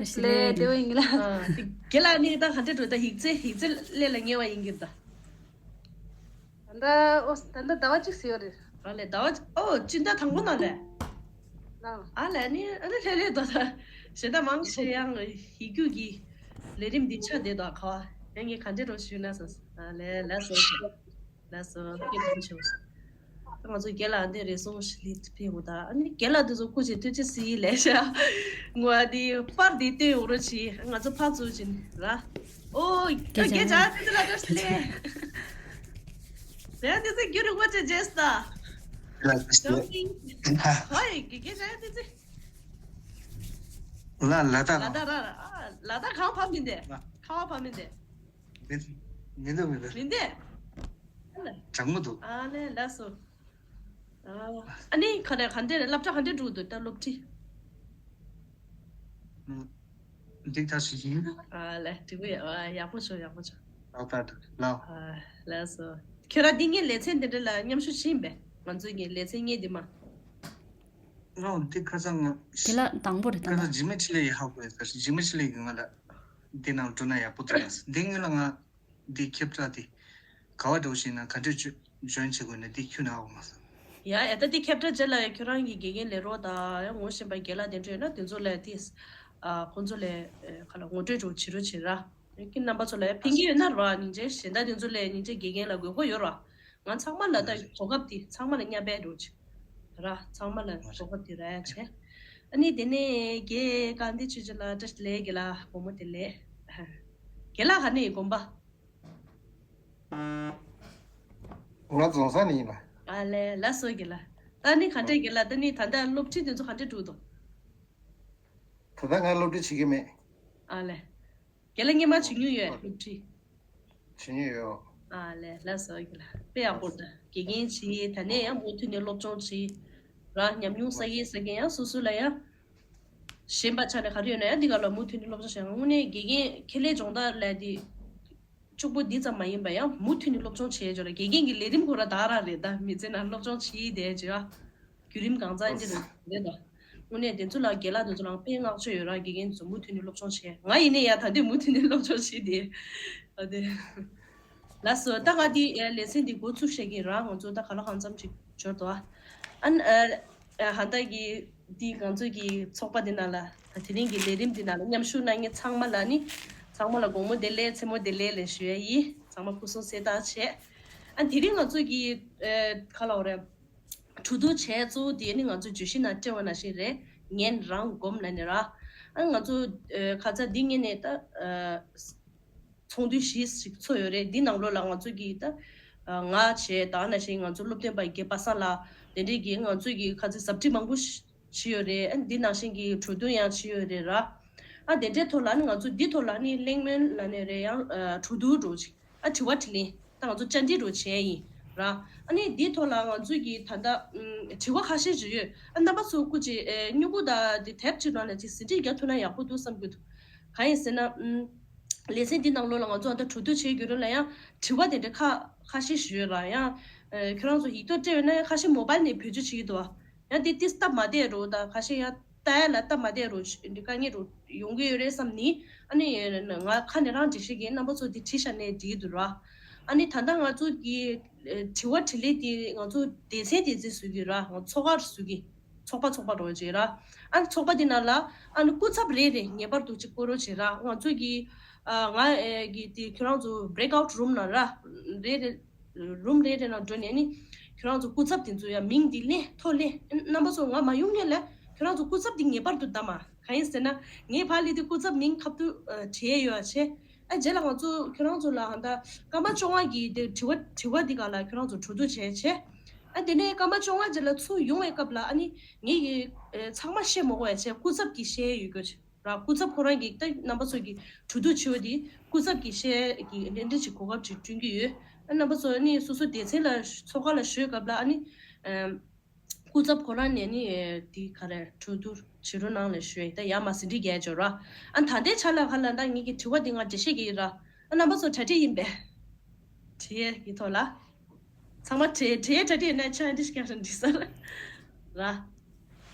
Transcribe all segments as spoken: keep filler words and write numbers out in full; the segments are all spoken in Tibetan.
ལས་དེ་བ་ཡིན་ལ། ཨ། དེ་རྒན་ལགས་ནི་ད་ག་འདྲ་འགྲོ། ད་ཡིག་ཚད་ཡིག་ཚད་སླེབས་ལ་ཉེ་བ་ཡིན་གྱི་ད། ད་ལྟ་ཨོ་ད་ལྟ་ཟླ་བ་གཅིག་ཟིན་ཡོད་རེད། ཨ་ལས་ཟླ་བ་གཅིག་ཨོ་སྤྱི་ཟླ་དང་པོ་ནང་ལས། ལགས། ཨ་ལས་ནི་ཨ་ནི་ལྷས་ལྷས་ད་ད་གཞན་དག་མང་ཆེ་ཡང་ཡིག་རྒྱུགས་ཀྱི་ལས་རིམ་འདི་ཆགས་བསྡད་དོ་ག་བ་ཡང་ངས་ག་འདྲ་འགྲོ་ཞུས་ན་ཟེར། ཨ་ལས་ལགས་སོ། ལགས་སོ། སྐྱིད་པོ་བྱུང་། ད་ང་ཚོ་རྒན་ལགས་འདི་རེ་ཟུང་ཞིག་ལས་ཕེབས་འོ་ད། ཨ་ནི་རྒན་ལགས་འདི་ཚོ་སྐུ་མཁྱེན་ཐུགས་རྗེ་ཆེ་ལས་ཤག་ངོ་ཨ་འདི་པར་འདི་སྟོན་འོ་རོ་ཆི་ང་ཚོ་ཕར་ཚུར་ཕྱིན་ར། ཨོ་རྒན་ལྕགས་ཏི་ཏི་ལ་བཀྲ་ཤིས་བདེ་ལེགས། རྒན་ཏི་ཏི་རྒྱུན་རིང་པོ་བྱས་རྗེས་ད། ལགས་སོ། ཇོ་ཨིན། ཧོ་ཡི་རྒན་ལྕགས་ཏི་ཏི། ལ་ལ་དྭགས། ལ་དྭགས་ར་ར། ཨ་ལ་དྭགས་གང་ཕར་མིན་ཏེ། ལ། ཁ་བ་ཕར་མིན་ཏེ། མི་མི་འདུག་མི་འདུག་མིན་ཏེ། གྲང་མོ་འདུག་ཨ་ལས་ལགས་སོ། ཨ་ནི་ག་རེ་ག་འདྲས་སློབ་གྲྭ་ག་འདྲས་འགྲོ་འདུག་ད་སློབ་ཁྲིད། འགྲིག་ཐག་ཆོད་ཡིན། ཨ་ལས་འགྲིག་པོ་ཡ་ཡག་པོ་བྱུང་ཡག་པོ་བྱུང་། ལགས་ད་ལགས། ཨ་ལགས་སོ། ཁྱོད་རང་འདི་ངའི་ལེ་ཚན་འདི་འདྲ་ལ་མཉམ་ཞུགས་ཕྱིན་པས། ང་ཚོའི་ངའི་ལེ་ཚན་ངའི་འདི་མ། ང་འདི་ཁ་སང་ང་དེ་ལ་དང་པོ་རེད་ད་ཁ་སང་ན། འཇིགས་མེད་ཆེ་ལེ་ཡི་ཧ་གོ་ཡ་ཟེར། འཇིགས་མེད་ཆེ་ལེ་ཡི་ང་ལ་འདི་ནང་འགྲོ་ན་ཡག་པོ་འདུག་ལ། འདི་ངོས་ལ་ང་འདི་ཁྱབ་བསྒྲགས་འདི་ག་བ་འགྲོ་ཞིག་ན་ག་འདྲས་ཇོ་ཇོ་ཡིན་བྱེད་དགོས་ན་འདི་ཁྱོད་ན་ཧ་གོ་མ་སོང་། ཡ་ཡ་ད་འདི་ཁྱབ་བསྒྲགས་རྗེས་ལ་ཡ་ཁྱོད་རང་གི་དགེ་རྒན་ལས་རོགས་དང་ཡང་ངོ་ཤེས་པ་རྒན་ལགས་དེ་འདྲ་ཡོད་ན་དེ་ཚོ་ལ་དེ་ཨ་ཁོང་ཚོ་ལ་ཨེ་ག་ལ་ངོ་སྤྲོད་འགྲོ་བྱེད་རོགས་བྱེད་ར། ཁྱེད་རྣམ་པ་ཚོ་ལ་ཕན་གྱི་ཡོད་ན་རོགས། སྙིང་རྗེ་གཞན་དག་དེ་ཚོ་ལ་སྙིང་རྗེ་དགེ་རྒན་ལ་དགོས་མཁོ་ཡོད་རོགས། ང་ཚང་མ་ལ་ད་གོ་སྐབས་དེ་ཚང་མ་ལ་མཉམ་པའི་འགྲོ་ཆེ། ར་ཚང་མ་ལ་གོ་སྐབས་དེ་རག་ཆེ། ཨ་ནི་དེ་ནས་རྒན་གང་དེ་ཆུ་ཆུ་ལ་བཀྲ་ཤིས་བདེ་ལེགས། རྒན་ལགས་སྒོ་མོ་དེ་ལས། རྒན་ལགས་ག་ནས་དགོན་པ། ང་རྫོང་ས་ནས་ཡིན་ལ། ཨ་ལས་ལ་སོ་རྒན་ལགས། ད་ནི་ག་འདྲས་རྒན་ལགས། ད་ནི་ད་ལྟ་སློབ་ཁྲིད་དེ་ཚོ་ག་འདྲས་འགྲོ་འདུག་ད་ལྟ་ང་སློབ་ཁྲིད་བྱེད་ཀྱི་མེད། ཨ་ལས། རྒན་ལགས་སྔོན་མ་བྱེད་མྱོང་ཡོད་སློབ་ཁྲིད། བྱེད་མྱོང་ཡོད། ཨ་ལས་ལ་སོ་རྒན་ལགས། དཔེ་ཡག་པོ་འདུག་དགེ་རྒན་བྱེད། ད་ནས་ཡང་མུ་མཐུད་ནས་སློབ་སྦྱོང་བྱེད། རང་ཉམས་མྱོང་བསགས་ཡས་ཟེར་མཁན་ཡང་སོ་སོ་ལ་ཡང་། གཞན་པ་ཆ་ནས་ག་རེ་ཡོད་ན་ཡང་འདི་ག་ལ་མུ་མཐུད་ནས་སློབ་སྦྱོང་བྱེད། དངོས་གནས་དགེ་རྒན་ཁེ་ལས་སྦྱོང་བརྡར་ལས་དེ། གཅིག་པོ་འདི་ཙམ་མ་ཡིན་པ་ཡང་མུ་མཐུད་ནས་སློབ་སྦྱོང་བྱེད་ཆོག་ལ། དགེ་རྒན་གྱི་ལས་རིམ་ཁོ་ར་དག་རང་རེད། ད་མི་ཚེ་ནང་སློབ་སྦྱོང་བྱེད་བསྡད་བྱེད་ཨ། བརྒྱུད་རིམ་གང་ཚང་འདི་རེད་ད། དངོས་གནས་དེ་ཚོ་ལ་རྒན་ལགས་དེ་ཚོ་ལའང་དཔེ་བསྔགས་བརྗོད་ཡོད་ར། དགེ་རྒན་དེ་ཚོ་མུ་མཐུད་ནས་སློབ་སྦྱོང་བྱེད། ང་ཡིན་ནའི་ཡ་ད་འདི་མུ་མཐུད་ནས་སློབ་སྦྱོང་བྱེད་དེ། ཨ་དེ། ལགས་སོ། ད་ང་འདི་ལེ་ཚན་འདི་འགོ་ཚུགས་བཤད་ཀྱིན་ར། ང་ཚོ་ད་ག་ལ་གང་འཚམ་ཅིག་འབྱོར་འདུག་ཨ། ཨ་ནི་ཨ་ཧ་ད་གི་འདི་ང་ཚོ་གི་ཚོགས་པ་འདི་ནང་ལ་དེ་རིང་གི་ལས་རིམ་འདི་ནང་ལ་མཉམ་ཞུགས་གནང་མཁན་ཚང་མ་ལ་ནི་ཚང་མ་ལ་དགོང་མོ་བདེ་ལེགས་མཚན་མོ་བདེ་ལེགས་ལ་ཞུ་ཡ་ཡིན། ཚང་མ་སྐུ་གཟུགས་གསལ་ཐག་བྱས། ཨ་དེ་རིང་ང་ཚོ་གི་ཨ་ག་ལ་འོ་རེད། གྲོས་བསྡུར་བྱས་གཙོ་བོ་དེ་ནི་ང་ཚོ་བརྗོད་གཞི་ནང་སྤྲད་པ་ནང་བཞིན་རེད། ངན་རང་སྒོམ་ལབ་ནས་ར། ཨ་ང་ཚོ་ཨ་ཁ་ཚ་འདི་ངེད་ནས་ད་ཨ་ཚོགས་འདུ་བཞི་ཞིག་ཚོགས་ཡོད་རེད། འདི་ནང་ལོགས་ལ་ང་ཚོ་གིས་ད་ཨ་ང་བྱས། ད་ནང་བཞིན་ང་ཚོ་སློབ་སྟོན་པ་རྒན་པ་སངས་ལགས་དེ་འདྲས་ཀྱིས་ང་ཚོ་གི་ཁ་ཚ་ཟབ་ཁྲིད་མང་པོ་ཞིག་བྱས་ཡོད་རེད། ཨ་འདི་ནང་བཞིན་གྱི་གྲོས་བསྡུར་ཡང་བྱས་ཡོད་རེད་ར། ཨ་དེ་འདྲའི་ཐོག་ལ་ནི་ང་ཚོ་འདི་ཐོག་ལ་ནི་གླེང་མོལ་ལབ་ནས་རེད། ཡང་ཨ་གྲོས་བསྡུར་འགྲོ་ཅིག་ཨ་དྲི་བ་དྲིས་ལན། ད་ང་ཚོ་བཅར་འདྲི་རུ་བྱས་ཡིན་ར། ཨ་ནི་འདིའི་ཐོག་ལ་ང་ཚོས་ཀྱི་ད་ལྟ་ཨམ་དྲི་བ་ཁ་ཤས་ཅིག་ཡོད། ཨ་རྣམ་པ་ཚོ་སྐུ་མཁྱེན་ཨེ་སྨྱུ་གུ་དང་དེ་དེབ་ཅིག་ནང་ལ་ཅིག་ཟིན་བྲིས་རྒྱག་ཐུབ་ན་ཡག་པོ་འདུག་བསམ་གྱི་འདུག་གང་ཡིན་ཟེར་ན་ཨམ་ལེ་ཚན་འདི་ནང་ལོགས་ལ་ང་ཚོ་ཨ་ད་གྲོས་བསྡུར་བྱེད་རྒྱུ་རུ་ལ་ཡང་དྲི་བ་དེ་འདྲ་ཁ་ཁ་ཤས་ཤིག་ཡོད་ར། ཡང་ཨེ་ཁྱོད་རང་ཚོ་ཡིག་ཐོག་སྤྲད་ཡོད་ན་ཡང་ཁ་ཤས་མོ་བལ་ནས་བེད་སྤྱོད་བྱེད་ཀྱི་འདུག་བ། ཡང་དེ་ཏིས་སྟབས་མ་བདེ་རུ་དང་ཁ་ཤས་ཡང་། ལྟ་ཡ་ལ་སྟབས་མ་བདེ་རུ་འདི་དཀའ་ངལ་རུ་ཡོང་གི་ཡོད་རེད་བསམ་ནི། ཨ་ནི་ང་ཁ་ནས་རང་འགྲེལ་བཤད་ཀྱིས་རྣམ་པ་ཚོ་འདི་བྲིས་བཞག་ནས་འགྲིག་གི་འདུག་ར། ཨ་ནི་ད་ལྟ་ང་ཚོ་གི་ཨེ་དྲི་བ་དྲིས་ལན་དེ་ང་ཚོ་སྡེ་ཚན་སྡེ་ཚན་བཟོ་གི་ར། ང་ཚོ་ཚོགས་ཁག་བཟོ་གི། ཚོགས་པ་ཚོགས་པ་རོ་བྱེད་ར། ཨ་ནི་ཚོགས་པ་དེ་ནང་ལ་ཨ་ནི་སྐུ་ཚབ་རེ་རེ་ངེས་པར་དུ་གཅིག་བསྐོ་རོགས་བྱེད་ར། ང་ཚོ་གི་ཨ་ང་ཨེ་གི་དེ་ཁྱོད་རང་ཚོ་breakout room ནང་ར་རེ་རེ། རུམ་རེ་རེ་ནང་འགྲོ་ནས་ནི་ཁྱོད་རང་ཚོ་སྐུ་ཚབ་དེ་ཚོ་ཡང་མིང་འདི་ལེན་ཐོ་ལེན། རྣམ་པ་ཚོ་ང་མ་ཡོང་སྔོན་ལ་ཁྱོད་རང་ཚོ་སྐུ་ཚབ་འདི་ངེས་པར་དུ་བདམས་ཨ། གང་ཡིན་ཟེར་ན་ངས་ཕར་སླེབས་དུས་སྐུ་ཚབ་མིང་ཁ་ཐུག་བྲིས་ཡོད་ཨ་ཆེ། ཨ་རྗེས་ལ་ང་ཚོ་ཁྱོད་རང་ཚོ་ལ་ཧ་ད་སྐར་མ་བཅོ་ལྔ་གི་དེ་དྲི་བ་དྲི་བ་འདི་ག་ལ་ཁྱོད་རང་ཚོ་གྲོས་བསྡུར་བྱས་ཆེ། ཨ་དེ་ནས་སྐར་མ་བཅོ་ལྔ་རྗེས་ལ་ཚུར་ཡོང་བའི་སྐབས་ལ་ཨ་ནི་ངས་ཀྱི་ཚང་མ་བཤད་མ་དགོས་ཨ་ཆེ། སྐུ་ཚབ་ཀྱིས་བཤད་ཡོད་དགོས་ཆེ། ར་སྐུ་ཚབ་ཁོ་རང་གིས་ད་རྣམ་པ་ཚོ་གི་གྲོས་བསྡུར་བྱེད་པ་དེ་སྐུ་ཚབ་ཀྱིས་བཤད་ཀྱི་འདི་འདྲ་ཞིག་གོ་སྐབས་ཅིག་བསྐྲུན་གྱི་ཡོད། ཨ་རྣམ་པ་ཚོ་ནི་སོ་སོ་སྡེ་ཚན་ལ་ཚོགས་ཁང་ལ་ཞུགས་སྐབས་ལ་ཨ་ནི་ཨམ་སྐུ་ཚབ་ཁོ་རང་ནས་ནི་དེ་ག་རེ་གྲོས་བསྡུར་བྱེད་རོགས་གནང་ལ་ཞུ་ཡ། ད་ཡར་མར་ཟིན་བྲིས་རྒྱག་ཆོག་ར། ཨ་ད་ལྟའི་ཆ་ལ་ཧ་ལ་ད་ངེད་ཀྱི་དྲི་བ་འདི་ང་འགྲེལ་བཤད་རྒྱག་གི་ར། ཨ་རྣམ་པ་ཚོ་གྲ་སྒྲིག་ཡིན་པས། དྲི་ཡའི་ཐོག་ལ། ཚང་མ་དྲི་དྲི་ཡའི་གྲ་སྒྲིག་ཡིན་ན་ཆ་འདི་ཞིག་ཀྱང་འདྲི་ས་ར།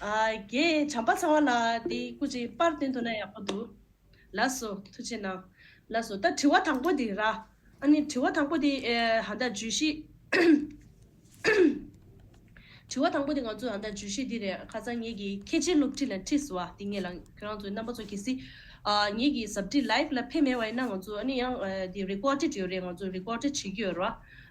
ཨ་རྒན་བྱམས་པ་ཚང་བ་ལ་དེ་སྐུ་མཁྱེན་པར་བསྟན་ཐུབ་ན་ཡག་པོ་འདུག་ལགས་སོ། ཐུགས་རྗེ་གནང་། ལགས་སོ། ད་དྲི་བ་དང་པོ་དེ་ར། ཨ་ནི་དྲི་བ་དང་པོ་དེ་ཨེ་ཧ་ད་བརྗོད་གཞི། དྲི་བ་དང་པོ་དེ་ང་ཚོ་ཧ་ད་བརྗོད་གཞི་འདི་རེད། ཁ་སང་ངེད་ཀྱི་ཁྱད་ཆོས་སློབ་ཁྲིད་ལ་ཁྲིད་སོང་བ། དེ་ངེད་ལ་ཁྱོད་རང་ཚོ་རྣམ་པ་ཚོ་གལ་སྲིད་ཨ་ངེད་ཀྱི་ཟབ་ཁྲིད་ལའེབ་ལ་ཕེབས་མེད་པ་ཡིན་ན། ང་ཚོ་ཨ་ནི་ཡང་ཨ་དེ་རི་ཀོར་ཌེཌ་ཡོད་རེད། ང་ཚོ་རི་ཀོར་ཌེཌ་བྱེད་ཀྱི་ཡོད་རེད་བ།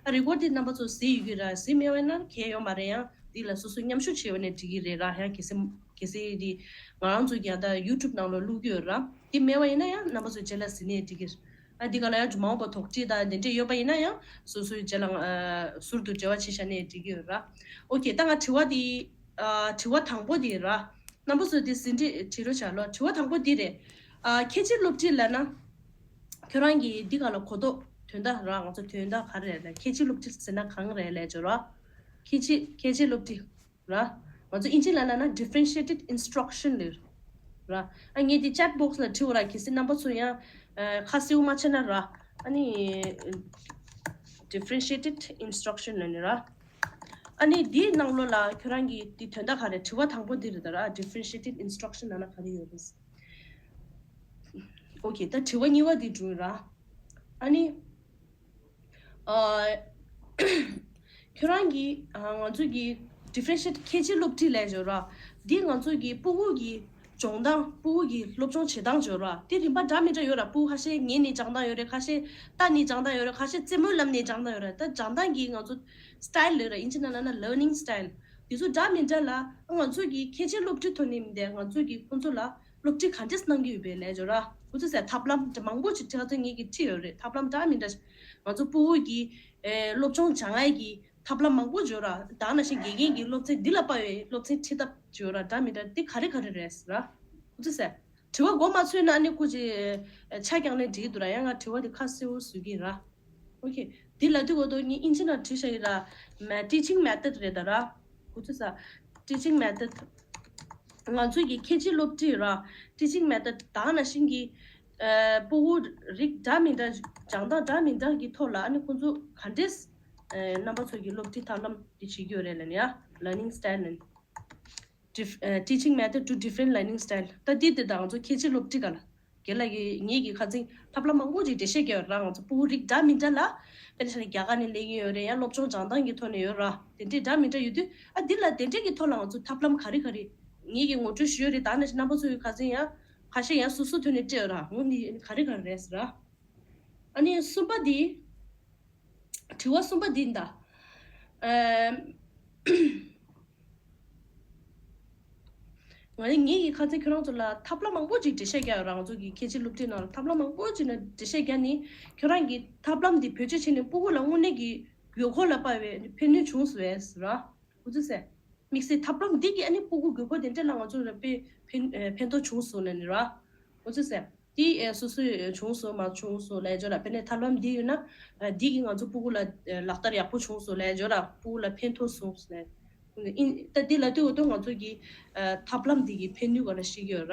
ཨ་རི་ཀོར་ཌེཌ་རྣམ་པ་ཚོ་གཟིགས་ཡོད་ཀྱི་ར། གཟིགས་མེད་པ་ཡིན་ན་གལ་ཡོད་མ་རེད། ཡང་འདི་ལ་སོ་སོ་མཉམ་ཞུགས་བྱས་པ་ནས་འགྲིག་གི་རེད་ར། ཡང་གལ་སྲིད་གལ་སྲིད་དེ་ང་རང་ཚོ་གི་ཡང་ད་ཡུ་ཊུབ་ནང་ལ་བླུག་གི་ཡོད་ར། དེ་མེད་པ་ཡིན་ན་ཡང་རྣམ་པ་ཚོ་རྗེས་ལ་གཟིགས་ནས་འགྲིག་གི་རེད། ཨ་འདི་ག་ལ་ཡང་མ་འོངས་པ་དོགས་འདྲི་དང་དེ་འདྲས་ཡོད་པ་ཡིན་ན་ཡང་སོ་སོའི་རྗེས་ལ་ཨ་ཟུར་དུ་འབྲེལ་བ་བྱེད་བཞག་ནས་འགྲིག་གི་ཡོད་ར། ཨོ་ཁེ། ད་ང་དྲི་བ་འདི་ཨ་དྲི་བ་དང་པོ་འདི་ར། རྣམ་པ་ཚོ་འདི་ཟིན་བྲིས་བྲིས་རོགས་བྱ་ལོ། དྲི་བ་དང་པོ་འདི་རེད། ཨ་ཁྱད་ཆོས་སློབ་ཁྲིད་ལབ་ན་ཁྱོད་རང་གིས་འདི་ག་ལ་གོ་རྟོགས་དོན་དག་ར། ང་ཚོ་དོན་དག་ག་རེ་རེད་ལབ། ཁྱད་ཆོས་སློབ་ཁྲིད་ཟེར་ན་གང་རེད་ལབ་བྱོས་ར། ཁྱད་ཆོས་ཁྱད་ཆོས་སློབ་ཁྲིད་ར། ང་ཚོ་ཨིན་ཇི་ལ་ལབ་ན་differentiated instruction ལབ་ར། ཨ་ངས་འདི་ཅེཊ་བོག་སི་ལ་བྲིས་པ་ར། གལ་སྲིད་རྣམ་པ་ཚོ་ཡང་ཨ་ཁ་གསལ་པོ་མ་ཆགས་ན་ར། ཨ་ནི་differentiated instruction ལབ་ནི་ར། ཨ་ནི་འདིའི་ནང་ལོགས་ལ་ཁྱོད་རང་གིས་འདི་དོན་དག་ག་རེ། དྲི་བ་དང་པོ་འདི་རེད་ད་ར། differentiated instruction ལབ་ན་ག་རེ་ཡོད་རེད། ཨོ་ཁེ། ད་དྲི་བ་གཉིས་པ་འདི་བྱུང་ར། ཨ་ནི། ཨ་ཁྱོད་རང་གིས་ཨ་ང་ཚོ་གི་differentiate ཁྱད་ཆོས་སློབ་ཁྲིད་ལབ་བྱོས་ར། འདི་ང་ཚོ་གི་ཕྲུ་གུ་གི་སྦྱོང་སྟངས། ཕྲུ་གུ་གི་སློབ་སྦྱོང་བྱེད་སྟངས་བྱོས་ར། དེ་རིམ་པ་འདྲ་མི་འདྲ་ཡོད་ར། ཕྲུ་གུ་ཁ་ཤས་ཉན་ནས་སྦྱང་སྟངས་ཡོད་རེད། ཁ་ཤས་ལྟ་ནས་སྦྱང་སྟངས་ཡོད་རེད། ཁ་ཤས་རྩེད་མོ་ལབ་ནས་སྦྱང་སྟངས་ཡོད་རེད། ད་སྦྱང་སྟངས་ཀྱི་ང་ཚོ་སི་ཊའིལ་ལབ་ར། ཨིན་ཇི་ནང་ལབ་ན་learning style དེ་ཚོ་འདྲ་མི་འདྲ་ལ། ང་ཚོ་གི་ཁྱད་ཆོས་སློབ་ཁྲིད་ཐོག་ནས་མི་འདུག་ང་ཚོ་གི་ཁོང་ཚོ་ལ་སློབ་ཁྲིད་ག་འདྲས་གནང་གི་ཡོད་པས་ལབ་བྱོས་ར། ཁོ་ཚོ་ཟེར་ཐབས་ལམ་མང་པོ་ཅིག་ཁྱེད་ཚོ་ངེད་ཀྱིས་ཁྲིད་ཡོད་རེད། ཐབས་ལམ་འདྲ་མི་འདྲ་ཞིག་ང་ཚོ་ཕྲུ་གུ་གི་ཨེ་སློབ་སྦྱོང་སྦྱང་ཡས་ཀྱི་ཐབས་ལམ་མང་པོ་ཡོད་ར། ད་ནང་བཞིན་དགེ་རྒན་གྱིས་སློབ་ཚན་འདི་ལ་དཔག་པའི་སློབ་ཚན་ཁྲིད་ཐབས་ཡོད་ར། འདྲ་མི་འདྲ་འདི་ག་རེ་ག་རེ་རེད་ཟེར་ར། ཁོ་ཚོ་ཟེར་དྲི་བ་མགོ་མ་ཚོས་ན་ཨ་ནི་སྐུ་མཁྱེན་ཆ་རྐྱང་ནས་འགྲིག་གི་འདུག་ར། ཡང་ང་དྲི་བ་འདི་ཁ་གསལ་པོ་བཟོ་གི་ཡིན་ར། ཨོ་ཁེ། འདི་ལ་དུས་གོ་དོ་ངས་ཨིན་ཇི་ནང་བྲིས་བཞག་ཡིན་ར། མ་teaching method རེད་ད་ར། ཁོ་ཚོ་ཟེར་teaching method ང་ཚོའི་གི་ཁྱད་ཆོས་སློབ་ཁྲིད་ར། teaching method ད་ནང་བཞིན་གྱི་ཨ་ཕྲུ་གུ་རིགས་འདྲ་མི་འདྲ་སྦྱང་སྟངས་འདྲ་མི་འདྲ་གི་ཐོག་ལ་ཨ་ནི་ཁོང་ཚོ་ག་འདྲས་ཨ་རྣམ་པ་ཚོ་གི་སློབ་ཁྲིད་ཐབས་ལམ་དེ་བྱེད་ཀྱི་ཡོད་རེད་ལབ་ནི་ཡ། learning style ནི། Dif- ཨ་teaching method to different learning style ད་འདི་དེ་དང་ང་ཚོ་ཁྱད་ཆོས་སློབ་ཁྲིད་ག་ལ། རྒན་ལགས་ཀྱིས་ངེད་ཀྱི་ཁ་སང་ཐབས་ལམ་མང་པོ་ཅིག་འགྲེལ་བཤད་བརྒྱབ་ཡོད་ར། ང་ཚོ་ཕྲུ་གུ་རིགས་འདྲ་མི་འདྲ་ལ་དཔེར་ན་ཆ་ནས་རྒྱ་གར་ནས་སླེབས་ཀྱི་ཡོད་རེད། ཡང་སློབ་སྦྱོང་སྦྱང་སྟངས་ཀྱི་ཐོག་ནས་ཡོད་ར། དེ་འདྲའི་འདྲ་མི་འདྲ་ཡོད་དུས་ཨ་འདི་ལ་དེ་འདྲའི་གི་ཐོག་ལ་ང་ཚོ་ཐབས་ལམ་ག་རེ་ག་རེ་ངེད་ཀྱིས་ངོ་སྤྲོད་ཞུས་ཡོད་རེད། ད་ནང་བཞིན་རྣམ་པ་ཚོ་ཡི་ཁ་སང་ཡང་ཁ་ཤས་ཡང་སོ་སོ་ཐོག་ནས་སྤྲད་ཡོད་ར། འོ་འདི་ག་རེ་ག་རེ་རེད་ཟེར་ར། ཨ་ནི་གསུམ་པ་འདི། དྲི་བ་གསུམ་པ་འདི་ཡིན་ད། ཨ་ང་ནི་ངེད་ཀྱི་ཁ་སང་ཁྱོད་རང་ཚོ་ལ་ཐབས་ལམ་མང་པོ་ཅིག་འགྲེལ་བཤད་བརྒྱབ་ཡོད་ར། ང་ཚོ་གི་ཁྱད་ཆོས་སློབ་ཁྲིད་ནང་ལ་ཐབས་ལམ་མང་པོ་ཅིག་ནང་འགྲེལ་བཤད་བརྒྱབ་ནི་ཁྱོད་རང་གི་ཐབས་ལམ་འདི་བེད་སྤྱོད་བྱས་ནས་ཕྲུ་གུ་ལ་དངོས་གནས་ཀྱི་དགོས་མཁོ་ལ་དཔག་པའི་ཕན་ནུས་བྱུང་སོང་བས་ཟེར་ར། ཁོ་ཚོས་ཟེར། དམིགས་བསལ་ཐབས་ལམ་འདི་གིས་ཨ་ནི་ཕྲུ་གུ་དགོས་མཁོ་དེ་འདྲ་ལ་ང་ཚོ་ལ་དཔེ་ཕན་ཕན་ཐོགས་བྱུང་སོང་ལབ་ནི་ར། ཁོ་ཚོས་ཟེར། དེ་ཨེ་སོ་སོས་བྱུང་སོང་མ་བྱུང་སོང་ལབ་ཡ་ཅིག་ཡོད་ར། དཔེར་ན་ཐབས་ལམ་འདི་ཡོད་ན་ཨ་འདི་གིས་ང་ཚོ་ཕྲུ་གུ་ལ་ཨེ་ལག་བསྟར་ཡག་པོ་བྱུང་སོང་ལབ་ཡ་ཅིག་ཡོད་ར། ཕྲུ་གུ་ལ་ཕན་ཐོགས་སོང་ཟེར་ནས། ཨིན་ད་འདི་ལབ་དུས་འོ་ད་ང་ཚོ་གི་ཨ་ཐབས་ལམ་འདི་གི་ཕན་ནུས་ག་ལ་ཤེས་ཀྱི་ཡོད་ར།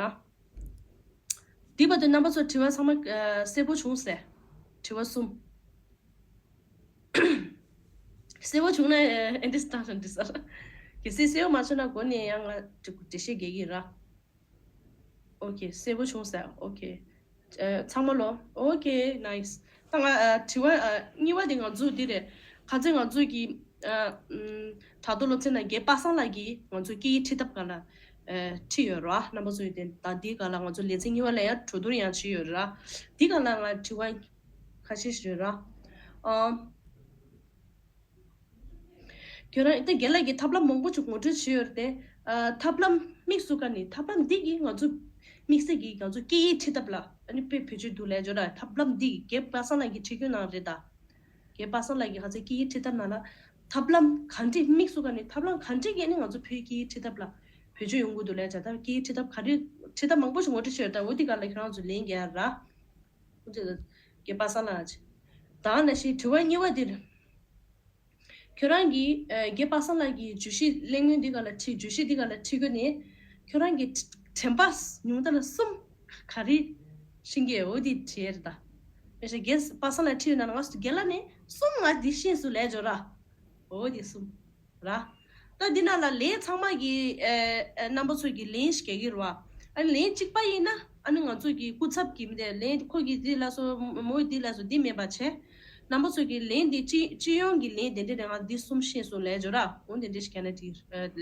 འདི་བར་དུ་རྣམ་པ་ཚོ་དྲི་བ་ཚང་མ་ཨ་གསལ་པོ་བྱུང་ཟེར། དྲི་བ་གསུམ། གསལ་པོ་བྱུང་ན་ཨེ་འདི་ལྟ་ར་འདི་ཟེར། གལ་སྲིད་གསལ་པོ་མ་བྱུང་ན་འགོ་ནས་ཡང་ང་འགྲེལ་བཤད་རྒྱག་གི་ཡིན་ར། ཨོ་ཁེ། གསལ་པོ་བྱུང་ཟེར། ཨོ་ཁེ། ཨ་ཚང་མ་ལོ། ཨོ་ཁེ། ནའིས། ད་ང་ཨ་དྲི་བ་ཨ་གཉིས་པ་དེ་ང་ཚོ་འདི་རེད། ཁ་སང་ང་ཚོ་གི་ཨ་ཨམ་དྲ་ཐོག་སློབ་ཚན་ནང་རྒན་པ་སངས་ལགས་ཀྱིས་ང་ཚོ་སྐད་ཡིག་ཁྲིད་ཐབས་སྒང་ལ་ཨ་ཁྲིད་ཡོད་ར། རྣམ་པ་ཚོ་ཡིས་དེ་ད་འདིའི་སྒང་ལ་ང་ཚོ་ལེ་ཚན་གཉིས་པ་ལ་ཡང་གྲོས་བསྡུར་ཡང་བྱས་ཡོད་ར། འདི་སྒང་ལ་ང་དྲི་བ་ཁ་ཤས་ཤིག་ཡོད་ར། ཨ། ཁྱོད་རང་ད་རྒན་ལགས་ཀྱིས་ཐབས་ལམ་མང་པོ་ཅིག་ངོ་སྤྲོད་བྱས་ཡོད་རེད་དེ། ཨ་ཐབས་ལམ་དམིགས་སུ་བཀར་ནས་ཐབས་ལམ་འདི་གིས་ང་ཚོ་དམིགས་བསལ་གྱིས་ང་ཚོ་སྐད་ཡིག་ཁྲིད་ཐབས་ལ་ཨ་ནི་དཔེ་བེད་སྤྱོད་འདུག་ལབ་ཡ་ཅིག་ཡོད་ར། ཐབས་ལམ་འདི་གིས་རྒན་པ་སངས་ལགས་ཀྱིས་ཁྲིད་སྐྱོད་གནང་རེད་ད། རྒན་པ་སངས་ལགས་ཀྱིས་ཁ་སང་སྐད་ཡིག་ཁྲིད་ཐབས་ནང་ལ་ཐབས་ལམ་ག་འདྲས་དམིགས་སུ་བཀར་ནས་ཐབས་ལམ་ག་འདྲས་ཀྱིས་ཨ་ནི་ང་ཚོ་བོད་སྐད་ཡིག་ཁྲིད་ཐབས་ལ་བེད་སྤྱོད་ཡོང་གི་འདུག་ལབ་ཡ་ཅིག་ད་སྐད་ཡིག་ཁྲིད་ཐབས་ག་རེ་ཁྲིད་ཐབས་མང་པོ་ཞིག་ངོ་སྤྲོད་བྱས་ཡོད་རེད་ད། འོ་འདི་སྒང་ལ་ཁྱེད་རང་ཚོ་ལན་རྒྱག་ར། རྒན་པ་སངས་ལགས་ཀྱིས། ད་ནང་བཞིན་དྲི་བ་གཉིས་པ་འདིར། ཁྱོད་རང་གིས་ཨ་རྒན་པ་སངས་ལགས་ཀྱི་བརྗོད་གཞི་གླེང་མོལ་འདི་སྒང་ལ་ཁྲིད། བརྗོད་གཞི་འདི་སྒང་ལ་ཁྲིད་སྐྱོད་ནས་ཁྱོད་རང་གི་དྲན་པ་ཉུང་མཐའ་ལ་གསུམ་ག་རེ་ཤེས་ཀྱི་འོ་འདི་དྲིས་རེད་ད། དཔེར་ན་རྒན་པ་སངས་ལགས་ཁྲིད་ཡོད་ན་ང་ཚོ་རྒན་ལགས་ནས་གསུམ་ང་འདི་ཤེས་སོང་ལབ་ཡ་ཅིག་ཡོད་ར། འོ་འདི་གསུམ། ར། ད་འདི་ནང་ལ་ལན་ཚང་མ་གི་ཨ་ཨ་རྣམ་པ་ཚོ་གིས་ལན་ཞིག་རྒྱག་གི་རེད་བ། ཨ་ནི་ལན་གཅིག་པ་ཡིན་ན་ ཨ་ནི་ང་ཚོ་གི་སྐུ་ཚབ་ཀྱི་མི་དེ་ལན་ཁོ་གིས་འདི་ལ་སོ་མོ་འདི་ལ་སོ་འདི་མེད་པ་བྱས། རྣམ་པ་ཚོ་གི་ལན་འདི་སྤྱི་སྤྱི་ཡོངས་ཀྱི་ལན་དེ་འདྲས་རེད། ང་འདི་གསུམ་ཤེས་སོང་ལས་འཇོ་ར། འོ་དེ་འདྲས་ཤིག་ཀ་ན་ཏི་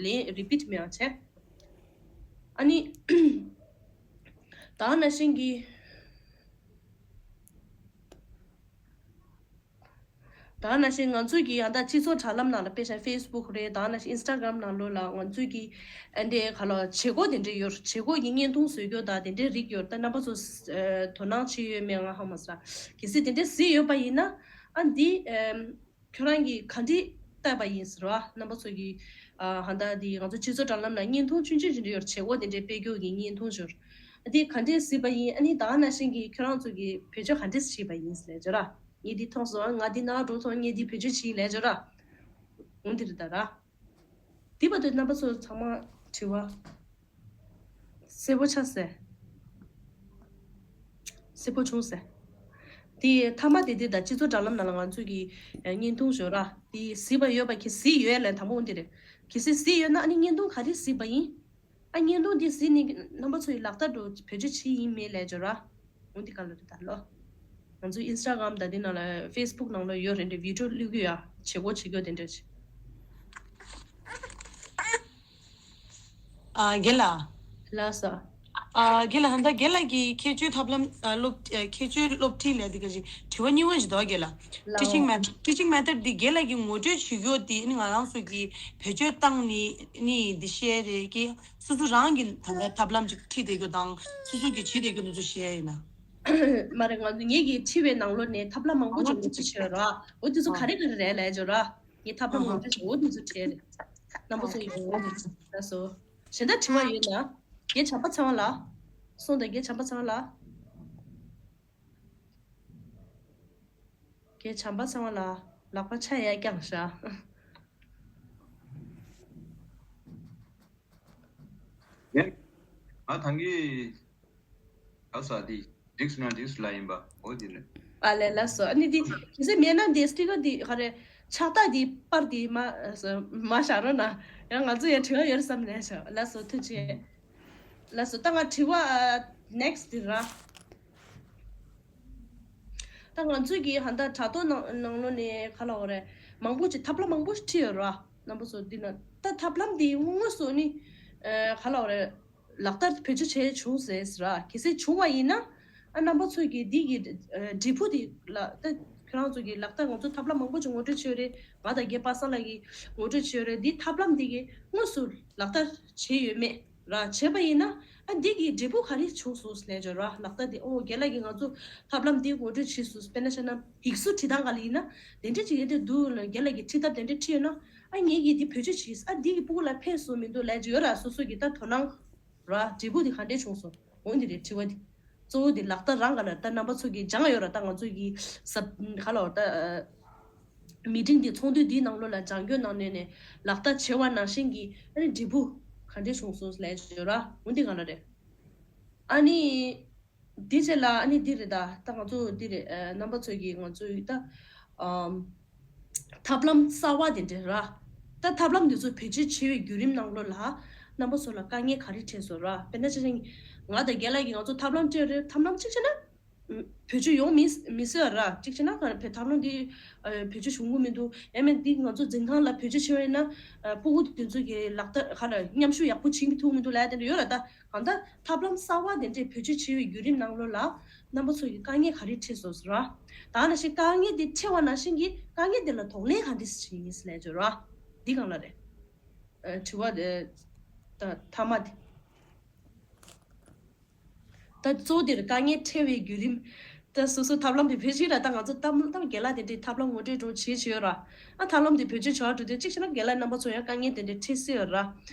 ལན་རི་པིཊ་མེད་པ་བྱས། ཨ་ནི་ད་ནང་བཞིན་གྱི། ད་ནང་བཞིན་ང་ཚོས་ཀྱི་ཡང་ད་སྤྱི་ཚོགས་དྲ་ལམ་ནང་ལ་དཔེ་ཆ་ཕེ་སི་བུག་རེད། ད་ནང་བཞིན་ཨིན་སི་ཊ་གྷ་རམ་ནང་ལོགས་ལ་ང་ཚོས་ཀྱི་ཨ་འདྲའི་ག་ལ་བྱེད་སྒོ་དེ་འདྲ་ཡོད། བྱེད་སྒོ་ཡི་བརྙན་ཐུང་བཟོ་རྒྱུ་དང་དེ་འདྲའི་རིགས་ཡོད། ད་རྣམ་པ་ཚོ་དོ་སྣང་བྱེད་ཡོད་མེད་ང་ཧ་མ་ཟ། གལ་སྲིད་དེ་འདྲ་གཟིགས་ཡོད་པ་ཡིན་ན་ཨ་འདི་ཁྱོད་རང་གིས་ག་འདྲས་བལྟས་པ་ཡིན་ཟེར་བ། རྣམ་པ་ཚོ་གིས་ཧ་ད་འདི་ང་ཚོ་སྤྱི་ཚོགས་དྲ་ལམ་ནང་བརྙན་ཐུང་ཆུང་ཆུང་ཅིག་འདྲ་ཡོད། བྱེད་སྒོ་དེ་འདྲའི་སྤེལ་རྒྱུ་གི་བརྙན་ཐུང་ཞིག་ཡོད། འདི་ག་འདྲས་གཟིགས་པ་ཡིན། ཨ་ནི་ད་ནང་བཞིན་གྱི་ཁྱོད་རང་ཚོ་གིས་བེད་སྤྱོད་ག་འདྲས་བྱས་པ་ཡིན་ཟེར་ལས་བརྗོད་ར། ངས་འདི་མཐོང་སོང་། ང་འདི་ནང་འགྲོ་སོང་། ངས་འདི་བེད་སྤྱོད་བྱས་ལས་བརྗོད་ར། འོ་འདི་རེད་ད་ར། འདི་བར་དུ་རྣམ་པ་ཚོ་ཚང་མ་དྲི་བ་གསལ་པོ་ཆགས་སོང་། གསལ་པོ་བྱུང་སོང་། འདི་མཐའ་མ་དེ་འདི་ད་སྤྱི་ཚོགས་དྲ་ལམ་ནང་ལ་ང་ཚོ་གི་བརྙན་ཐུང་བཟོ་ར། འདི་གཟིགས་པ་ཡོད་པ་གི་གཟིགས་ཡོད་ལས་དང་པོ་འོ་འདི་རེད། གལ་སྲིད་གཟིགས་ཡོད་ན་ཨ་ནི་བརྙན་ཐུང་ག་རེ་གཟིགས་པ་ཡིན། ཨ་བརྙན་ཐུང་འདི་གཟིགས་ནས་རྣམ་པ་ཚོ་ཡི་ལག་བསྟར་དུ་བེད་སྤྱོད་བྱེད་ཡིན་མིན་ལས་བརྗོད་ར། འོ་འདི་ག་ལ་རེད་ད་ལོ། ང་ཚོ་ཨིན་སི་ཊ་གྷ་རམ་དང་འདི་ནང་ལ་ཕེ་སི་བུག་ནང་ལ་ཡོད་རེད་འདྲ། བི་ཌི་ཡོ་བླུག་གི་ཡ་བྱེད་སྒོ་བྱེད་རྒྱུ་དེ་འདྲ་བྱེད། ཨ་རྒན་ལགས། ལགས་སོ། ཨ་རྒན་ལགས། ད་ལྟ་རྒན་ལགས་ཀྱི་ཁྱད་ཆོས་ཐབས་ལམ་ཨ་སློབ་ཨ་ཁྱད་ཆོས་སློབ་ཁྲིད་ལས་འདི་ག་ཞིག་དྲི་བ་གཉིས་པ་ཞིག་འདུག་རྒན་ལགས། ལགས། Teaching method, teaching method འདི་རྒན་ལགས་ཀྱིས་ངོ་སྤྲོད་བྱེད་རྒྱུ་དེ་ནི་ང་རང་ཚོ་གིས་བེད་སྤྱོད་བཏང་ནི་ནི་འདི་བཤད་རེད་ཀྱི། སོ་སོ་རང་གི་ད་ལྟ་ཐབས་ལམ་ཅིག་ཁྲིད་བསྡད་རྒྱུ་དང་སོ་སོ་གི་བྱེད་བསྡད་རྒྱུ་དེ་ཚོ་བཤད་ཡིན་ན། མ་རེད། ང་ངེད་ཀྱི་ཁྲིད་པའི་ནང་ལོགས་ནས་ཐབས་ལམ་མང་པོ་ཅིག་ངོ་སྤྲོད་བྱས་ཡོད་ར། འོ་དེ་ཚོ་ག་རེ་ག་རེ་རེད་ལབ་ཡོད་ར། ངས་ཐབས་ལམ་ངོ་སྤྲོད་བྱས། འོ་དེ་ཚོ་བྲིས་རེད། རྣམ་པ་ཚོ་ཡིན། འོ་དེ་ཚོ་ལགས་སོ། གཞན་དག་དྲི་བ་ཡོད་ན། རྒན་བྱམས་པ་ཚེ་དབང་ལགས། གསུངས་དང་རྒན་བྱམས་པ་ཚེ་དབང་ལགས། རྒན་བྱམས་པ་ཚེ་དབང་ལགས། ལག་པ་ཆ་ཡ་བརྐྱངས་ཤག་ཡ། ང་ཐང་གི་ཨ་ས་དེ་འགྲིག་སོང་ན་འགྲིག་སོང་ལ་ཡིན་པ། འོ་དེ་རེད། ཨ་ལས་ལགས་སོ། ཨ་ནི་དེ་གལ་སྲིད་མེད་ན་དེ་སི་ཊི་ཀར་དེ་ག་རེ་ཕྱག་རྟགས་དེ་པར་དེ་མ་མ་བཞག་རོགས་གནང་། ཡང་ང་ཚོ་ཡང་དྲི་བ་ཡོད་བསམ་ནས་ཤག་ལགས་སོ། ཐུགས་རྗེ་ཆེ། ལགས་སོ། ད་ང་དྲི་བ་ཨ་ནེག་སི་ཊི་དེ་ར། ད་ང་ཚོས་ཀྱི་ཧ་ད་དྲ་ཐོག་ནང་ནང་ལོགས་ནས་ག་ལབ་དགོས་རེད། མང་པོ་ཅིག་ཐབས་ལམ་མང་པོ་ཞིག་ཁྲིད་ཡོད་ར། རྣམ་པ་ཚོ་འདི་ན་ད་ཐབས་ལམ་འདི་དངོས་སུ་ནི་ཨ་ག་ལབ་དགོས་རེད། ལག་བསྟར་བེད་སྤྱོད་བྱས་བྱུང་ཟེར་ར། གལ་སྲིད་བྱུང་བ་ཡིན་ན་ཨ་རྣམ་པ་ཚོས་ཀྱི་འདི་གི་ཨ་འབྲས་བུ་འདི་ལ་ད་ཁྱོད་རང་ཚོ་གི་ལག་བསྟར་ང་ཚོ་ཐབས་ལམ་མང་པོ་ཅིག་ངོ་སྤྲོད་བྱས་ཡོད་རེད། ང་དང་རྒན་པ་སངས་ལགས་ཀྱིས་ངོ་སྤྲོད་བྱས་ཡོད་རེད། འདི་ཐབས་ལམ་འདི་གི་དངོས་སུ་ལག་བསྟར་བྱས་ཡོད་མེད། ར་བྱས་པ་ཡིན་ན་ཨ་འདི་གི་འབྲས་བུ་ག་རེ་བྱུང་སོང་ལས་བརྗོད་ར། ལག་བསྟར་འདི་ཨོ་རྒན་ལགས་ཀྱིས་ང་ཚོ་ཐབས་ལམ་འདི་ངོ་སྤྲོད་བྱས་སོང་། དཔེར་ན་བཤད་ན་ཡིག་གཟུགས་བྲིས་སྟངས་ག་ལ་ཡིན་ན་དེ་འདྲ་ཅིག་ཡོད་དེ་འདུག་ལ། རྒན་ལགས་ཀྱིས་ཁྲིད་ཐབས་དེ་འདྲ་ཁྲིད་ཡོད་ན་ཨ་ངེད་ཀྱིས་འདི་བེད་སྤྱོད་བྱས། ཨ་འདི་གི་ཕྲུ་གུ་ལ་ཕན་སོང་མི་འདུག་ལས་བརྗོད་ཡོད་ར། སོ་སོ་གི་ད་དོ་སྣང་ར་འབྲས་བུ་འདི་ག་འདྲས་བྱུང་སོང་འོ་འདི་རེད་དྲི་བ་འདི། གཙོ་བོ་འདི་ལག་བསྟར་རང་ག་ལ་ད་རྣམ་པ་ཚོ་གིས་སྦྱང་ཡོད་ར། ད་ང་ཚོ་གི་ས་ག་ལ་ད་མི་ཊིང་འདི་ཚོགས་འདུ་འདིའི་ནང་ལོགས་ལ་སྦྱང་རྒྱུ་ནང་ནས་ནས་ལག་བསྟར་བྱས་པ་ནང་བཞིན་གྱི་ཨ་ནི་འབྲས་བུ་ག་འདྲས་བྱུང་སོང་ལས་བརྗོད་ར། འོ་འདི་ག་ལ་རེད། ཨ་ནི་འདི་རྗེས་ལ་ཨ་ནི་འདི་རེད། ད་ད་ང་ཚོ་འདི་རེད། ཨ་རྣམ་པ་ཚོ་གིས་ང་ཚོའི་ད་ཨམ་ཐབས་ལམ་གསར་བ་དེ་འདྲ་ར། ད་ཐབས་ལམ་འདི་ཚོ་བེད་སྤྱོད་བྱེད་པའི་བརྒྱུད་རིམ་ནང་ལོགས་ལ་རྣམ་པ་ཚོ་ལ་དཀའ་ངལ་ག་རེ་འཕྲད་སོང་ར། དཔེར་ན་ཆ་བཞག་ང་དང་རྒན་ལགས་ཀྱིས་ང་ཚོ་ཐབས་ལམ་སྤྲད་རེད། ཐབས་ལམ་གཅིག་བྱས་ན་བེད་སྤྱོད་ཡོང་མི་མི་སྲིད་ར། གཅིག་བྱས་ན་ག་རེ་ཐབས་ལམ་འདི་ཨ་བེད་སྤྱོད་བྱུང་གི་མི་འདུག་ཡང་མིན་འདི་ང་ཚོ་འཛིན་ཁང་ལ་བེད་སྤྱོད་བྱས་པ་ཡིན་ན་ཨ་ཕྲུ་གུ་དེ་ཚོ་གི་ལག་བསྟར་ག་རེ་མཉམ་ཞུགས་ཡག་པོ་བྱེད་མི་ཐུབ་མི་འདུག་ལབ་དེ་འདྲ་ཡོད་ར། ད་གང་ལྟར་ཐབས་ལམ་གསར་བ་དེ་འདྲས་བེད་སྤྱོད་བྱེད་པའི་བརྒྱུད་རིམ་ནང་ལོགས་ལ་རྣམ་པ་ཚོ་གི་དཀའ་ངལ་ག་རེ་འཕྲད་སོང་ཟེར་ར། ད་ནང་བཞིན་དཀའ་ངལ་དེ་འཕྲད་པ་ནང་བཞིན་གྱི་དཀའ་ངལ་དེ་ལ་གདོང་ལེན་ག་འདྲས་བྱེད་ཡིན་ཟེར་ལབ་བརྗོད་ར། འདི་གང་ལ་རེད། ཨ་དྲི་བ་དེ་ད་མཐའ་མ་དེ། ད་གཙོ་བོ་དེར་དཀའ་ངལ་འཕྲད་པའི་བརྒྱུད་རིམ། ད་སོ་སོ་ཐབས་ལམ་དེ་བེད་སྤྱོད་ར། ད་ང་ཚོ་ཐབས་ལམ་རྒན་ལགས་དེ་འདྲའི་ཐབས་ལམ་ངོ་སྤྲོད་འགྲོ་བྱེད་བྱེད་ཡོད་ར། ཨ་ཐབས་ལམ་དེ་བེད་སྤྱོད་བྱ་བ་འགྲོ་དུས་གཅིག་བྱས་ན་རྒན་ལགས་རྣམ་པ་ཚོ་ཡང་དཀའ་ངལ་དེ་འདྲའི་འཕྲད་སྲིད་ཡོད་ར། ཨ་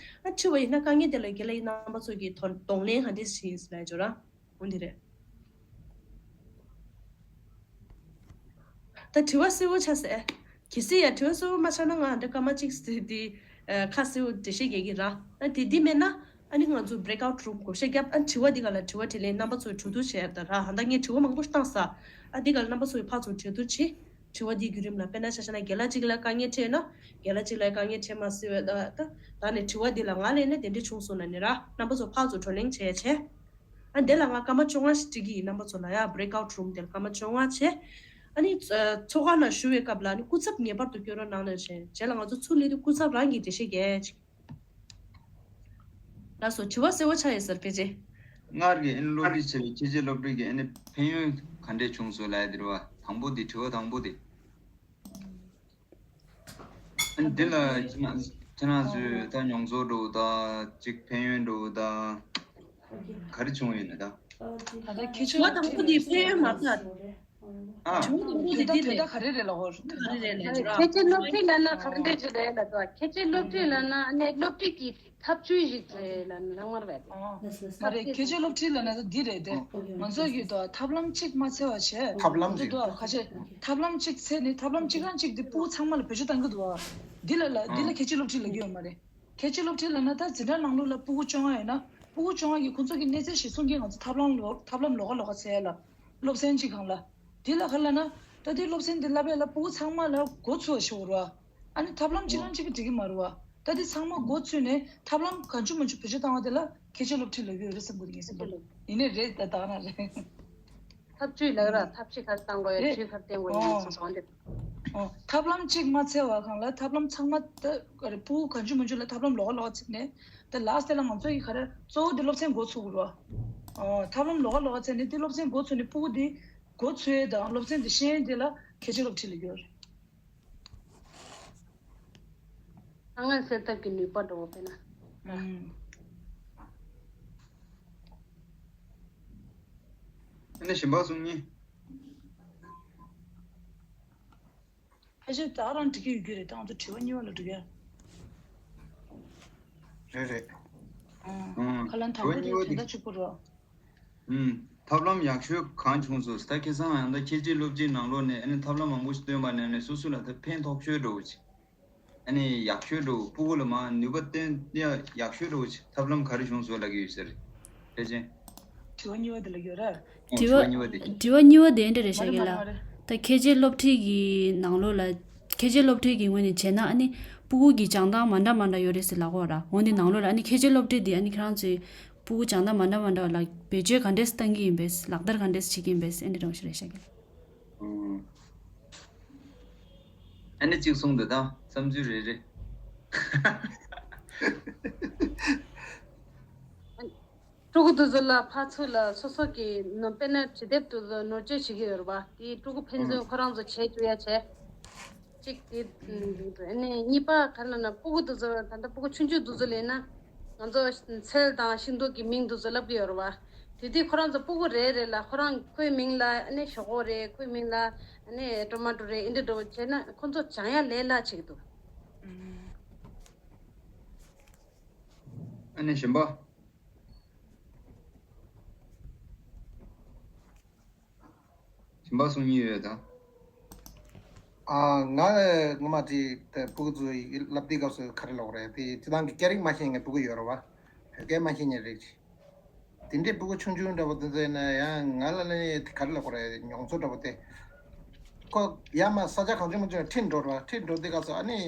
འཕྲད་པ་ཡིན་ན་དཀའ་ངལ་དེ་ལ་རྒན་ལགས་རྣམ་པ་ཚོ་གིས་དོ་གདོང་ལེན་ག་འདྲས་བྱེད་ཡིན་ཟེར་ལབ་བརྗོད་ར། འོ་འདི་རེད། ད་དྲི་བ་གསལ་བོ་ཆགས་སོང་ཨེ། གལ་སྲིད་ཡ་དྲི་བ་གསལ་བོ་མ་ཆགས་ན་ང་འདི་སྐར་མ་གཅིག་ཙམ་དེ་ཨ་ཁ་གསལ་བོ་འགྲེལ་བཤད་རྒྱག་གི་ར། ཨ་དེ་འདི་མེད་ན་ཨ་ནི་ང་ཚོ་breakout room བགོ་བཤའ་རྒྱབ། ཨ་དྲི་བ་འདི་ག་ལ་དྲི་བ་དྲིས་ལན་རྣམ་པ་ཚོས་གྲོས་བསྡུར་བྱས་ད་ར། ཨ་ད་ངས་དྲི་བ་མང་པོ་ཞིག་བཏང་ས། ཨ་འདི་ག་ལ་རྣམ་པ་ཚོས་ཕར་ཚུར་གྲོས་བསྡུར་བྱེད། དྲི་བ་འདིའི་བརྒྱུད་རིམ་ལ་དཔེར་ན་ཆ་བཞག་ན་རྒན་ལགས་གཅིག་ལ་དཀའ་ངལ་འཕྲད་ན་རྒན་ལགས་གཅིག་ལ་དཀའ་ངལ་འཕྲད་མ་སྲིད་པས། ད་ད་ད་ནས་དྲི་བ་འདི་ལ་ང་ལན་ནས་དེ་འདྲ་བྱུང་སོང་ན་ནི་ར་རྣམ་པ་ཚོ་ཕར་ཚུར་བགྲོ་གླེང་བྱས་བྱས། ཨ་འདི་ལ་ང་སྐར་མ་བཅོ་ལྔ་ཞིག་སྒྲིག་གི་ཡིན། རྣམ་པ་ཚོ་ལ་ཡ་breakout room དེ་ལ་སྐར་མ་བཅོ་ལྔ་བྱས། ཨ་ནི་ཚོ་ཚོགས་ཁང་ནང་ཞུགས་པའི་སྐབས་ལ་ཨ་ནི་སྐུ་ཚབ་ངེས་པར་དུ་སྐྱོན་རོགས་གནང་ལབ་བྱས། རྗེས་ལ་ང་ཚོ་ཚུར་སླེབས་དུས་སྐུ་ཚབ་རང་གིས་འགྲེལ་བཤད་རྒྱག་ཅིག་ལགས་སོ། དྲི་བ་གསལ་པོ་ཆགས་ཡོད་ས་རེད་ཕལ་ཆེར། སྔར་གྱི་ཨ་ནི་སློབ་ཁྲིད་བྱས་པའི་ཁྱད་ཆོས་སློབ་ཁྲིད་ཀྱི་ཨ་ནི་ཕན་ཡོན་ག་འདྲས་བྱུང་སོང་ལབ་ཡ་དེ་རེད་བ། དང་པོ་དེ་དྲི་བ་དང་པོ་དེ། ཨ་ནི་འདི་ལ་ཁྱེད་རང་ཁྱེད་རང་ཚོས་ད་མྱོང་ཚོར་འདྲ་བོ་དང་ཅིག་ཕན་ཡོན་འདྲ་བོ་དང་ག་རེ་བྱུང་ཡོད་ན་ད། ད་ལྟ་ཁྱེད་ཚོས་དྲི་བ་དང་པོ་དེ་ཕན་ཡོན་མ་ཐག་ཨ། དྲི་བ་དང་པོ་དེ་དེ་དེ་ལས་ག་རེ་རེད་ལ་ཧོར། ག་རེ་རེད་ལ་ཁྱེད་ཚོས་སློབ་ཁྲིད་ལབ་ན་ག་རེ་འདྲ་ཅིག་རེད་ལ་ད། ཁྱེད་ཚོས་སློབ་ཁྲིད་ལབ་ན་ཨ་ནི་སློབ་ཁྲིད་ཀྱི་ཐབས་ཇུས་ཤིག་རེད་ལ་ནང་མར་བས་ཏེ། ཨོ། མ་རེད། ཁྱེད་ཚོས་སློབ་ཁྲིད་ལབ་ན་ད་འདི་རེད་དེ། ང་ཚོ་གི་ད་ཐབས་ལམ་གཅིག་མ་འཚོལ་བ་བྱས། ཐབས་ལམ་འདི་གཅིག་ད་ཁ་ཆེ། ཐབས་ལམ་གཅིག་འཚོལ་ནས་ཐབས་ལམ་གཅིག་རང་གཅིག་འདི་སྤུ་གུ་ཚང་མ་ལ་བེད་སྤྱོད་གཏང་གི་འདུག་ཨ། འདི་ལ་ལ་འདི་ལ་ཨ་ཁྱད་ཆོས་སློབ་ཁྲིད་ལབ་ཀྱི་ཡོད་མ་རེད། ཁྱད་ཆོས་སློབ་ཁྲིད་ལབ་ན་ད་འཛིན་གྲྭ་ནང་ལོགས་ལ་སྤུ་གུ་བཅོ་ལྔ་ཡོད་ན་སྤུ་གུ་བཅོ་ལྔ་གི་ཁོང་ཚོ་གི་གནས་ཚད་གཞིར་བཟུང་གིས་ང་ཚོ་ཐབས་ལམ་ལོ་ཐབས་ལམ་ལོགས་ཀ་ལོགས་ཀ་འཚོལ་ཡ་ལ། སློབ་ཚན་གཅིག་སྒང་ལ། འདི་ལ་ག་རེ་ལབ་ན། ད་ལྟའི་སློབ་ཚན་འདི་བསླབ་ཡ་ལ་སྤུ་གུ་ཚང་མ་ལ་མགོ་ཚོས་ཤོག་ར། ཨ་ནི་ཐབས་ལམ་གཅིག་རང་གཅིག་གིས་འགྲིག་གི་མ་རེད་བ། ད་འདི་ཚང་མ་མགོ་ཚོས་ནས་ཐབས་ལམ་གང་བྱུང་མང་བྱུང་བེད་སྤྱོད་བཏང་བ་དེ་ལ་ཁྱད་ཆོས་སློབ་ཁྲིད་ལབ་ཀྱི་ཡོད་རེད་བསམ་གྱི་འདུག་ངས་བསམ་པ་ལ། ཡིན་ནའི་རེད་ད་ད་ག་ན་རེད། ཐབས་ཇུས་ལབ་ར་ཐབས་ཤེས་ག་རེ་བཏང་དགོས་ཡ་རེད། ཇུས་ག་རེ་བཏོན་དགོས་ཡིན་ཨོ། སོང་སོང་འདི། ཨོ། ཐབས་ལམ་གཅིག་མ་འཚོལ་བ་སྒང་ལ་ཐབས་ལམ་ཚང་མ་ད་ག་རེ་སྤུ་གུ་གང་བྱུང་མང་བྱུང་ལ་ཐབས་ལམ་ལོགས་ཀ་ལོགས་ཀ་བརྩིས་ནས་ད་ལ་སྟེ་ལ་ང་ཚོ་ཡི་ག་རེ་གཙོ་བོ་དེ་སློབ་ཚན་མགོ་ཚོས་དགོས་ར། ཨོ། ཐབས་ལམ་ལོགས་ཀ་ལོགས་ཀ་བརྩིས་ནས་དེ་སློབ་ཚན་མགོ་ཚོས་ནས་སྤུ་གུ་དེ་མགོ་ཚོས་དང་སློབ་ཚན་དེ་ཤེས་ཡོན་དེ་ལ་ཁྱད་ཆོས་སློབ་ཁྲིད་ལབ་ཀྱི་ཡོད་རེད། དཀའ་ངལ་སེལ་ཐབས་ཀྱི་ནུས་པ་འདྲ་བོ་དཔེར་ན། ཨ་ནི་གཞན་པ་གསུང་ཉིན། ཕལ་ཆེར་ད་རང་འགྲིག་གི་ཡོད་རྒྱུ་རེད་ད་ང་ཚོ་དྲི་བ་གཉིས་པ་ལ་འགྲོ་གི་རེད། རེད་རེད། ཨང་། ཁ་ལན་དང་པོ་དེ་དོན་དག་གཅིག་པོ་རེད། ཨུམ། ཐབས་ལམ་ཡག་ཤོས་གང་བྱུང་སོང་ད་ཁ་སང་ཡང་ད་ཁྱེད་ཀྱི་སློབ་ཁྲིད་ནང་ལོགས་ནས་ཨ་ནི་ཐབས་ལམ་མང་པོ་ཞིག་བཏོན་པ་ནས་ཨ་ནི་སོ་སོ་ལ་ད་ཕན་ཐོགས་ཤོས་འགྲོ་གི་ཨ་ནི་ཡག་ཤོས་འགྲོ་སྤུ་གུ་ལ་མ་ནུས་པ་བཏོན་ཡ་ཡག་ཤོས་འགྲོ་ཐབས་ལམ་ག་རེ་བྱུང་སོང་ལབ་ཀྱི་ཡོད་ཟེར། ཕལ་ཆེར། དྲི་བ་གཉིས་པ་དེ་ལ་ཡོད་ར། དྲི་དྲི་བ་བ་གཉིས་པ་དེ། དྲི་བ་གཉིས་པ་དེ་འདྲ་རེད་ཤག་གི་ལ། མ་རེད་མ་རེད། ད་ཁྱེད་ཀྱི་སློབ་ཁྲིད་ཀྱི་ནང་ལོགས་ལ། ཁྱེད་ཀྱི་སློབ་ཁྲིད་ཀྱི་ངོས་ནས་བྱས་ན་ཨ་ནི་སྤུ་གུ་གི་སྦྱང་སྟངས་མ་འདྲ་མ་འདྲ་ཡོད་རེད་ཟེར་ལབ་ཀྱི་ཡོད་ར། འོན་ཏེ་ནང་ལོགས་ལ་ཨ་ནི་ཁྱེད་ཀྱི་སློབ་ཁྲིད་དེ་ཨ་ནི་ཁྱེད་རང་ཚོའི་སྤུ་གུ་སྦྱང་སྟངས་མ་འདྲ་མ་འདྲ་བ་ལ་བེད་སྤྱོད་ག་འདྲས་བཏང་གི་ཡིན་པས་ལག་བསྟར་ག་འདྲས་བྱེད་ཀྱི་ཡིན་པས་ཨ་ནི་འདྲ་བོ་ཞིག་རེད་ཤག་གི་ལ། ཨུམ། ཨ་ནི་གཅིག་གསུངས་འདུག་ད་བསམ་ཚུལ་རེ་རེ། ཕྲུ་གུ་དེ་ཚོ་ལ་ཕར་ཚུར་ལ་སོ་སོ་གི་ནོར་དཔེར་ན་བྲིས་དེབ་དེ་ཚོ་ནོར་བཅོས་བྱེད་ཀྱི་ཡོད་རེད་པ། དེ་ཕྲུ་གུ་ཕན་ཚུན་ཁོ་རང་ཚོ་བྱེད་བཅུག་ཡ་བྱས། གཅིག་དེ་ཨ་ནི་གཉིས་པ་ག་རེ་ལབ་ན་སྤུ་གུ་དེ་ཚོ་ད་ལྟ་སྤུ་གུ་ཆུང་ཆུང་དེ་ཚོ་ལབ་ན་ང་ཚོ་ཚལ་དང་ཤིང་ཏོག་གི་མིང་དེ་ཚོ་ལབ་ཀྱི་ཡོད་རེད་པ། དེ་དུས་ཁོ་རང་ཚོ་སྤུ་གུ་རེ་རེ་ལ་ཁོ་རང་ཁོའི་མིང་ལ་ཨ་ནི་ཞོག་ཁོག་རེད། ཁོའི་མིང་ལ་ཨ་ནི་ཊོ་མ་ཊོ་རེད། ཨེ་འདྲ་འདྲ་བོ་བྱས་ན་ཁོ་ཚོ་སྦྱང་ཡ་ལས་སླ་བྱེད་ཀྱི་འདུག་ཨ་ནི་གཞན་པ། གཞན་པ་གསུང་མཁན་ཡོད་དམ། ཨ། ང་ངོ་མ་དེ་དེ་སྤུ་གུ་ཚོ་ཡི་བསླབ་དུས་སྐབས་སུ་ག་རེ་ལབ་དགོས་རེད་དེ་སྤྱིར་བཏང་གི་སྐད་རིགས་མ་ཤེས་མཁན་སྤུ་གུ་ཡོད་རེད་བ། བོད་སྐད་མ་ཤེས་མཁན་རེད། དེ་འདྲའི་སྤུ་གུ་ཆུང་ཆུང་འདྲ་པོ་དེ་ཚོ་ཡིན་ན་ཡང་ང་ལ་ལས་ག་རེ་ལབ་དགོས་རེད་མྱོང་ཚོར་འདྲ་པོ་དེ། ཁོ་ཡར་མར་ས་ཆ་གང་བྱུང་མང་བྱུང་ཁྲིད་འགྲོ་རེད་བ། ཁྲིད་འགྲོ་དུས་སྐབས་སུ་ཨ་ནི།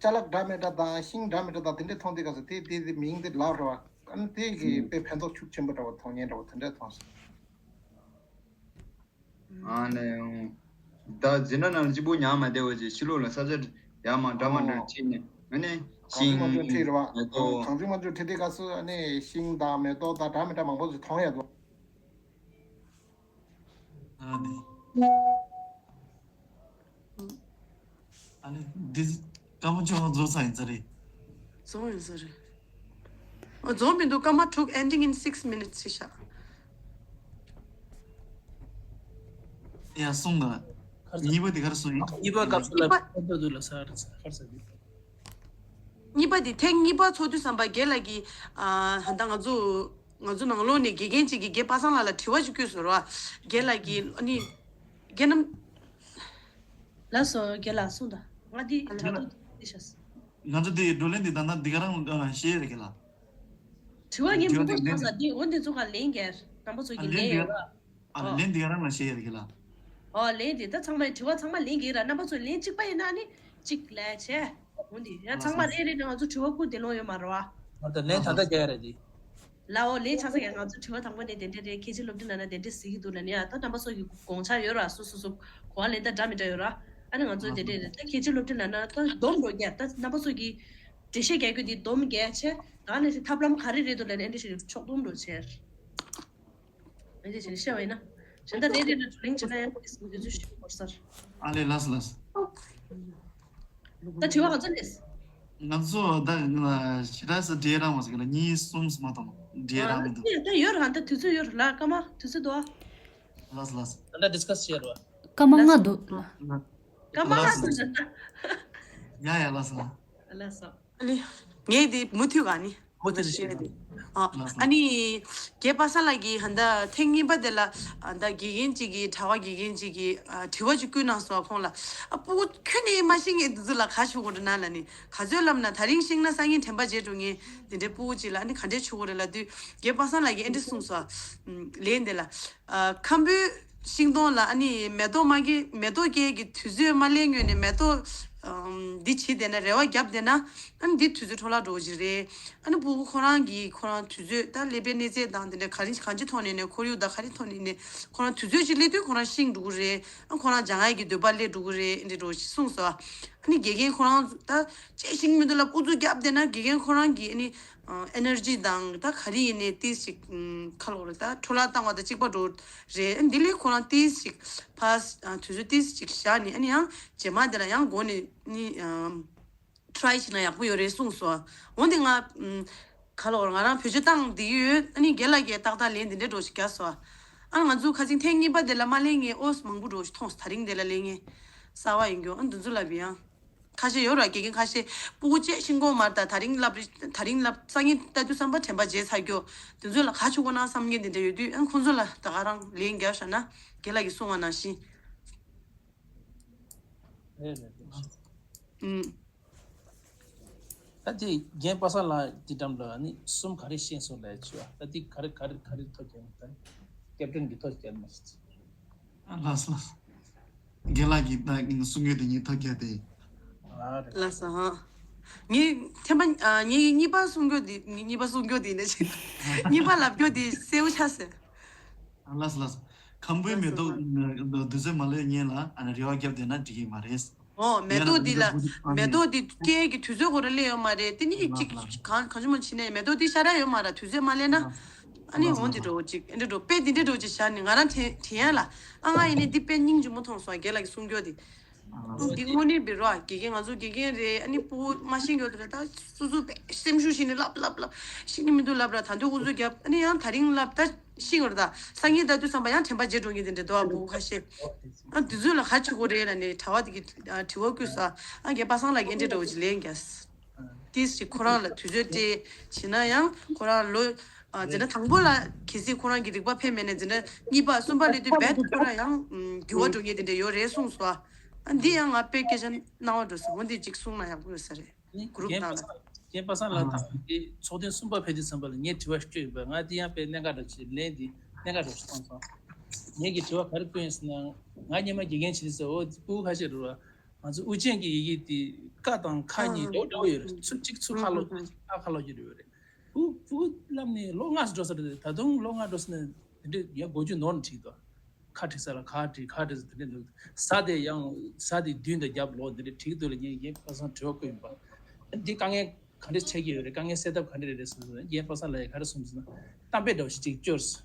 ཅ་ལག་འདྲ་མི་འདྲ་དང་ཤིང་འདྲ་མི་འདྲ་དང་དེ་འདྲ་མཐོང་དུས་སྐབས་སུ་དེ་དེ་དེ་མིང་དེ་ལབ་རེད་བ། ཨ་ནི་དེ་གི་དཔེ་ཕན་ཐོགས་ཤུགས་ཆེན་པོ་འདྲ་བོ་མཐོང་མཁན་འདྲ་བོ་དེ་འདྲ་མཐོང་སོང་། ཨ་ནི། ད་འཛིན་གྲྭ་ནང་ལ་གཅིག་པུ་ཉར་མ་བསྡད་པ་ཅིག་ཕྱི་ལོགས་ལ་ས་ཆ་ཡར་མར་འདྲ་མ་འདྲ་ཁྲིད་ནས་ཨ་ནི་གང་ཅི་མང་ཅུང་ཁྲིད་རེད་བ། མེ་ཏོག་གང་ཅི་མང་ཅུང་ཁྲིད་དུས་སྐབས་སུ་ཨ་ནི་ཤིང་དང་མེ་ཏོག་དང་འདྲ་མི་འདྲ་མང་པོ་ཞིག་མཐོང་ཡོད་དོ། ཨ་ནི། ཨ་ནི་འདི་སྐར་མ་བཅོ་ལྔ་རྫོགས་ཚར་ཡིན་ས་རེད། རྫོགས་ཡིན་ས་རེད། ཨ་རྫོགས་མི་འདུག་སྐར་མ་དྲུག ending in six minutes ཞེས་བཞག་ཡ་གསུངས་དང་། གཉིས་པ་དེ་ག་རེ་གསུངས་ཡིན། གཉིས་པ་སྐབས་སུ་ལ་གཉིས་པ་ཕན་ཐོགས་འདུག་ལ་ས་རེད་ས་ཁར་ས་འདུག་གཉིས་པ་དེ་ཐེངས་གཉིས་པ་ཚོགས་དུས་ཙམ་པ་རྒན་ལགས་ཀྱིས་ཨ་ད་ང་ཚོ་ང་ཚོ་ནང་ལོགས་ནས་དགེ་རྒན་གཅིག་གིས་རྒན་པ་སངས་ལགས་ལ་དྲི་བ་ཞིག་བསྐུར་སོང་ར། རྒན་ལགས་ཀྱིས་ཨ་ནི་རྒན་རྣམ། ལགས་སོ་རྒན་ལགས་གསུངས་དང་། ང་འདི་ཨ་ནི་དྲ་ཐོག་འདི་ཤ། ང་ཚོ་འདི་བགྲོ་གླེང་འདི་ད་ལྟ་འདི་ག་རང་ཨ་བཤད་ཡ་རེད་རྒན་ལགས། དྲི་བ་ངས་མང་པོ་བཞག་ས་འདི་འོ་འདི་ཚོ་ག་ལན་རྒྱག་རྣམ་པ་ཚོ་གི་ལན་ཡོད་ར། ཨ་ལན་འདི་ག་རང་ལ་བཤད་ཡ་རེད་ལ། ཨོ་ལན་འདི་ད་ཚང་མས་དྲི་བ་ཚང་མ་ལན་གྱིས་ར་རྣམ་པ་ཚོས་ལན་གཅིག་པ་ཡིན་ན་ནི་གཅིག་ལན་བྱས། འོ་འདི་ཡ་ཚང་མ་རེ་རེ་ནས་ང་ཚོ་དྲི་བ་བསྐུར་བསྡད་ལོང་ཡོད་མ་རེད་བ། ཨ་ད་ལན་ད་ལྟ་རྒྱག་ཡ་རེད་འདི། ལའོ་ལས་ཆགས་ས་ཀྱང་ང་ཚོ་དྲི་བ་དང་པོ་ནས་དེ་འདྲས་རེད། ཁྱད་ཆོས་སློབ་ཁྲིད་ལབ་ན་དེ་འདྲས་ཟེར་གྱི་འདུག་ལབ་ནས། ཡ་ད་རྣམ་པ་ཚོ་གི་དགོངས་འཆར་ཡོད་ར། སོ་སོ་སོ་གོ་བ་ལེན་སྟངས་འདྲ་མི་འདྲ་ཡོད་ར། ཨ་ནི་ང་ཚོ་དེ་འདྲས་རེད། ད་ཁྱད་ཆོས་སློབ་ཁྲིད་ལབ་ན་ད་སྡོམ་འགྲོ་རྒྱ། ད་རྣམ་པ་ཚོ་གི་འགྲེལ་བཤད་རྒྱག་རྒྱུ་དེ་སྡོམ་རྒྱ་ཆེ། ད་ནས་ཐབས་ལམ་ག་རེ་རེད་འདུག་ལབ་ནས་ཨ་འདྲས་ཞིག་ཕྱོགས་སྡོམ་འགྲོ་བྱས། ཨ་འདྲས་ཞིག་བཤད་པ་ཡིན་ན། གཞན་དག་རེད་རེད་ན་བགྲོ་གླེང་བྱེད་ན་ཡང་དེ་ཚོ་ཞིག་བོར་སར། ཨ་ལས། ལགས་སོ་ལགས་སོ། ད་དྲི་བ་ག་ཚོད་རེད། ང་ཚོ་ད་ཞེ་དྲག་ས་འབྲེལ་རང་མ་ཟེར་གི་ལ། གཉིས་གསུམ་མ་གཏོང་། འབྲེལ་རང་མི་འདུག་ད་ཡོད་ར། ད་དུས་ཚོད་ཡོད་ར། ལ་སྐར་མ་དུས་ཚོད་འདུག་ཨ། ལགས་སོ་ལགས་སོ། ད་ལྟ་ཌིས་ཀ་སི་བྱས་ར། སྐར་མ་ལགས་ལྔ་སོ། འདུག་ལགས། སྐར་མ་ལྔ་ལགས་སོ། སོང་ཟེར་ན། ཡ་ཡ་ལགས་སོ་ལགས། ལགས་སོ། ཨ་ནི། ངས་དེ་མུ་མཐུད་ག་ནི། མུ་མཐུད་བཤད་དེ། ཨ། ལགས་སོ། ཨ་ནི། རྒན་པ་སངས་ལགས་ཀྱིས་ཧན་ད་ཐེངས་གཉིས་པ་དེ་ལ་ཨ་ད་དགེ་རྒན་གཅིག་གིས། གྲྭ་བ་དགེ་རྒན་གཅིག་གིས་ཨ་དྲི་བ་ཅིག་བསྐུར་གནང་སོང་། ཁོང་ལ། ཨ་སྤུ་གུ་ཁྱོན་ནས་མ་ཤེས་མཁན་དེ་ཚོ་ལ་ག་བྱེད་དགོས་རེད་ན་ལབ་ནི། ག་ཚོད་ལབ་ན་ད་རིང་ཤེས་ན་སང་ཉིན་དྲན་པ་བརྗེད་འགྲོ་མཁན་དེ་འདྲའི་སྤུ་གུ་ཅིག་ལ་ཨ་ནི་ག་འདྲས་བྱེད་དགོས་རེད་ལབ་དུས། རྒན་པ་སངས་ལགས་ཀྱིས་ཨ་འདྲས་གསུངས་སོང་། ལན་དེ་ལ། ཨ་ཁམ་བུའི་ཤིང་སྡོང་ལ་ཨ་ནི་མེ་ཏོག་མ་སྐྱེ། མེ་ཏོག་སྐྱེ་གི་དུས་ཚོད་མ་སླེབས་སྔོན་ནས་མེ་ཏོག་ཨམ་འདི་བྱེད་བསྡད་ན། རེ་བ་བརྒྱབ་བསྡད་ན། ཨ་ནི་འདི་དུས་ཚོད་འཕྲོ་བརླག་འགྲོ་གི་རེད། ཨ་ནི་སྤུ་གུ་ཁོ་རང་གིས་ཁོ་རང་དུས་ཚོད་ད་སླེབས་པའི་གནས་ཚད་དང་དེ་འདྲ་ག་རེ་གང་ཅི་ཐོག་ནས་ནས། ཁོར་ཡུག་དང་ག་རེ་ཐོག་ནས་ནས་ཁོ་རང་དུས་ཚོད་ཅིག་སླེབས་དུས་ཁོ་རང་ཤིང་འགྲོ་གི་རེད། ཨ་ཁོ་རང་སྦྱང་ཡག་གི་འདོད་པ་སླེབས་འགྲོ་གི་རེད། ཨ་འདྲ་འགྲོ་ཞེས་གསུངས་སོང་། ཨ་ནི་དགེ་རྒན་ཁོ་རང་ད་བྱས་ཤིང་མི་འདུག་ལབ་ཨུ་ཚུགས་བརྒྱབ་བསྡད་ན། དགེ་རྒན་ཁོ་རང་གིས་ཨ་ནི་ཨེ་ནར་ཇི་དང་ད་ག་རེ་ཡིན་ནའི་ཏིས་ཅིག་ཁ་ལོ་རེད། ད་འཕྲོ་བརླག་བཏང་བ་དང་གཅིག་པ་འགྲོ་རེད། ཨ་འདི་ལས་ཁོ་རང་ཏིས་ཅིག་ཕར་དུས་ཚོད་ཏིས་ཅིག་བཞག་ནས། ཨ་ནི་ཡང་རྗེས་མ་དེ་ལ་ཡང་འགོ་ནས་ནི་ཊི་རའི་བྱས་ན་ཡག་པོ་ཡོད་རེད་གསུངས་སོང་། འོན་ཏེ་ང་ཁ་ལོ་ང་རང་བེད་སྤྱོད་བཏང་བསྡད་ཡོད། ཨ་ནི་རྒན་ལགས་ཀྱིས་ཏག་ཏག་ལན་འདི་འདྲའི་འགྲོ་ཞིག་བརྒྱབ་སོང་། ཨ་ང་ཚོ་ཁ་སང་ཐེངས་གཉིས་པ་དེ་ལ་མ་ལེན་མཁན་ཨོ་མང་པོ་འགྲོ་ཞིག་མཐོང་སོང་། ད་རིང་དེ་ལ་ལེན་མཁན་གསར་པ་ཡིན་རྒྱུ། ཨ་འདི་ཚོ་ལབ་ཡང་ཁ་ཤས་ཡོད་ར། དགེ་རྒན་ཁ་ཤས་སྤུ་གུ་བཅས་ཤིང་སྡོང་མར་ད་ད་རིང་ལབ་རེད། ད་རིང་ལབ་སང་ཉིན་ལྟ་དུས་ཙམ་པ་དྲན་པ་བརྗེད་ཚར་རྒྱུ། དེ་ཚོ་ལ་ག་བྱེད་དགོས་ན་བསམ་མཁན་དེ་འདྲ་ཡོད་དུས། ཨ་ཁོང་ཚོ་ལ་ད་ག་རང་ལན་རྒྱག་བཞག་ན། རྒན་ལགས་ཀྱིས་གསུངས་པ་ནང་བཞིན། རེད་རེད་རེད། ཨུམ། ད་དེ་རྒན་པ་སངས་ལགས་དེ་འགྲམ་ལ་ནི་གསུམ་ག་རེ་ཤེས་སོང་ལབ་བྱས་པ། ད་དེ་ག་རེ་ག་རེ་ག་རེ་ཐོ་རྒྱག་ད་ཀེབ་ཊན་གྱི་ཐོ་རྒྱག་མ་ཤེས། ཨ་ལགས་སོ་ལགས་སོ། རྒན་ལགས་ཀྱིས་ད་གསུང་ཡོད་དེ་ངས་ཐོ་རྒྱག་དེ། ཨ་རེད། ལགས་སོ་ཧ། ངས་ཐེངས་མ་ཨ་ངས་གཉིས་པ་གསུང་རྒྱུ་དེ། ངས་གཉིས་པ་གསུང་རྒྱུ་དེ་ཡིན་ན་ཅི། གཉིས་པ་ལབ་རྒྱུ་དེ་གསལ་པོ་ཆགས་སོང་། ཨ་ལགས་སོ་ལགས་སོ། ཁམ་བུའི་མེ་ཏོག་དུས་ཚོད་མ་སླེབས་སྔོན་ལ་ཨ་ནི་རེ་བ་བརྒྱབ་བསྡད་ན་འགྲིག་གི་མ་རེད། ཨོ་མེ་ཏོག་འདི་ལ། མེ་ཏོག་འདི་སྐྱེ་གི་དུས་ཚོད་ཁོ་རང་སླེབས་ཡོད་མ་རེད། དེ་ནི་ཅིག་གང་གང་བྱུང་མ་བྱས་ནས་མེ་ཏོག་འདི་ཤར་ཡ་ཡོད་མ་རེད། དུས་ཚོད་མ་སླེབས་ན། ཨ་ནི་འོང་འདི་འགྲོ་ཅིག་འདི་འགྲོ་དཔེ་འདི་འདྲ་འགྲོ་ཅིག་བཞག་ནས་ང་རང་དྲན་དྲན་ཡ་ལ། ཨ་ང་ཡིན་ནི་འདི་དཔེ་སྙིང་རྗེ་མོ་མཐོང་སོང་། རྒན་ལགས་ཀྱིས་གསུང་རྒྱུ་དེ། འདི་དངོས་གནས་འབད་རོགས། དགེ་རྒན་ང་ཚོ་དགེ་རྒན་རེད། ཨ་ནི་སྤུ་གུ་མ་ཤེས་རྒྱུ་དེ་རེད། ད་སོ་སོ་དཔེ་སེམས་ཤུགས་ཤིག་ནས་ལབ་ལབ་ལབ་ཤེས་ནི་མི་འདུག་ལབ་ར། ད་དུང་ཨུ་ཚུགས་རྒྱབ། ཨ་ནི་ཡང་ད་རིང་ལབ་ད། ཤིང་བར་དང་སང་ཉིན་ལྟ་དུས་ཙམ་པ་ཡང་དྲན་པ་བརྗེད་འགྲོ་མཁན་དེ་འདྲ་འདུག་ཨ། སྤུ་གུ་ཁ་ཤས། ཨ་དེ་ཚོ་ལ་ག་བྱེད་དགོས་རེད་ལབ་ནས་གྲྭ་བ་དེ་གིས་ཨ་དྲི་བ་བཀོད་ས། ཨ་རྒན་པ་སངས་ལགས་ཀྱིས་འདི་འདྲ་བོ་ཅིག་ལན་བརྒྱབ། ཏིས་ཅིག་ཁོ་རང་ལ་དུས་ཚོད་སྤྲད་བྱས་ན་ཡང་ཁོ་རང་ལོ་ཨ་འཛིན་གྲྭ་དང་པོ་ལ་གལ་སྲིད་ཁོ་རང་གི་རིག་པ་ཕེབས་མེད་ན་འཛིན་གྲྭ་གཉིས་པ་གསུམ་པ་སླེབས་དུས་རྦད་ཁོ་རང་ཡང་འགྱུར་བ་འགྲོ་མཁན་དེ་འདྲ་ཡོད་རེད་གསུངས་སོང་། ཨ་འདི་ཡང་ང་དཔེ་སྐད་ཆ་སྣང་བ་འགྲོ་སོང་། འོ་འདི་ཅིག་གསུངས་ན་ཡག་པོ་ཡོད་ས་རེད། ནི་གུ་རུབ་རྒན་པ་ནང་ལ། སངས། རྒན་པ་སངས་ལགས་ད་དེ་ཚོགས་ཐེངས་གསུམ་པ་ཕེབས་དུས་ཙམ་པ་ལ་ངས་དྲི་བ་ཤོད་ཡིན་པ། ང་དེ་ཡང་དཔེ་གནད་འགག་འདྲ་ཞིག་ལན་དེ་གནད་འགག་འདྲ་ཞིག་བཏང་སོང་། ངས་ཀྱི་དྲི་བ་ག་རེ་བཀོད་ཡིན་ཟེར་ན། ང་སྔོན་མ་དགེ་རྒན་བྱེད་དུས་ཙམ་པ་སྤུ་གུ་ཁ་ཤས་རེད་བ། ང་ཚོ་དབུ་ཅན་གྱི་ཡི་གེ་དེ་ཀ་དང་ཁ་གཉིས་འདྲ་བོ་འདྲ་བོ་ཡོད་རེད། ཚུར་གཅིག་ཚུར་ཁ་ལོག་གཅིག་ཁ་ཁ་ལོག་གཅིག་འདྲ་བོ་ཡོད་རེད། སྤུ་སྤུ་གུ་བསླབ་ནས་ལོ་ལྔ་ཙམ་འགྲོ་ས་རེད། ད་དུང་ལོ་ལྔ་འགྲོ་ས་ནས་དེ་འདྲས་ཡ་འགོ་རྒྱུ་ནོར་ནས་ཁྲིད་དོ། ཁ་བྲིས་ས་ལ་ག་བྲིས། ག་བྲིས་ས་དེ་འདྲས་འདུག་ས་དེ་ཡང་ས་དེ་མདུན་དུ་རྒྱབ་ལོག་འདི་འདྲས་བྲིས་འདུག་ལ། ངས་རྒན་པ་སངས་དྲི་བ་བཀོད་ཡིན་པ། འདི་དཀའ་ངལ་ག་འདྲས་འཕྲད་ཀྱི་ཡོད་རེད། དཀའ་ངལ་སེལ་ཐབས་ག་འདྲས་རེད་ཟེར་ན། རྒན་པ་སངས་ལགས་ཡ་ག་རེ་གསུངས་ཟེར་ན། གཏམ་དཔེ་འདྲ་བོ་ཞིག་ཅིག་སྐྱོར་སོང་།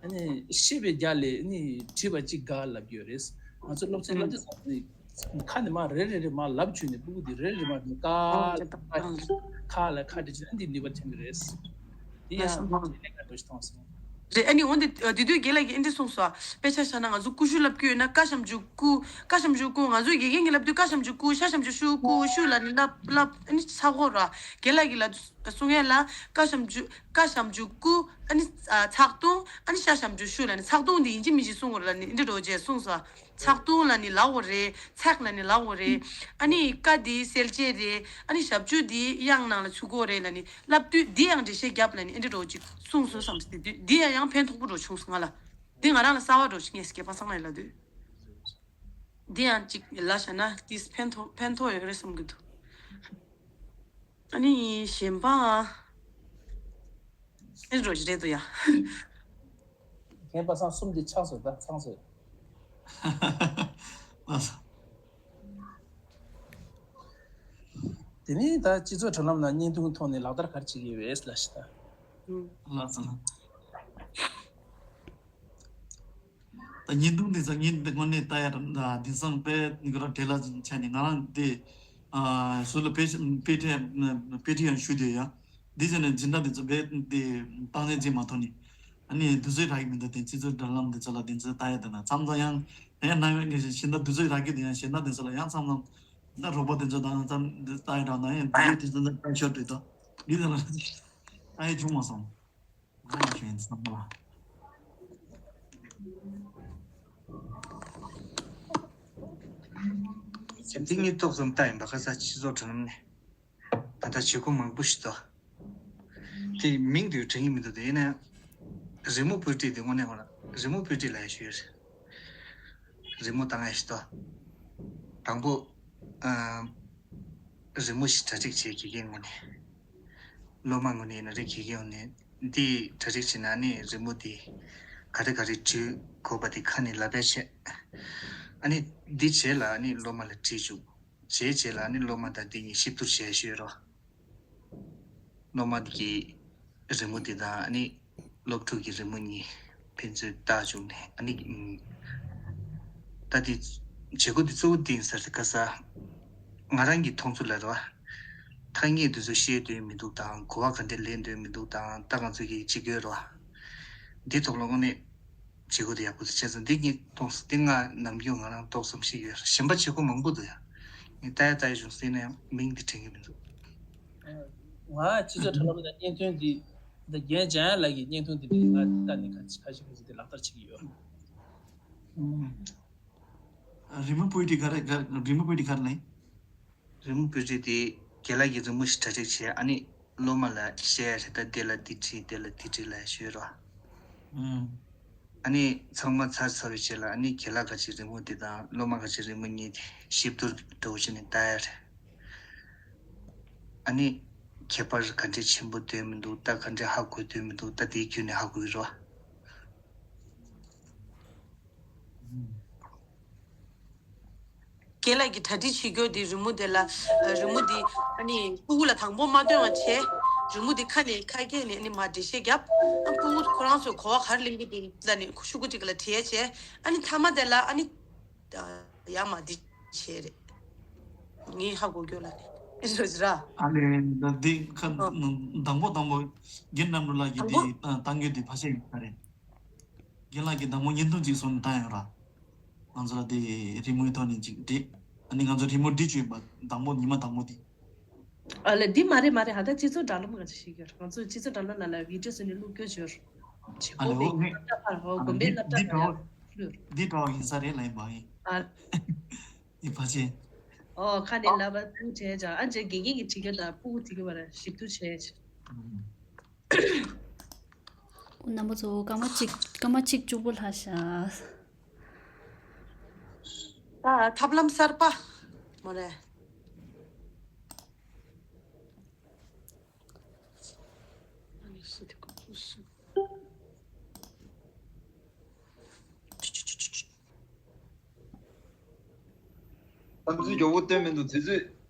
ཨ་ནི་བཤད་པའི་རྒྱ་ལས་ནི་བྲིས་པ་གཅིག་དགའ་ལབ་ཀྱི་ཡོད་རེད། ང་ཚོ་སློབ་ཚན་བསླབ་དུས་ཙམ་ནི་ཁ་ནས་མར་རེ་རེ་རེ་མར་ལབ་བཅུག་ནས་སྤུ་གུ་འདི་རེ་རེ་རེ་མར་ནི་ཀ་ལ་ཁ་ཁ་ལ་ཁ་བྲིས་བྱས་ན་འདི་ནུས་པ་ཐོན་གྱི་རེད། འདི་ཡང་ལས་ཀ་འདྲ་ཞིག་མཐོང་སོང་། རེད། ཨ་ནི་འོན་ཏེ་དེ་དུས་རྒན་ལགས་ཀྱིས་ཨེ་འདྲ་གསུངས་སོང་། དཔེ་ཆ་བཞག་ན་ང་ཚོ་ཀུ་ཤུ་ལབ་ཀྱི་ཡོད་ན་ཀ་ཞབས་ཀྱུ་ཀུ། ཀ་ཞབས་ཀྱུ་ཀུ། ང་ཚོའི་དགེ་རྒན་གྱིས་ལབ་དུས་ཀ་ཞབས་ཀྱུ་ཀུ། ཤ་ཞབས་ཀྱུ་ཤུ། ཀུ་ཤུ་ལབ་ནི་ལབ་ལབ། ཨ་ནི་ཚ་གོ་ར། རྒན་ལགས་ཀྱིས་ལབ་དུས་གསུང་ཡས་ལ་ཀ་ཞབས་ཀྱུ་ཀ་ཞབས་ཀྱུ་ཀུ། ཨ་ནི་ཨ་ཚག་ཏུང་། ཨ་ནི་ཤ་ཞབས་ཀྱུ་ཤུ་ལབ་ནི། ཚག་ཏུང་འདི་ཡིན་གཅིག་མིན་གཅིག་གསུང་དགོས་རེད་ལབ་ནི་འདི་འདྲ་བོ་ཅིག་གསུངས་སོང་། ཚག་ཏུང་ལབ་ནི་ལབ་དགོས་རེད། ཚག་ལབ་ནི་ལབ་དགོས་རེད། ཨ་ནི་ཀ་འདི་གསལ་བྱེད་རེད། ཨ་ནི་ཞབས་ཀྱུ་འདི་དབྱངས་ནང་ལ་ཚུད་དགོས་རེད་ལབ་ནི་ལབ་དུས་འདི་ཡང་འགྲེལ་བཤད་རྒྱབ་ལབ་ནི་ཨེ་འདྲ་འདྲ་བོ་ཅིག་གསུངས་སོང་བསམ་སྟེ། འདི་འདི་ཡང་ཡང་ཕན་ཐོགས་པོ་འདྲ་བྱུང་སོང་ང་ལ། འདི་ང་རང་ལ་གསར་པ་འདྲ་བོ་ཅིག་ངས་རྒན་པ་སངས་ལགས་ལབ་དུས། འདི་ཡང་ཅིག་ལབ་བཞག་ན་ཏིས་ཕན་ཐོགས་ཕན་ཐོགས་ཡོད་རེད་བསམ་གྱི་འདུག་ཨ་ནི་གཞན་པ། ཨེ་རོ་ཞིག་རེད་འདུག་ཡ། ཁྱེད་པ་སངས་གསུམ་འདི་ཆགས་སོང་ད་ཚང་སོང་། ལགས་སོ། དེ་ནས་ད་སྤྱི་ཚོགས་དྲ་ལམ་ལ་བརྙན་ཐུང་ཐོག་ནས་ལག་བསྟར་ག་རེ་བྱེད་ཀྱི་ཡོད་ལ་ཞེ་ད། ལགས་སོ། ད་བརྙན་ཐུང་འདི་ཚོ་ངས་འདི་དངོས་གནས་ལྟ་ཡ་དང་དེང་སང་དཔེ་འགོ་ར་བྲེལ་ལ་ཆ་ནས་ང་རང་འདི་ཨ་སུ་ལ་དཔེ་དཔེ་ཁྲིད་དཔེ་ཁྲིད་ཡང་ཞུ་དེ་ཡ། འདི་ཚོ་ནས་འཛིན་གྲྭ་འདི་ཚོ་དཔེ་འདི་སྟངས་འཛིན་བྱེད་མ་ཐུབ་ནས་ཨ་ནི་དུས་ཚོད་རག་གི་མི་འདུག་དེ་སྤྱི་ཚོགས་དྲ་ལམ་འདི་ཚོ་ལ་འདི་ཚོ་ལྟ་ཡ་དང་ན་མཚམས་མཚམས་ཡང་ཡང་ནང་བའི་ངས་ཤེས་ན་དུས་ཚོད་རག་གི་འདུག་ཡང་ཤེས་ན་འདི་ཚོ་ལ་ཡང་མཚམས་མཚམས་ད་རོགས་པ་འདི་ཚོ་དང་མཚམས་འདི་ལྟ་ཡ་དང་ན་ཡང་འདི་འདི་ཚོ་ལ་ལྟ་ཤོར་འདུག་ད་འདི་ཚོ་ལ་ལྟ་ཡ་བྱུང་མ་སོང་། འདི་ཉིད་ཏོག་ཙམ་ལྟ་ཡིན་པ་ཁ་ས་སྤྱི་ཚོགས་དྲ་ལམ་ནས་ད་ལྟ་བྱེད་སྒོ་མང་པོ་ཞིག་འདུག་དེ་མིང་དུ་དྲན་གྱི་མི་འདུག་དེ་ཡིན་ན་རི་མོ་སྤོས་སྒྲིག་དེ་དངོས་གནས་ཁོ་ན་རི་མོ་སྤོས་སྒྲིག་ལ་ཡ་ཞུ་ཡོད་རེད། རི་མོ་བཏང་ཡ་ཞིག་འདུག་དང་པོ་ཨ་རི་མོ་ཞིག་གྲ་སྒྲིག་བྱེད་དགེ་རྒན་ངོས་ནས། སློབ་མ་ངོས་ནས་ཡིན་ན་རེད་དགེ་རྒན་ངོས་ནས་འདི་གྲ་སྒྲིག་བྱེད་ན་ནི་རི་མོ་འདི་ག་རེ་ག་རེ་འབྲི་དགོས་པ་དེ་ཁ་ནས་ལབ་པ་བྱས། ཨ་ནི་འདི་བྱས་ལ་ཨ་ནི་སློབ་མ་ལ་བྲིས་བཅུག་བྱས་བྱས་ལ་ཨ་ནི་སློབ་མ་དང་འདི་གཉིས་ཞིབ་བསྡུར་བྱས་ཞུས་རོགས། སློབ་མ་གི་རི་མོ་འདི་དང་ཨ་ནི་སློབ་ཕྲུག་གི་རི་མོ་གཉིས་ཕན་ཚུན་བལྟ་བཅུག་ནས་ཨ་ནི་ད་འདི་བྱེད་སྒོ་འདི་གཙོ་བོ་འདི་ཡིན་ས་རེད་ཁ་ས། ང་རང་གི་མཐོང་ཚུལ་ལ་རེད་བ། ཐ་སྙད་འདི་ཚོ་ཤེས་འདོད་མི་འདུག་དང་གོ་བ་ག་འདྲ་ལེན་འདོད་མི་འདུག་དང་ད་ང་ཚོ་གི་སྤྱི་སྒོས་རེད་བ། འདི་ཐོག་ལ་དངོས་གནས་བྱེད་སྒོ་དེ་ཡག་པོ་ཞིག་བྱས་སོང་། འདི་ངས་མཐོང་སོང་། འདི་ང་ནམ་རྒྱུན་ང་རང་ཏོག་ཙམ་ཞིག་ཡོད་རེད། གཞན་པ་བྱེད་སྒོ་མང་པོ་འདུག་ཡ། ངས་ལྟ་ཡ་ལྟ་ཡ་བྱུང་སྲིད་ན་ཡང་མིང་འདི་དྲན་གྱི་མི་འདུག་ང་སྤྱི་ཚོགས་དྲ་ལམ་ལ་བརྙན་ཐུང་འདི་འདི་རྒན་འཇམ་དབྱངས་ལགས་ཀྱི་བརྙན་ཐུང་འདི་འདི་ང་ལྟ་ནས་ཁ་ཁ་ཤས་ཁ་ཤས་འདི་ལག་བསྟར་བྱེད་ཀྱི་ཡོད། རི་མོ་སྤོས་སྒྲིག་ག་རེ་ག་རི་མོ་སྤོས་སྒྲིག་ག་རེ་ལབ་ཡིན། རི་མོ་སྤོས་སྒྲིག་དེ་རྒན་ལགས་ཀྱིས་རི་མོ་ཞིག་གྲ་སྒྲིག་བྱས་ཨ་ནི་སློབ་མ་ལ་བཤད་ཡ་རེད། ད་དེ་ལ་འདི་བྲིས་དེ་ལ་འདི་བྲིས་ལབ་ཞུས་རོགས། ཨ་ནི་ཚང་མ་ཚར་ཚར་བའི་རྗེས་ལ་ཨ་ནི་རྒན་ལགས་ཁ་ཅིག་རི་མོ་དེ་དང་སློབ་མ་ཁ་ཅིག་རི་མོ་གཉིས་དེ་ཞིབ་བསྡུར་འདྲ་བོ་བྱས་ནས་ལྟ་ཡ་རེད། ཨ་ནི་ཁྱད་པར་ག་འདྲས་ཆེན་པོ་འདོད་མི་འདུག་ད་ག་འདྲས་ཧ་གོ་འདོད་མི་འདུག་ད་དེའི་བརྒྱུད་ནས་ཧ་གོ་གི་རོགས། རྒན་ལགས་ཀྱིས་གྲ་སྒྲིག་བྱེད་རྒྱུ་དེ་རི་མོ་དེ་ལ་རི་མོ་དེ་ཨ་ནི་ཕྲུ་གུ་ལ་དང་པོ་མ་སྟོན་པ་བྱས། རི་མོ་དེ་ཁ་ནས་ཁ་སྐད་ནས་ཨ་ནི་མར་འགྲེལ་བཤད་བརྒྱབ། ཨ་ཕྲུ་གུ་ཁོ་རང་ཚོས་གོ་བ་ག་རེ་ལེན་གྱི་འདུག་ལ་ནི་ཤོག་གུ་གཅིག་ལ་བྲིས་བྱས། ཨ་ནི་མཐའ་མ་དེ་ལ་ཨ་ནི་ཡར་མར་འདི་བྱས་རེད། ངས་ཧ་གོ་རྒྱུ་ལ་ནི་ཨེ་རོ་ཟི་ར། ཨ་ལེ་ད་འདི་ཁ་ཨ་དང་པོ་དང་པོ་རྒན་གནམ་གྲུ་ལགས་ཀྱིས་དང་པོ་འདི་བཏང་རྒྱུ་འདི་ཕལ་ཆེར་ཡིན་ས་རེད། རྒན་ལགས་ཀྱིས་དང་པོ་བརྙན་ཐུང་ཅིག་བཟོ་ནས་བཏང་ཡོད་ར། ང་ཚོ་ལ་དེ་རི་མོའི་ཐོག་ནས་ཅིག་བྲིས། ཨ་ནི་ང་ཚོ་རི་མོ་བྲིས་བཅུག་ཡིན་པ་དང་པོ་ཉི་མ་དང་པོ་དེ། ཨ་ལ་འདི་མ་རེད་མ་རེད། ཧ་ད་སྤྱི་ཚོགས་དྲ་ལམ་ང་ཚོ་ཤེས་ཀྱི་རེད། ང་ཚོ་སྤྱི་ཚོགས་དྲ་ལམ་ནང་ལ་བི་ཌིའོ་བཟོས་ནས་བླུག་རྒྱུ་བྱོས། བྱེད་ཨ་ལེ་སྒོ་འོ་ངས་སློབ་གྲྭ་ཕར་འོ་ཨ་དགོན་པའི་འདི་སློབ་འདི་གྲྭ་འདྲ་བོ་ཕར་བླུག་འདི་འདྲ་བོ་ཡིན་ས་རེད་ལབ་ཡིན་པ་ཡིན། ཨ་ཡིན་ཕལ་ཆེར། ཨོ་ཁ་ནས་ལབ་པ་སྤུ་བྱས་ཀྱང་ཨ་ཅེ་དགེ་རྒན་གྱིས་བྲིས་རྒྱུ་དང་སྤུ་གུ་བྲིས་རྒྱུ་བར་ཞིབ་ཏུ་བྱས། རྣམ་པ་ཚོ་སྐར་མ་གཅིག་སྐར་མ་གཅིག་བཅུ་པོ་ལྷག་ཤག་ད་ཐབས་ལམ་གསར་པ་མོ་རེད། བསམ་ཚུལ་མགྱོགས་པོ་བཏོན་མི་འདུག་དུས་ཚོད་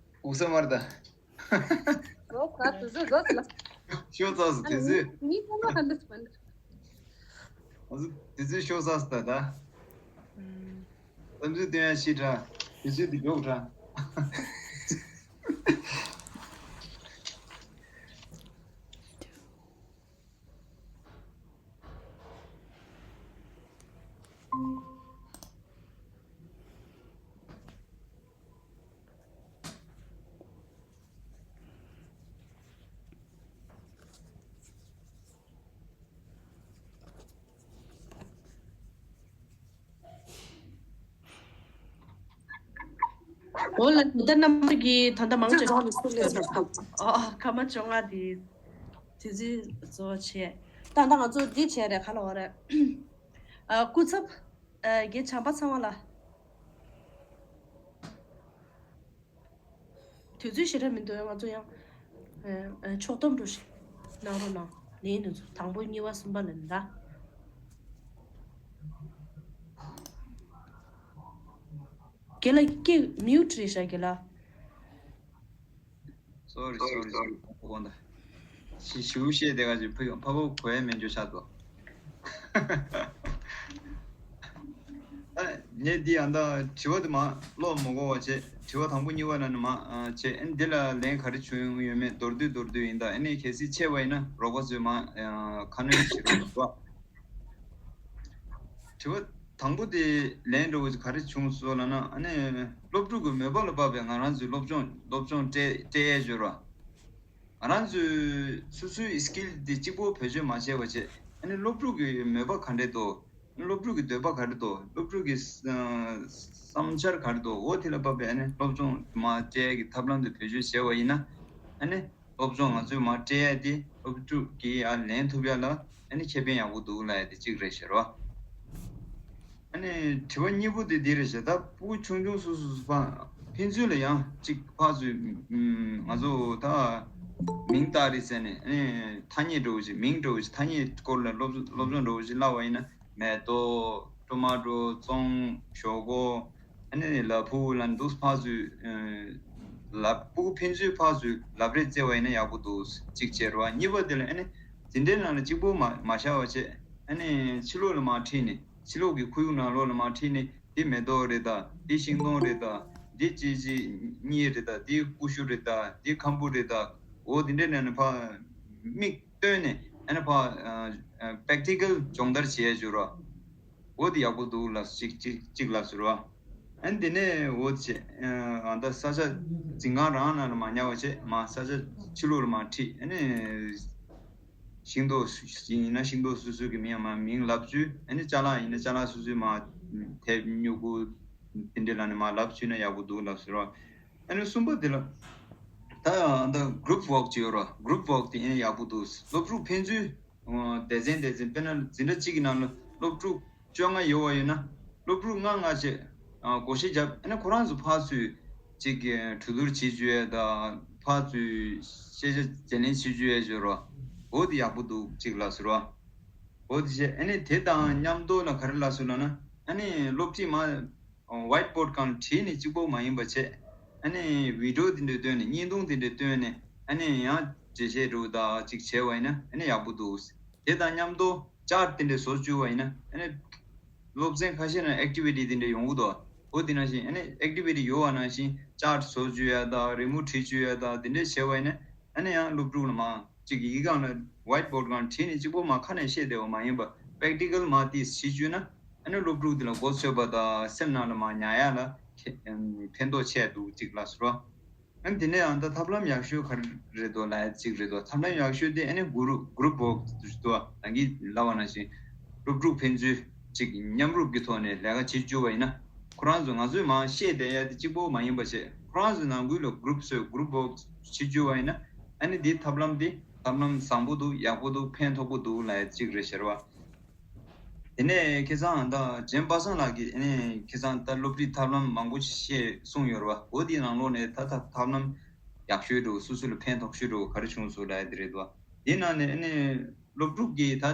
འུག་ས་མར་ད། ཟོ་ས་དུས་ཚོད་ཟོ་ས་ལ། ཤོ་ཚ་སུ་དུས་ཚོད། ངའི་ཚང་མ་ཧ་འདུག་མ་འདུག་ང་ཚོ་དུས་ཚོད་ཤོ་ཚ་སུ་ད་ད། བསམ་ཚུལ་བཏོན་ཡ་ཤི་དྲ། དུས་ཚོད་འདི་མགྱོགས་དྲ། འོ་ལ་ད་ལྟ་རྣམ་པ་གིས་ད་ལྟ་མང་ཆེ་ཨ་ཨ་སྐར་མ་བཅོ་ལྔ་དེ་དུས་ཚོད་རྫོགས་བྱས། ད་ལྟ་ང་ཚོ་འདི་བྱས་རེད་ག་ལ་འོ་རེད། ཨ་སྐུ་ཚབ་ཨ་རྒན་བྱམས་པ་ཚང་བ་ལ། དུས་ཚོད་ཞེ་དྲག་མི་འདུག་ང་ཚོ་ཡང་ཨ་ཨ་ཕྱོགས་བསྡོམས་འགྲོ་ཞིག་གནང་རོགས་གནང་། ལན་དུ་དང་པོ་གཉིས་པ་གསུམ་པ་ལ་ནི་ད། རྒན་ལགས་ཀྱི་མིའུ་ཊི་རེད་ཤག་རྒན་ལགས། སོ་རི་སོ་རི་སོ་རི། ཕ་གོ་ད། ཞི་ཞུ་བཤད་དེ་ག་ཅིག་ཕ་ཕ་གོ་གོ་ཡ་མེད་འཇོ་ཤག་ཏོ། ཨ་ངས་འདི་ཡང་ད་དྲི་བ་དེ་མ་ཀློག་མ་དགོས་པ་བྱས། དྲི་བ་དང་པོ་གཉིས་པ་ལ་ནི་མ་ཨ་བྱས། ཨ་ནི་འདི་ལ་ལན་ག་རེ་བྱུང་ཡོད་མེད་མདོར་བསྡུས་མདོར་བསྡུས་ཡིན། ད་ཨ་ནི་གལ་སྲིད་ཆད་པ་ཡིན་ན་རོགས་པ་ཚོས་མ་ཨ་ཁ་སྣོན་བྱེད་རོགས་གནང་། དྲི་བ་དང་པོ་དེ་ལན་འདྲ་བོ་ཞིག་ག་རེ་བྱུང་སོང་ལབ་ན། ཨ་ནི་སློབ་ཕྲུག་གི་མོས་པ་ལ་དཔག་པའི་ང་རང་ཚོའི་སློབ་སྦྱོང་སློབ་སྦྱོང་སྤྲད་སྤྲད་ཡས་སྦྱོར་བ། ང་རང་ཚོའི་སོ་སོའི་སི་ཀིལ་དེ་གཅིག་པོ་བེད་སྤྱོད་མ་བྱས་པ་བྱས། ཨ་ནི་སློབ་ཕྲུག་གི་མོས་པ་ག་འདྲས་འདུག་སློབ་ཕྲུག་གི་འདོད་པ་ག་རེ་འདུག་སློབ་ཕྲུག་གི་ཨ་བསམ་འཆར་ག་རེ་འདུག་འོ་དེ་ལ་དཔག་པའི་ཨ་ནི་སློབ་སྦྱོང་མ་སྤྲད་ཡས་ཀྱི་ཐབས་ལམ་དེ་བེད་སྤྱོད་བྱས་པ་ཡིན་ན། ཨ་ནི་སློབ་སྦྱོང་ང་ཚོས་མ་སྤྲད་ཡས་དེ་སློབ་ཕྲུག་གིས་ཡར་ལེན་ཐུབ་ཡ་ལ་ཨ་ནི་ཁེ་ཕན་ཡག་པོ་འདུག་ལབ་ཡ་དེ་གཅིག་རེད་ཤག་རོ། ཨ་ནི་དྲི་བ་གཉིས་པོ་དེ་འདི་རེད་ཤག་ད་ཕྲུ་གུ་ཆུང་ཆུང་སུ་སུ་སུ་ཕ་ཕན་ཚུན་ལ་ཡང་གཅིག་ཕར་ཚུར་ང་ཚོ་ད་མིང་བཏགས་རེད་ཟེར་ནས། ཨ་ནི་ཐ་སྙད་འདྲ་བོ་ཞིག་མིང་འདྲ་བོ་ཞིག་ཐ་སྙད་སྐོར་ལ་སློབ་སློབ་སྦྱོང་འདྲ་བོ་ཞིག་བསླབ་པ་ཡིན་ན། མེ་ཏོག་ཊོ་མ་ཊོ་ཙོང་ཞོག་ཁོག་ཨ་ནི་ལ་ཕུག་ལ་འདུག་ཕར་ཚུར་ལ་ཕྲུ་གུ་ཕན་ཚུན་ཕར་ཚུར་ལབ་རེས་བརྩེ་བ་ཡིན་ན་ཡག་པོ་འདུག་གཅིག་བྱས་རོ། གཉིས་པ་དེ་ལ་ཨ་ནི་འཛིན་གྲྭའི་ནང་ལ་གཅིག་པོ་མ་མ་བཞག་པ་བྱས། ཨ་ནི་ཕྱི་ལོགས་ལ་མར་ཁྲིད་ནས། ཕྱི་ལོགས་ཀྱི་ཁོར་ཡུག་ནང་ལོགས་ལ་མར་ཁྲིད་ནས། འདི་མེ་ཏོག་རེད་ད། འདི་ཤིང་སྡོང་རེད་ད། འདི་ཅི་ཅི་གཉིས་རེད་ད། འདི་ཀུ་ཤུ་རེད་ད། འདི་ཁམ་བུ་རེད་ད། འོ་དེ་འདྲས་ནས་ནི་ཕར་མིག་སྟོན་ནས། ཨ་ནི་ཕར་པེག་ཊི་ཀལ་སྦྱོང་བརྡར་བྱེད་ཡ་བྱོས་རོགས། འོ་དེ་ཡག་པོ་འདུག་ལབ་ཅིག་ཅིག་ཅིག་ལབ་ཟེར་བ། ཨ་ནི་དེ་ནས་འོ་བྱས། ཨ་ད་ས་ཆ་འཛིན་ཁང་རང་ནང་ལ་མ་ཉར་བ་བྱས། མར་ས་ཆ་ཕྱི་ལོགས་ལ་མར་ཁྲིད། ཨ་ནི་ཤིང་ཏོག་ཡིན་ན་ཤིང་ཏོག་སོ་སོ་གི་མིང་མ་མིང་ལབ་བཅུག་ཨ་ནི་ཅ་ལག་ཡིན་ན་ཅ་ལག་སོ་སོའི་མ་དེབ་སྨྱུ་གུ་དེ་འདྲས་ལ་ནི་མ་ལབ་བཅུག་ན་ཡག་པོ་འདུག་ལབ་ཟེར་བ། ཨ་ནི་གསུམ་པ་དེ་ལ་ད་ད་གུ་རུབ་ཝོག་ཅིག་ཡོད་ར། གུ་རུབ་ཝོག་དེ་ཨ་ནི་ཡག་པོ་འདུག་སློབ་ཕྲུག་ཕན་ཚུན་སྡེ་ཚན་སྡེ་ཚན་དཔེར་ན་འཛིན་གྲྭ་གཅིག་གི་ནང་ལ་སློབ་ཕྲུག་བཅོ་ལྔ་ཡོད་པ་ཡིན་ན། སློབ་ཕྲུག་ལྔ་ལྔ་བྱས་བགོ་བཤའ་བརྒྱབ། ཨ་ནི་ཁོ་རང་ཚོ་ཕར་ཚུར་ཅིག་གྲོས་བསྡུར་བྱེད་བཅུག་ཡས་དང་། ཕར་ཚུར་ཤེས་བྱ་བརྗེ་ལེན་བྱེད་བཅུག་ཡས་བྱོས་རོགས། འོ་དེ་ཡག་པོ་འདུག་ཅིག་ལབ་ཟེར་བ། འོ་དེ་བྱས། ཨ་ནི་དེ་དང་མཉམ་དུ་ལ་ག་རེ་ལབ་ཟེར་ལབ་ན། ཨ་ནི་སློབ་ཁྲིད་མ་ཝའིཊ་བོཌ་སྒང་ལ་བྲིས་ནས་གཅིག་པོ་མ་ཡིན་པ་བྱས། ཨ་ནི་བི་ཌི་ཡོ་དེ་འདྲས་བཏོན་ནས། བརྙན་ཐུང་དེ་འདྲས་བཏོན་ནས། ཨ་ནི་ཡང་འགྲེལ་བཤད་འདྲ་བོ་དག་ཅིག་བྱས་པ་ཡིན་ན་ཨ་ནི་ཡག་པོ་འདུག་དེ་དང་མཉམ་དུ་ཅར་ཊི་དེ་འདྲས་བཟོ་བཅུག་པ་ཡིན་ན། ཨ་ནི་སློབ་ཚན་ཁ་ཤས་ནང་ཨེག་ཊི་བི་ཊི་དེ་འདྲས་ཡོང་གི་འདུག་འོ་དེ་ནང་བཞིན། ཨ་ནི་ཨེག་ཊི་བི་ཊི་ཡོད་པ་ནང་བཞིན་ཅར་ཊི་བཟོ་བཅུག་ཡ་དང་། རི་མོ་བྲིས་བཅུག་ཡ་དང་། དེ་འདྲས་བྱས་པ་ཡིན་ན། ཨ་ནི་ཡང་སློབ་ཕྲུག་ལ་མར་ཅིག་ཡི་གེ་སྒང་ལ་ཝའིཊ་བོཌ་སྒང་ལ་བྲིས་ནས་གཅིག་པོ་མར་ཁ་ནས་བཤད་བསྡད་པ་མ་ཡིན་པ། པེག་ཊི་ཀལ་མར་དེ་བྱེད་བཅུག་ན། ཨ་ནི་སློབ་ཕྲུག་དེ་ལ་མགོ་ཚོད་པ་དང་། སེམས་ནང་ལ་མར་ཉར་ཡ་ལ་ཁེ་ཕན་ཐོགས་ཆེ་འདུག་ཅིག་ལབ་ཟེར་བ། ཨ་ནི་དེ་ནས་ཡང་ད་ཐབས་ལམ་ཡག་ཤོས་ག་རེ་རེད་འདུག་ལབ་ཡ་ཅིག་རེད་འདུག་ཐབས་ལམ་ཡག་ཤོས་དེ་ཨ་ནི་གུ་རུབ་གུ་རུབ་ཝོག་འདུག་ད་གིན་ལབ་པ་ནང་བཞིན་སློབ་ཕྲུག་ཕན་ཚུན་ཅིག་མཉམ་རུབ་ཀྱི་ཐོག་ནས་ལས་ཀ་བྱེད་བཅུག་པ་ཡིན་ན། ཁོ་རང་ཚོ་ང་ཚོས་མར་བཤད་བསྡད་ཡ་དེ་གཅིག་པོ་མ་ཡིན་པ་བྱས། ཁོ་རང་ཚོའི་ནང་ཁུལ་ལ་གུ་རུབ་བཟོས། གུ་རུབ་ཝོག་བྱེད་བཅུག་པ་ཡིན་ན། ཨ་ནི་འདིའི་ཐབས་ལམ་འདི་ཐབས་ལམ་བཟང་པོ་འདུག་ཡག་པོ་འདུག་ཕན་ཐོགས་པོ་འདུག་ལབ་ཡ་གཅིག་རེད་ཟེར་བ། དེ་ནས་ཁ་སང་ད་རྒན་པ་སངས་ལགས་ཀྱིས། ཨ་ནི་ཁ་སང་ད་སློབ་ཁྲིད་ཐབས་ལམ་མང་པོ་ཞིག་གསུངས་ཡོད་རེད་བ། འོ་དེའི་ནང་ལོགས་ནས་ད་ད་ཐབས་ལམ་ཡག་ཤོས་འདྲ་བོ། སོ་སོ་ལ་ཕན་ཐོགས་ཤོས་འདྲ་བོ་ག་རེ་བྱུང་སོང་ལབ་ཡ་དེ་རེད་འདུག་དེའི་ནང་ནས་ཨ་ནི་སློབ་ཕྲུག་གིས་ད་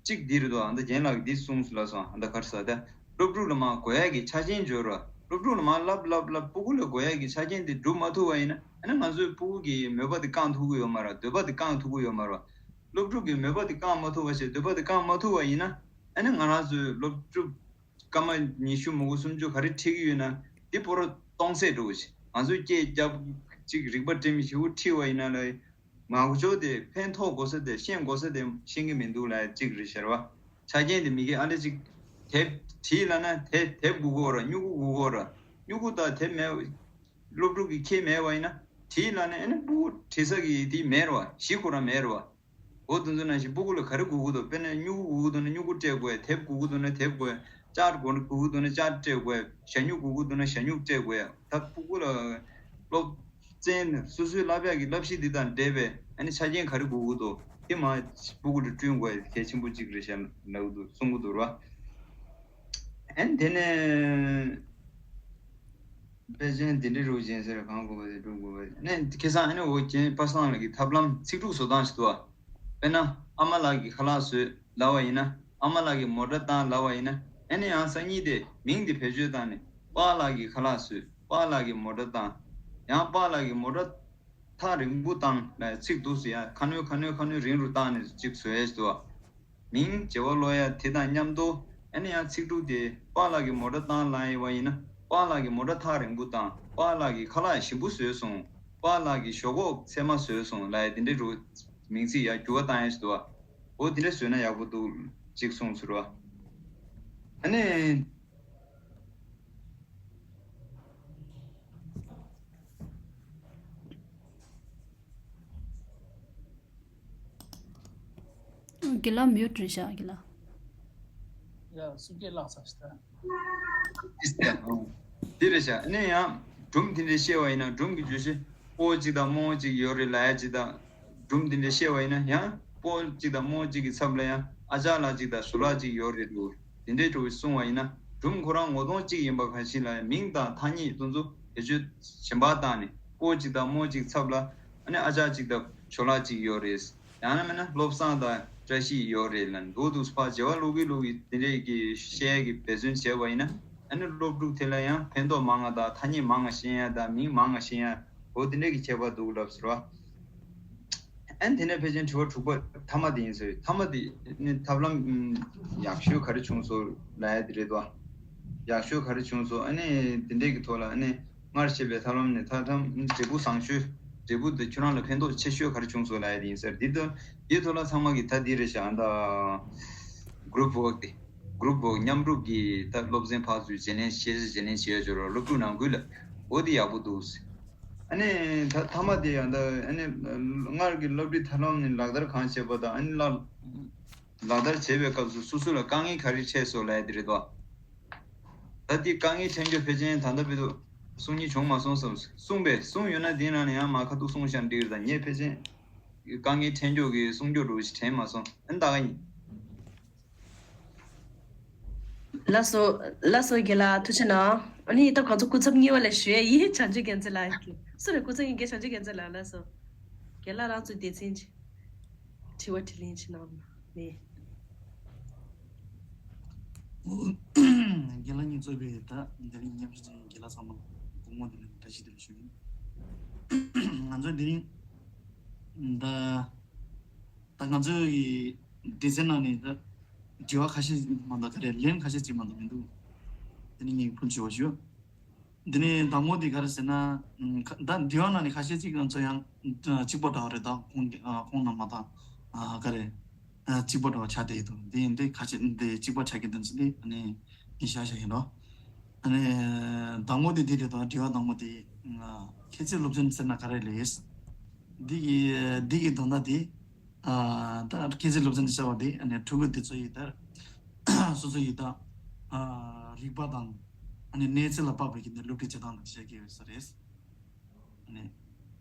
གཅིག་འདི་རེད་འདུག་ཨ་ད་རྒན་ལགས་ཀྱིས་འདི་གསུངས་སོང་ལབ་སོང་། ཨ་ད་ག་རེ་ཟེར། ད་སློབ་ཕྲུག་ལ་མར་གོ་ཡ་གི་ཆ་རྐྱེན་འབྱོར་བ། སློབ་ཕྲུག་ལ་མར་ལབ་ལབ་ལབ་ཕྲུ་གུ་ལ་གོ་ཡ་གི་ཆ་རྐྱེན་དེ་སྒྲུབ་མ་ཐུབ་པ་ཡིན་ན། ཨ་ནི་ང་ཚོའི་ཕྲུ་གུ་གི་མོས་པ་དེ་བསྐང་ཐུབ་ཀྱི་ཡོད་མ་རེད། འདོད་པ་དེ་བསྐང་ཐུབ་ཀྱི་ཡོད་མ་རེད། སློབ་ཕྲུག་གི་མོས་པ་དེ་བསྐང་མ་ཐུབ་པ་བྱས། འདོད་པ་དེ་བསྐང་མ་ཐུབ་པ་ཡིན་ན། ཨ་ནི་ང་རང་ཚོའི་སློབ་ཕྲུག་སྐར་མ་ཉི་ཤུ་མང་པོ་སུམ་ཅུ་ག་རེ་ཁྲིད་ཀྱི་ཡོད་ན། འདི་བོར་སྟོང་ཟད་འགྲོ་གི། ང་ཚོས་སྐད་རྒྱབ་ཅིག་རིག་པ་སྒྲིམ་ཞིག་ཁྲིད་པ་ཡིན་ན་ལ། མང་ཆེ་བ་དེ་ཕན་ཐོགས་དགོས་ས་དེ། ཤེས་དགོས་ས་དེ་ཤེས་ཀྱི་མི་འདུག་ལབ་ཡ་གཅིག་རེད་ཟེར་བ། ཆ་རྐྱེན་དེ་མི་དགེ་ཨ་ལེ་ཅིག་དེབ་བྲིས་ལབ་ན་དེ་དེབ་དགོས་ཀྱི་ཡོད་རེད། སྨྱུ་གུ་དགོས་ཀྱི་ཡོད་རེད། སྨྱུ་གུ་དང་དེབ་མེད། སློབ་ཕྲུག་གིས་ཁྱེར་མེད་པ་ཡིན་ན། བྲིས་ལབ་ན་ཨ་ནི་ཕྲུ་གུ་བྲིས་ས་གི་དེ་མེད་རེད་བ། གཞི་ཁོ་རང་མེད་རེད་བ། འོ་དེ་ཚོ་ནང་བཞིན་ཕྲུ་གུ་ལ་ག་རེ་དགོས་ཀྱི་འདུག་དཔེར་ན་སྨྱུ་གུ་དགོས་ཀྱི་འདུག་ན་སྨྱུ་གུ་སྤྲད་དགོས། དེབ་དགོས་ཀྱི་འདུག་ན་དེབ་དགོས། ཅར་ཊི་དགོས་ཀྱི་འདུག་ན་ཅར་ཊི་སྤྲད་དགོས། ཞ་སྨྱུག་དགོས་ཀྱི་འདུག་ན་ཞ་སྨྱུག་སྤྲད་དགོས། ད་ཕྲུ་གུ་ལ་སློབ་ཚན་སོ་སོའི་བསླབ་ཡག་གི་བསླབ་གཞི་འདི་དང་འབྲེལ་བའི་ཨ་ནི་ཆ་རྐྱེན་ག་རེ་དགོས་ཀྱི་འདུག་དེ་མར་ཕྲུ་གུ་ལ་བསྐྲུན་དགོས་གལ་ཆེན་པོ་གཅིག་རེད་ཤག་ལབ་ཀྱི་འདུག་གསུང་གི་འདུག་ར། ཨ་ནི་དེ་ནས་དཔེ་ཅན་དེ་འདྲ་རུ་སྦྱིན་སྲེག་གང་དགོས་པ་དེ་སྒྲུབ་དགོས་པ་ནི་ཁ་སང་ཨ་ནི་འོ་རྒན་པ་སངས་ལགས་ཀྱི་ཐབས་ལམ་ཚིག་འབྲུ་བཟོ་སྟངས་ཤིག་འདུག་བ། དཔེར་ན་ཨ་མ་ལགས་ཀྱི་ཁ་ལག་བཟོས་ལབ་པ་ཡིན་ན། ཨ་མ་ལགས་ཀྱི་མོ་ཊ་བཏང་ལབ་པ་ཡིན་ན། ཨ་ནི་ཡང་སང་ཉིན་དེ་མིང་དེ་བེད་སྤྱོད་བཏང་ནས་པཱ་ལགས་ཀྱི་ཁ་ལག་བཟོས། པཱ་ལགས་ཀྱི་མོ་ཊ་བཏང་། ཡང་པཱ་ལགས་ཀྱི་མོ་ཊ་ཐག་རིང་པོ་བཏང་ལ་ཚིག་འདུག་ཟེར་ཡ། ཁ་སྣོན་ཁ་སྣོན་ཁ་སྣོན་རིང་རུ་བཏང་ནས་ཅིག་བཟོས་ཡས་འདུག་བ། མིང་བྱེད་པ་ཀློག་ཡ་དེ་དང་མཉམ་དུ། ཨ་ནི་ཡང་ཚིག་གྲུབ་དེ་པཱ་ལགས་ཀྱི་མོ་ཊ་བཏང་ལབ་ཡོད་པ་ཡིན་ན། པཱ་ལགས་ཀྱི་མོ་ཊ་ཐག་རིང་པོ་བཏང་། པཱ་ལགས་ཀྱི་ཁ་ལག་ཞིམ་པོ་བཟོས་སོང་། པཱ་ལགས་ཀྱི་ཞོག་ཁོག་ཚད་མ་བཟོས་སོང་ལབ་ཡ་དེ་འདྲའི་རུ་མིང་ཚིག་ཡར་འགྱུར་བ་བཏང་ཡས་འདུག་བ། འོ་དེ་འདྲ་བཟོས་ན་ཡག་པོ་འདུག་ཅིག་གསུངས་ཟེར་བ། ཨ་ནི། རྒན་ལགས་མིའུ་ཊི་རེད་ཤག་རྒན་ལགས། ཡ། སུ་སྐད་བརླག་ཚར་ཤག་འདི་རེད་ཤག་ཨ་ནི་ཡང་སྒྲུང་དེ་འདྲ་བཤད་པ་ཡིན་ན། སྒྲུང་གི་བརྗོད་གཞི་སྤོ་བོ་གཅིག་དང་རྨོ་བོ་གཅིག་ཡོད་རེད་ལབ་ཡ་གཅིག་དང་། སྒྲུང་དེ་འདྲ་བཤད་པ་ཡིན་ན་ཡང་སྤོ་བོ་གཅིག་དང་རྨོ་བོ་གཅིག་གི་ཚབ་ལ་ཡང་ཨ་ཅག་ལགས་གཅིག་དང་ཞོ་ལགས་གཅིག་ཡོད་རེད་འདུག་དེ་འདྲའི་འདྲ་བོ་གསུངས་པ་ཡིན་ན། སྒྲུང་ཁོ་རང་ངོ་གདོང་གཅིག་ཡིན་པ་གང་ཞིག་ལ་མིང་དང་ཐ་སྙད་དེ་ཚོ་བེད་སྤྱོད་གཞན་པ་བཏང་ནས། སྤོ་བོ་གཅིག་དང་རྨོ་བོ་གཅིག་ཚབ་ལ་ཨ་ནི་ཨ་ཅག་གཅིག་དང་ཞོ་ལགས་གཅིག་ཡོད་རེད། ཡང་ན་མིན་ན་བློ་བཟང་དང་བཀྲ་ཤིས་ཡོད་རེད་ལབ་འདུག་འདུག་ཕར་བྱེད་པ་ཀློག་གི་ཀློག་གི་དེ་འདྲས་ཀྱི་བཤད་ཀྱི་འབད་བརྩོན་བྱས་པ་ཡིན་ན། ཨ་ནི་སློབ་ཕྲུག་དེ་ལ་ཡང་ཕན་ཐོགས་མང་བ་དང་། ཐ་སྙད་མང་བ་ཤེས་ཡ་དང་། མིང་མང་བ་ཤེས་ཡ། འོ་དེ་འདྲས་ཀྱི་ཁྱད་པར་འདུག་ལབ་ཟེར་བ། ཨ་ནི་དེ་ནས་ཕལ་ཆེར་དྲི་བ་དྲུག་པ་མཐའ་མ་དེ་ཡིན་ཟེར། མཐའ་མ་དེ་ནི་ཐབས་ལམ་ཡག་ཤོས་ག་རེ་བྱུང་སོང་ལབ་ཡ་དེ་རེད་དོ། ཡག་ཤོས་ག་རེ་བྱུང་སོང་། ཨ་ནི་དེ་འདྲས་ཀྱི་ཐོག་ལ་ཨ་ནི། སྔར་བཤད་པའི་ཐབས་ལམ་ནི་ཐབས་ཐབས་འབྲས་བུ་བཟང་ཤོས། འབྲས་བུ་དེ་ཁྱོད་རང་ལ་ཕན་ཐོགས་ཆེ་ཤོས་ག་རེ་བྱུང་སོང་ལབ་ཡ་དེ་ཡིན་ཟེར། འདི་དོན་འདིའི་ཐོག་ལ་ཚང་མ་གི་ད་འདི་རེད་ཤག་ཨ་ད་གུ་རུབ་ཝོག་དེ། གུ་རུབ་ཝོག་མཉམ་རུབ་ཀྱི་ད་སློབ་ཚན་ཕར་ཚུར་བརྗེ་ལེན་བྱེད་བརྗེ་ལེན་བྱེད་ཡ་ཅོ་རོགས། སློབ་ཕྲུག་ནང་ཁུལ་ལ་འོ་དེ་ཡག་པོ་འདུག་ཨ་ནི་ད་མཐའ་མ་དེ་ཡང་ད་ཨ་ནི་སྔར་གྱི་སློབ་ཁྲིད་ཐབས་ལམ་ནི་ལག་བསྟར་གང་བྱས་པ་དང་། ཨ་ནི་ལ། ལག་བསྟར་བྱེད་པའི་སྐབས་སུ་སོ་སོ་ལ་དཀའ་ངལ་ག་རེ་འཕྲད་སོང་ལབ་ཡ་དེ་རེད་དོ། ད་དེ་དཀའ་ངལ་འཕྲད་རྒྱུ་ཕལ་ཆེར་ད་ལྟ་བར་དུ་གསུང་མཁན་བྱུང་མ་སོང་བསམ། གསུངས་པས་གསུངས་ཡོད་ན་དེའི་ནང་ནས་ཡང་མར་ཁ་ཐུག་གསུངས་བཞག་འགྲིག་རེད། ད་ངས་ཕལ་ཆེར་དཀའ་ངལ་འཕྲད་རྒྱུ་གི་གསུང་རྒྱུ་འདྲ་བོ་ཞིག་དྲན་མ་སོང་། ཨ་ནི་ད་ག་ཡིན། ལགས་སོ། ལགས་སོ་རྒན་ལགས་ཐུགས་རྗེ་གནང་། ཨ་ནི་ད་ང་ཚོ་སྐུ་ཚབ་གཉིས་པ་ལ་ཞུ་ཡས་ཡིན། བྱང་ཆུབ་རྒྱལ་མཚན་ལགས་ཀྱིས། སུ་རེད་སྐུ་ཚབ་གཉིས་ཀ། བྱང་ཆུབ་རྒྱལ་མཚན་ལགས། ལགས་སོ། རྒན་ལགས་རང་ཚོའི་སྡེ་ཚན་གྱི་དྲི་བ་དྲིས་ལན་ཅིག་གནང་ནས། རྒན་ལགས་གཉིས་གཙོས་པའི་ད་འདི་རིང་མཉམ་ཞུགས་མཛད་མཁན་རྒན་ལགས་ཚང་མ་སྐུ་ངོ་འདི་ནས་བཀྲ་ཤིས་བདེ་ལེགས་ཞུ་ཡིན། ང་ཚོ་འདི་རིང་ད། ད་ང་ཚོའི་སྡེ་ཚན་ནང་ནས་ད་དྲི་བ་ཁ་ཤས་མ་གཏོགས། ག་རེ། ལན་ཁ་ཤས་ཅིག་མ་གཏོགས་མི་འདུག་དེ་ནི་ངས་ཕུལ་ཆོག་པ་ཞུ། འདི་ནས་དང་པོ་དེ་ག་རེ་ཟེར་ན། ཨ་ཁ་ད་དྲི་བ་ནང་ནས་ཁ་ཤས་ཅིག་ང་ཚོ་ཡང་ཨ་གཅིག་པ་འདྲ་བ་རེད། ད་ཁོང་གི་ཨ་ཁོང་རྣམས་མ་ད་ཨ་ག་རེ་ཨ་གཅིག་པ་འདྲ་བ་ཆགས་བསྡད་ཡོད་འདུག་འདི་འདི་ཁ་ཤས་འདི་གཅིག་པ་ཆགས་ཀྱི་འདུག་ཟེར་ཏེ་ཨ་ནི་ངས་བཞག་བཞག་ཡིན་ནོ། ཨ་ནི་དང་པོ་དེ་འདི་རེད། ད་དྲི་བ་དང་པོ་དེ་ཨ་ཁྱད་ཚད་སློབ་ཚན་ཟེར་ན་ག་རེ་རེད། འདི་གི་འདི་གི་དོན་དག་དེ། ཨ་ད་ཁྱད་ཚད་སློབ་ཚན་ཟེར་བ་དེ་ཨ་ནི་ཕྲུ་གུ་དེ་ཚོ་ཡི་ད་སོ་སོ་ཡི་ད་ཨ་རིག་པ་དང་ཨ་ནི་གནས་ཚད་ལ་དཔག་པའི་གི་ནི་སློབ་ཁྲིད་བྱེད་སྟངས་དང་བཤད་ཀྱི་ཡོད་ས་རེད། ཨ་ནི་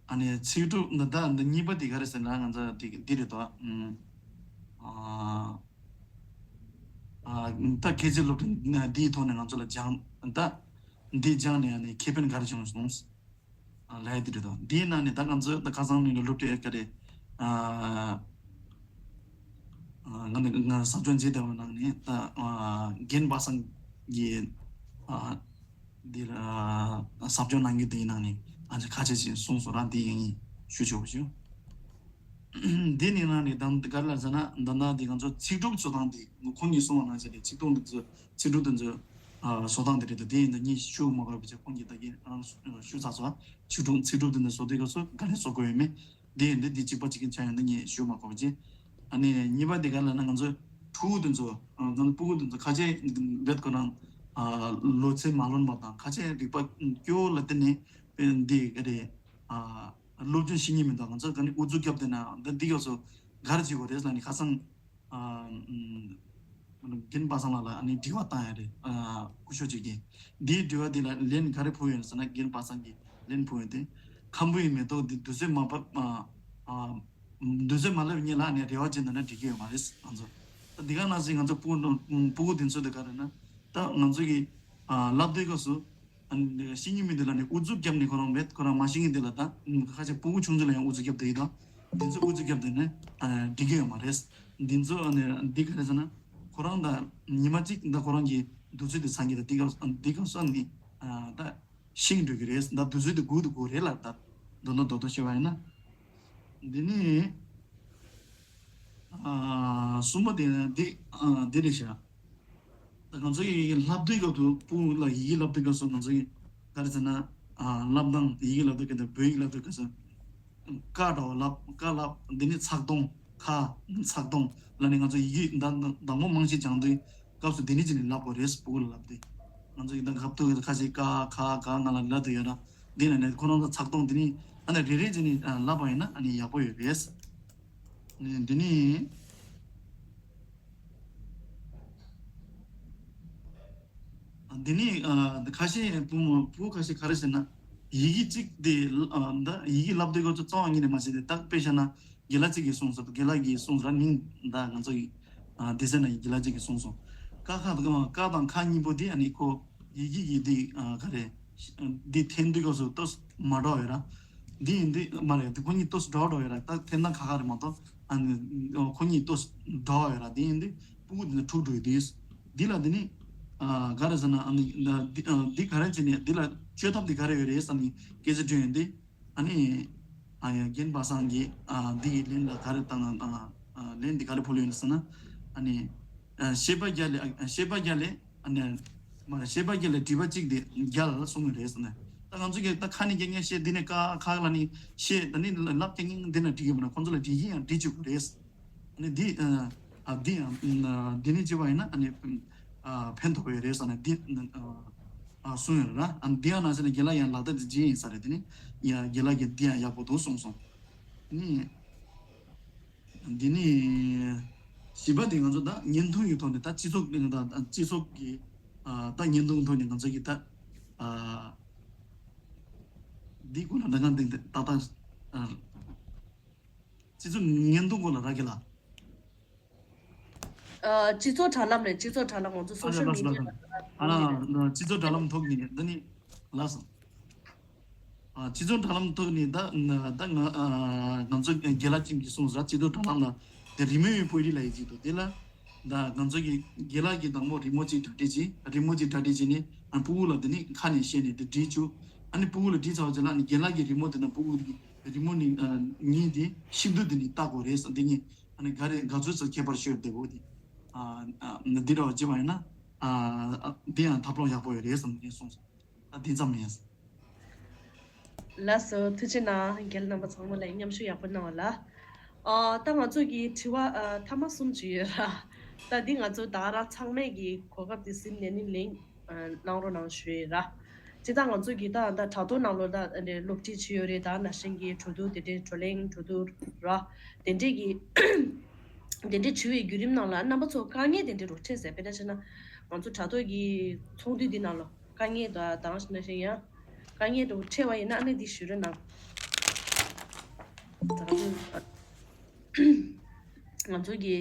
ཨ་ནི་ཚིག་གྲུབ་འདི་ད་འདི་གཉིས་པ་དེ་ག་རེ་ཟེར་ན། ང་ཚོ་དེ་འདི་རེད་དོ། ཨ་ཨ་ད་ཁྱད་ཚད་སློབ་ཁྲིད་འདིའི་ཐོག་ནས་ང་ཚོ་ལ་སྦྱང་ད་འདི་སྦྱང་ནས་ཨ་ནི་ཁེ་ཕན་ག་རེ་བྱུང་སོང་། ལས་དེ་རེད་དོ། འདིའི་ནང་ནས་ད་ང་ཚོ་ད་ཁ་སང་ནས་སློབ་ཁྲིད་ག་རེ། ང་ནི་ང་ཟབ་སྦྱོང་བྱེད་བསྡད་པ་ནང་ནས་ད་རྒན་པ་སངས་ཀྱི་འདི་ཟབ་སྦྱོང་གནང་རྒྱུ་དེའི་ནང་ནས་ང་ཚོ་ཁ་ཆེ་ཞིག་གསུངས་སོང་ར། འདི་ཡིན་ཞུ་ཆོག་པ་ཞུ། འདི་ནི་ནང་ནས་ད་ག་རེ་ལ་ཟེར་ན། ད་ལྟ་འདི་ང་ཚོ་ཚིག་གྲུབ་བཟོ་སྟངས་འདི་ཁོང་གིས་གསུངས་པ་ནང་བཞིན་རེད། ཚིག་གྲུབ་འདི་ཚོ་ཚིག་གྲུབ་འདི་ཚོ་བཟོ་སྟངས་འདི་རེད་དོ། དེ་ཡིན་ད་ངས་ཞུ་མ་དགོས་པ་བྱས། ཁོང་གིས་ད་གིན་རང་ཞུ་ཚར་སོང་། ཚིག་གྲུབ་ཚིག་གྲུབ་འདི་འདྲ་བཟོ་དུས་སྐབས་སུ་ག་རེ་བཟོ་དགོས་ཡོད་མེད། འདི་ཡིན་འདི་འདི་གཅིག་པ་གཅིག་རྐྱང་ཡོད་འདི་ངས་ཞུ་མ་དགོས་པ་བྱས། ཨ་ནི་གཉིས་པ་འདི་ག་རེ་ལབ་ན། ང་ཚོ་ཕྲུ་གུ་འདི་ཚོ་ང་ཚོ་སྤུ་གུ་འདི་ཚོ་ཁ་ཆེ་རྦད་ཁོ་རང་ལོ་ཚད་མ་ལོན་པ་དང་། ཁ་ཆེ་རིག་པ་སྐྱོ་བོ་ལ་བརྟེན་ནས་འདི་ག་རེ། སློབ་སྦྱོང་ཤེས་ཉེན་མི་འདུག་ང་ཚོ་ག་ནས་ཨུ་ཚུགས་བརྒྱབ་བསྡད་ན་འདི་འདི་སྐབས་སུ་ག་རེ་བྱེད་དགོས་རེད་ལབ་ནས། ཁ་སང་རྒན་པ་སངས་ལགས་ལ་ཨ་ནི་དྲི་བ་བཏང་ཡ་རེད། སྐུ་ཞབས་ཅིག་གིས་འདིའི་དྲི་བ་འདི་ལ་ལན་ག་རེ་ཕུལ་ཡོད་ཟེར་ན། རྒན་པ་སངས་ཀྱིས་ལན་ཕུལ་ཡོད་དེ། ཁམ་བུའི་མེ་ཏོག་འདི་དུས་ཚོད་མ་བབ། དུས་ཚོད་མ་སླེབས་སྔོན་ལ་ནས་རེ་བ་བྱས་འདུག་ན་འགྲིག་གི་ཡོད་མ་རེད། ང་ཚོ་ད་འདི་ག་ནང་བཞིན་ང་ཚོ་སྤུ་གུ་སྤུ་གུ་འདི་ཚོ་དེ་ག་རེད་ན། ད་ང་ཚོ་གི་ལབ་དུས་སྐབས་སུ། ཤེས་ཉེན་མི་འདི་ལ་ནི་ཨུ་ཚུགས་བརྒྱབ་ནས་ཁོ་རང་མེད། ཁོ་རང་མ་ཤེས་མཁན་འདི་ལ་ད་ཁ་ཤས་སྤུ་གུ་ཆུང་ཆུང་ལ་ཡང་ཨུ་ཚུགས་བརྒྱབ་བསྡད་ཡོད་ད། འདི་ཚོ་ཨུ་ཚུགས་བརྒྱབ་དེ་ནས་འགྲིག་གི་ཡོད་མ་རེད། འདི་ཚོ་ཨ་ནི་འདི་ག་རེ་ཟེར་ན། ཁོ་རང་ད་ཉི་མ་གཅིག་ད་ཁོ་རང་གི་འདུག་ཚུལ་དེ་ཚང་གི་ད་འདི་ག་འདི་ག་སོ་ནི་ད་ཤིང་འགྲོ་གི་རེད། ད་འདུག་ཚུལ་དེ་སྒུག་ཏུ་སྒུག་རེད་ལ། ད་མདོར་ན་མདོར་མདོར་བཤད་པ་ཡིན་ན། འདི་ནི་ཨ་གསུམ་པ་དེ་འདི་ཨ་འདི་རེད་ཤག་ད་ང་ཚོ་ཡི་གེ་བསླབ་དུས་སྐབས་སུ་སྤུ་གུ་ལ་ཡི་གེ་བསླབ་དུས་སྐབས་སུ་ང་ཚོ་ཡི་ག་རེ་ཟེར་ན། ཨ་བསླབ་སྟངས་ཡི་གེ་བསླབ་དུས་སྐབས་སུ་བོད་ཡིག་བསླབ་དུས་སྐབས་སུ་ཀ་འདྲ་བོ་བསླབ། ཀ་བསླབ། འདི་ནི་ཚེག་དོང་། ཁ་ཚེག་དོང་ལ་ནི་ང་ཚོ་ཡི་གེ་ད་དང་པོ་རྨང་གཞི་སྦྱང་དུས་སྐབས་སུ་འདི་ནི་ཅི་ནི་བསླབ་དགོས་རེད། སྤུ་གུ་ལ་བསླབ་དུས་ང་ཚོ་ཡི་ད་སྐབས་ཐོག་ཁ་ཤས་ཀ་ཁ་ག་ང་ལ་ལབ་དུས་ཡོད་ན། འདི་ན་ནི་ཁོ་རང་ཚོ་ཚེག་དོང་འདི་ནི་ཨ་ནི་རེ་རེ་ཅི་ནི་བསླབ་པ་ཡིན་ན་ཨ་ནི་ཡག་པོ་ཡོད་རེད། འདི་ནི། འདི་ནི་ཁ་ཤས་བུ་མོ་བུ་ཁ་ཤས་ག་རེ་ཟེར་ན། ཡི་གེ་གཅིག་དེ་ད་ཡི་གེ་བསླབ་དུས་སྐབས་སུ་རྩ་བ་ཉིད་ནས་མ་བྱས་ཏེ། ད་དཔེ་བཞག་ན་རྒན་ལགས་གཅིག་གིས་གསུངས་སོང་། རྒན་ལགས་ཀྱིས་གསུངས་སོང་ར། མིང་ད་ང་ཚོ་ཡི་སྡེ་ཚན་ནང་རྒན་ལགས་གཅིག་གིས་གསུངས་སོང་། ཀ་ཁ་དང་ཀ་དང་ཁ་གཉིས་པོ་དེ་ཨ་ནི་ཁོ་ཡི་གེ་གི་དེ་ག་རེ་འདི་འཐེན་དུས་སྐབས་སུ་ཏོག་མ་འདྲ་བ་ཡོད་ར། འདི་ཡིན་དུས་མ་རེད། འདི་ཁོ་གཉིས་ཏོག་འདྲ་བ་འདྲ་བ་ཡོད་ར། ད་འཐེན་སྟངས་ཁ་ཁ་རེད་མ་གཏོགས་ཨ་ནི་ཁོ་གཉིས་ཏོག་འདྲ་བ་ཡོད་ར། འདི་ཡིན་དུས་སྤུ་གུ་འདི་ནི་འཁྲུག་འགྲོ་ཡི་དུས། འདི་ལ་འདི་ནི་ག་རེ་ཟེར་ན། ཨ་ནི་འདི་ག་རེ་བྱས་ནས་འདི་ལ་བཅོས་ཐབས་འདི་ག་རེ་ཡོད་རེད་བསམ་ནས་སྐད་ཆ་དྲིས་ཡོང་དུས། ཨ་ནི་ཨ་ཡ་རྒན་པ་སངས་ཀྱིས་འདི་ཡི་ལན་ལ་ག་རེ་བཏང་ན། ལན་འདི་ག་རེ་ཕུལ་ཡོད་ཟེར་ན། ཨ་ནི་ཤེས་པ་རྒྱལ་ལས། ཤེས་པ་རྒྱལ་ལས། ཨ་ནི་མ་ཤེས་པ་རྒྱལ་ལས་དྲི་བ་གཅིག་དེ་རྒྱལ་གསུང་གི་རེད་ཟེར་ནས། ད་ང་ཚོ་གིས་ད་ཁ་ནས་རྒྱག་མཁན་བཤད། འདི་ནས་ཀ་ཁ་ལ་ནི་བཤད། ད་ནི་ལབ་རྒྱག་མཁན་འདི་ན་འགྲིག་གི་མ་རེད། ཁོང་ཚོ་ལ་འགྲིག་གི་ཡང་འགྲིག་བཅུག་གི་རེད། ཨ་ནི་འདི་ཨ་འདི་ཡང་འདི་ནས་བྱས་པ་ཡིན་ན་ཨ་ནི་ཕན་ཐོགས་ཡོད་རེད་ཟེར་ནས་འདི་གསུངས་ཡོད་ར། ཨ་ནི་འདི་ཡང་ན་ཟེར་ནས་རྒན་ལགས་ཡང་ལག་བརྡ་འདི་བྱས་ཡིན་ས་རེད། དེ་ནི་ཡང་རྒན་ལགས་ཀྱིས་འདི་ཡང་ཡག་པོ་འདུག་གསུངས་སོང་། ཨ་ནི། འདི་ནི་བཞི་པ་དེ་ང་ཚོ་ད་བརྙན་ཐུང་གི་ཐོག་ནས་ད་སྤྱི་ཚོགས་ད་སྤྱི་ཚོགས་ཀྱི་ཨ་ད་བརྙན་ཐུང་ཐོག་ནས་ང་ཚོ་གི་ད་ཨ་འདི་སྐོར་ལ་འདྲ་གང་འདི་ཏག་ཏག་ཨ་སྤྱི་ཚོགས་བརྙན་ཐུང་སྐོར་ལ་རག་གི་ལ། ཨ་སྤྱི་ཚོགས་དྲ་ལམ་རེད། སྤྱི་ཚོགས་དྲ་ལམ་ང་ཚོ་ཨ་ལ་སོ་ཤལ་ལགས་སོ་མི་ཌི་ཡ་ལགས་སོ། ཨ་ལ་སྤྱི་ཚོགས་དྲ་ལམ་ཐོག་ནས་འདི་ནི་ལགས་སོ། ཨ་སྤྱི་ཚོགས་དྲ་ལམ་ཐོག་ནས་ད་ད་ང་ཨ་ང་ཚོ་རྒན་ལགས་ཅིག་གིས་གསུངས་ས། སྤྱི་ཚོགས་དྲ་ལམ་ལ་དེ་རི་མོའི་པོ་ཨེ་རི་ལབ་ཡས་ཅིག་འདུག་དེ་ལ་ད་ང་ཚོ་གི་རྒན་ལགས་ཀྱིས་དང་པོ་རི་མོ་ཅིག་གྲ་སྒྲིག་བྱས། རི་མོ་ཅིག་གྲ་སྒྲིག་བྱས་ནས་ཨ་སྤུ་གུ་ལ་དེ་ནས་ཁ་ནས་བཤད་ནས་དེ་བྲིས་བཅུག་ཨ་ནི་སྤུ་གུ་ལ་བྲིས་ཚར་བ་རྗེས་ལ་ཨ་ནི་རྒན་ལགས་ཀྱིས་རི་མོ་དེ་ན་སྤུ་གུ་གི་རི་མོ་ནི་ཨ་ཉིད་དེ་ཤིན་ཏུ་དེ་ནས་ལྟ་དགོས་རེད་ཟེར། འདི་ནི་ཨ་ནི་ག་རེ་ག་ཚོད་ཙམ་ཁྱད་པར་ཤོར་བསྡད་དགོས་དེ་ཨ་ཨ་འདི་འདྲ་བ་བྱས་པ་ཡིན་ན་ཨ་ཨ་འདི་ཡང་ཐབས་ལམ་ཡག་པོ་ཡོད་རེད་ཟེར་ནས་གསུངས་སོང་། ད་འདི་ཙམ་ཡིན། ལགས་སོ། ཐུགས་རྗེ་གནང་། རྒན་རྣམ་པ་ཚང་མ་ལ་མཉམ་ཞུགས་ཡག་པོ་གནང་བ་ལ། ཨ་ད་ང་ཚོ་གི་དྲི་བ་ཨ་ཐ་མ་གསུམ་ཅིག་ཡོད་ར། ད་འདི་ང་ཚོ་ད་ག་རང་ཚང་མས་ཀྱི་གོ་སྐབས་འདི་ཟིན་ནས་ནི་ལན་ཨ་གནང་རོགས་གནང་ཞུ་ཡི་ར། སྤྱིར་བཏང་ང་ཚོ་གི་ད་ད་དྲ་ཐོག་ནང་ལོགས་ད་འདི་སློབ་ཁྲིད་བྱས་ཡོད་རེད། ད་ནང་བཞིན་གྱི་གྲོས་བསྡུར་དེ་འདྲའི་བགྲོ་གླེང་གྲོས་བསྡུར་ར། དེ་འདྲའི་གི་དེ་འདྲའི་བྱས་པའི་བརྒྱུད་རིམ་ནང་ལ་རྣམ་པ་ཚོ་དཀའ་ངལ་དེ་འདྲའི་རུ་འཕྲད་ཟེར། དཔེར་ན་བྱས་ན་ང་ཚོ་དྲ་ཐོག་གི་ཚོགས་འདུ་འདི་ནང་ལོགས་དཀའ་ངལ་དང་དང་ཞིག་ན་ཞིག་ཡང་དཀའ་ངལ་དུ་འཕྲད་པ་ཡིན་ན་ཨ་ནི་འདི་ཞུ་རོགས་གནང་། ང་ཚོ་གི་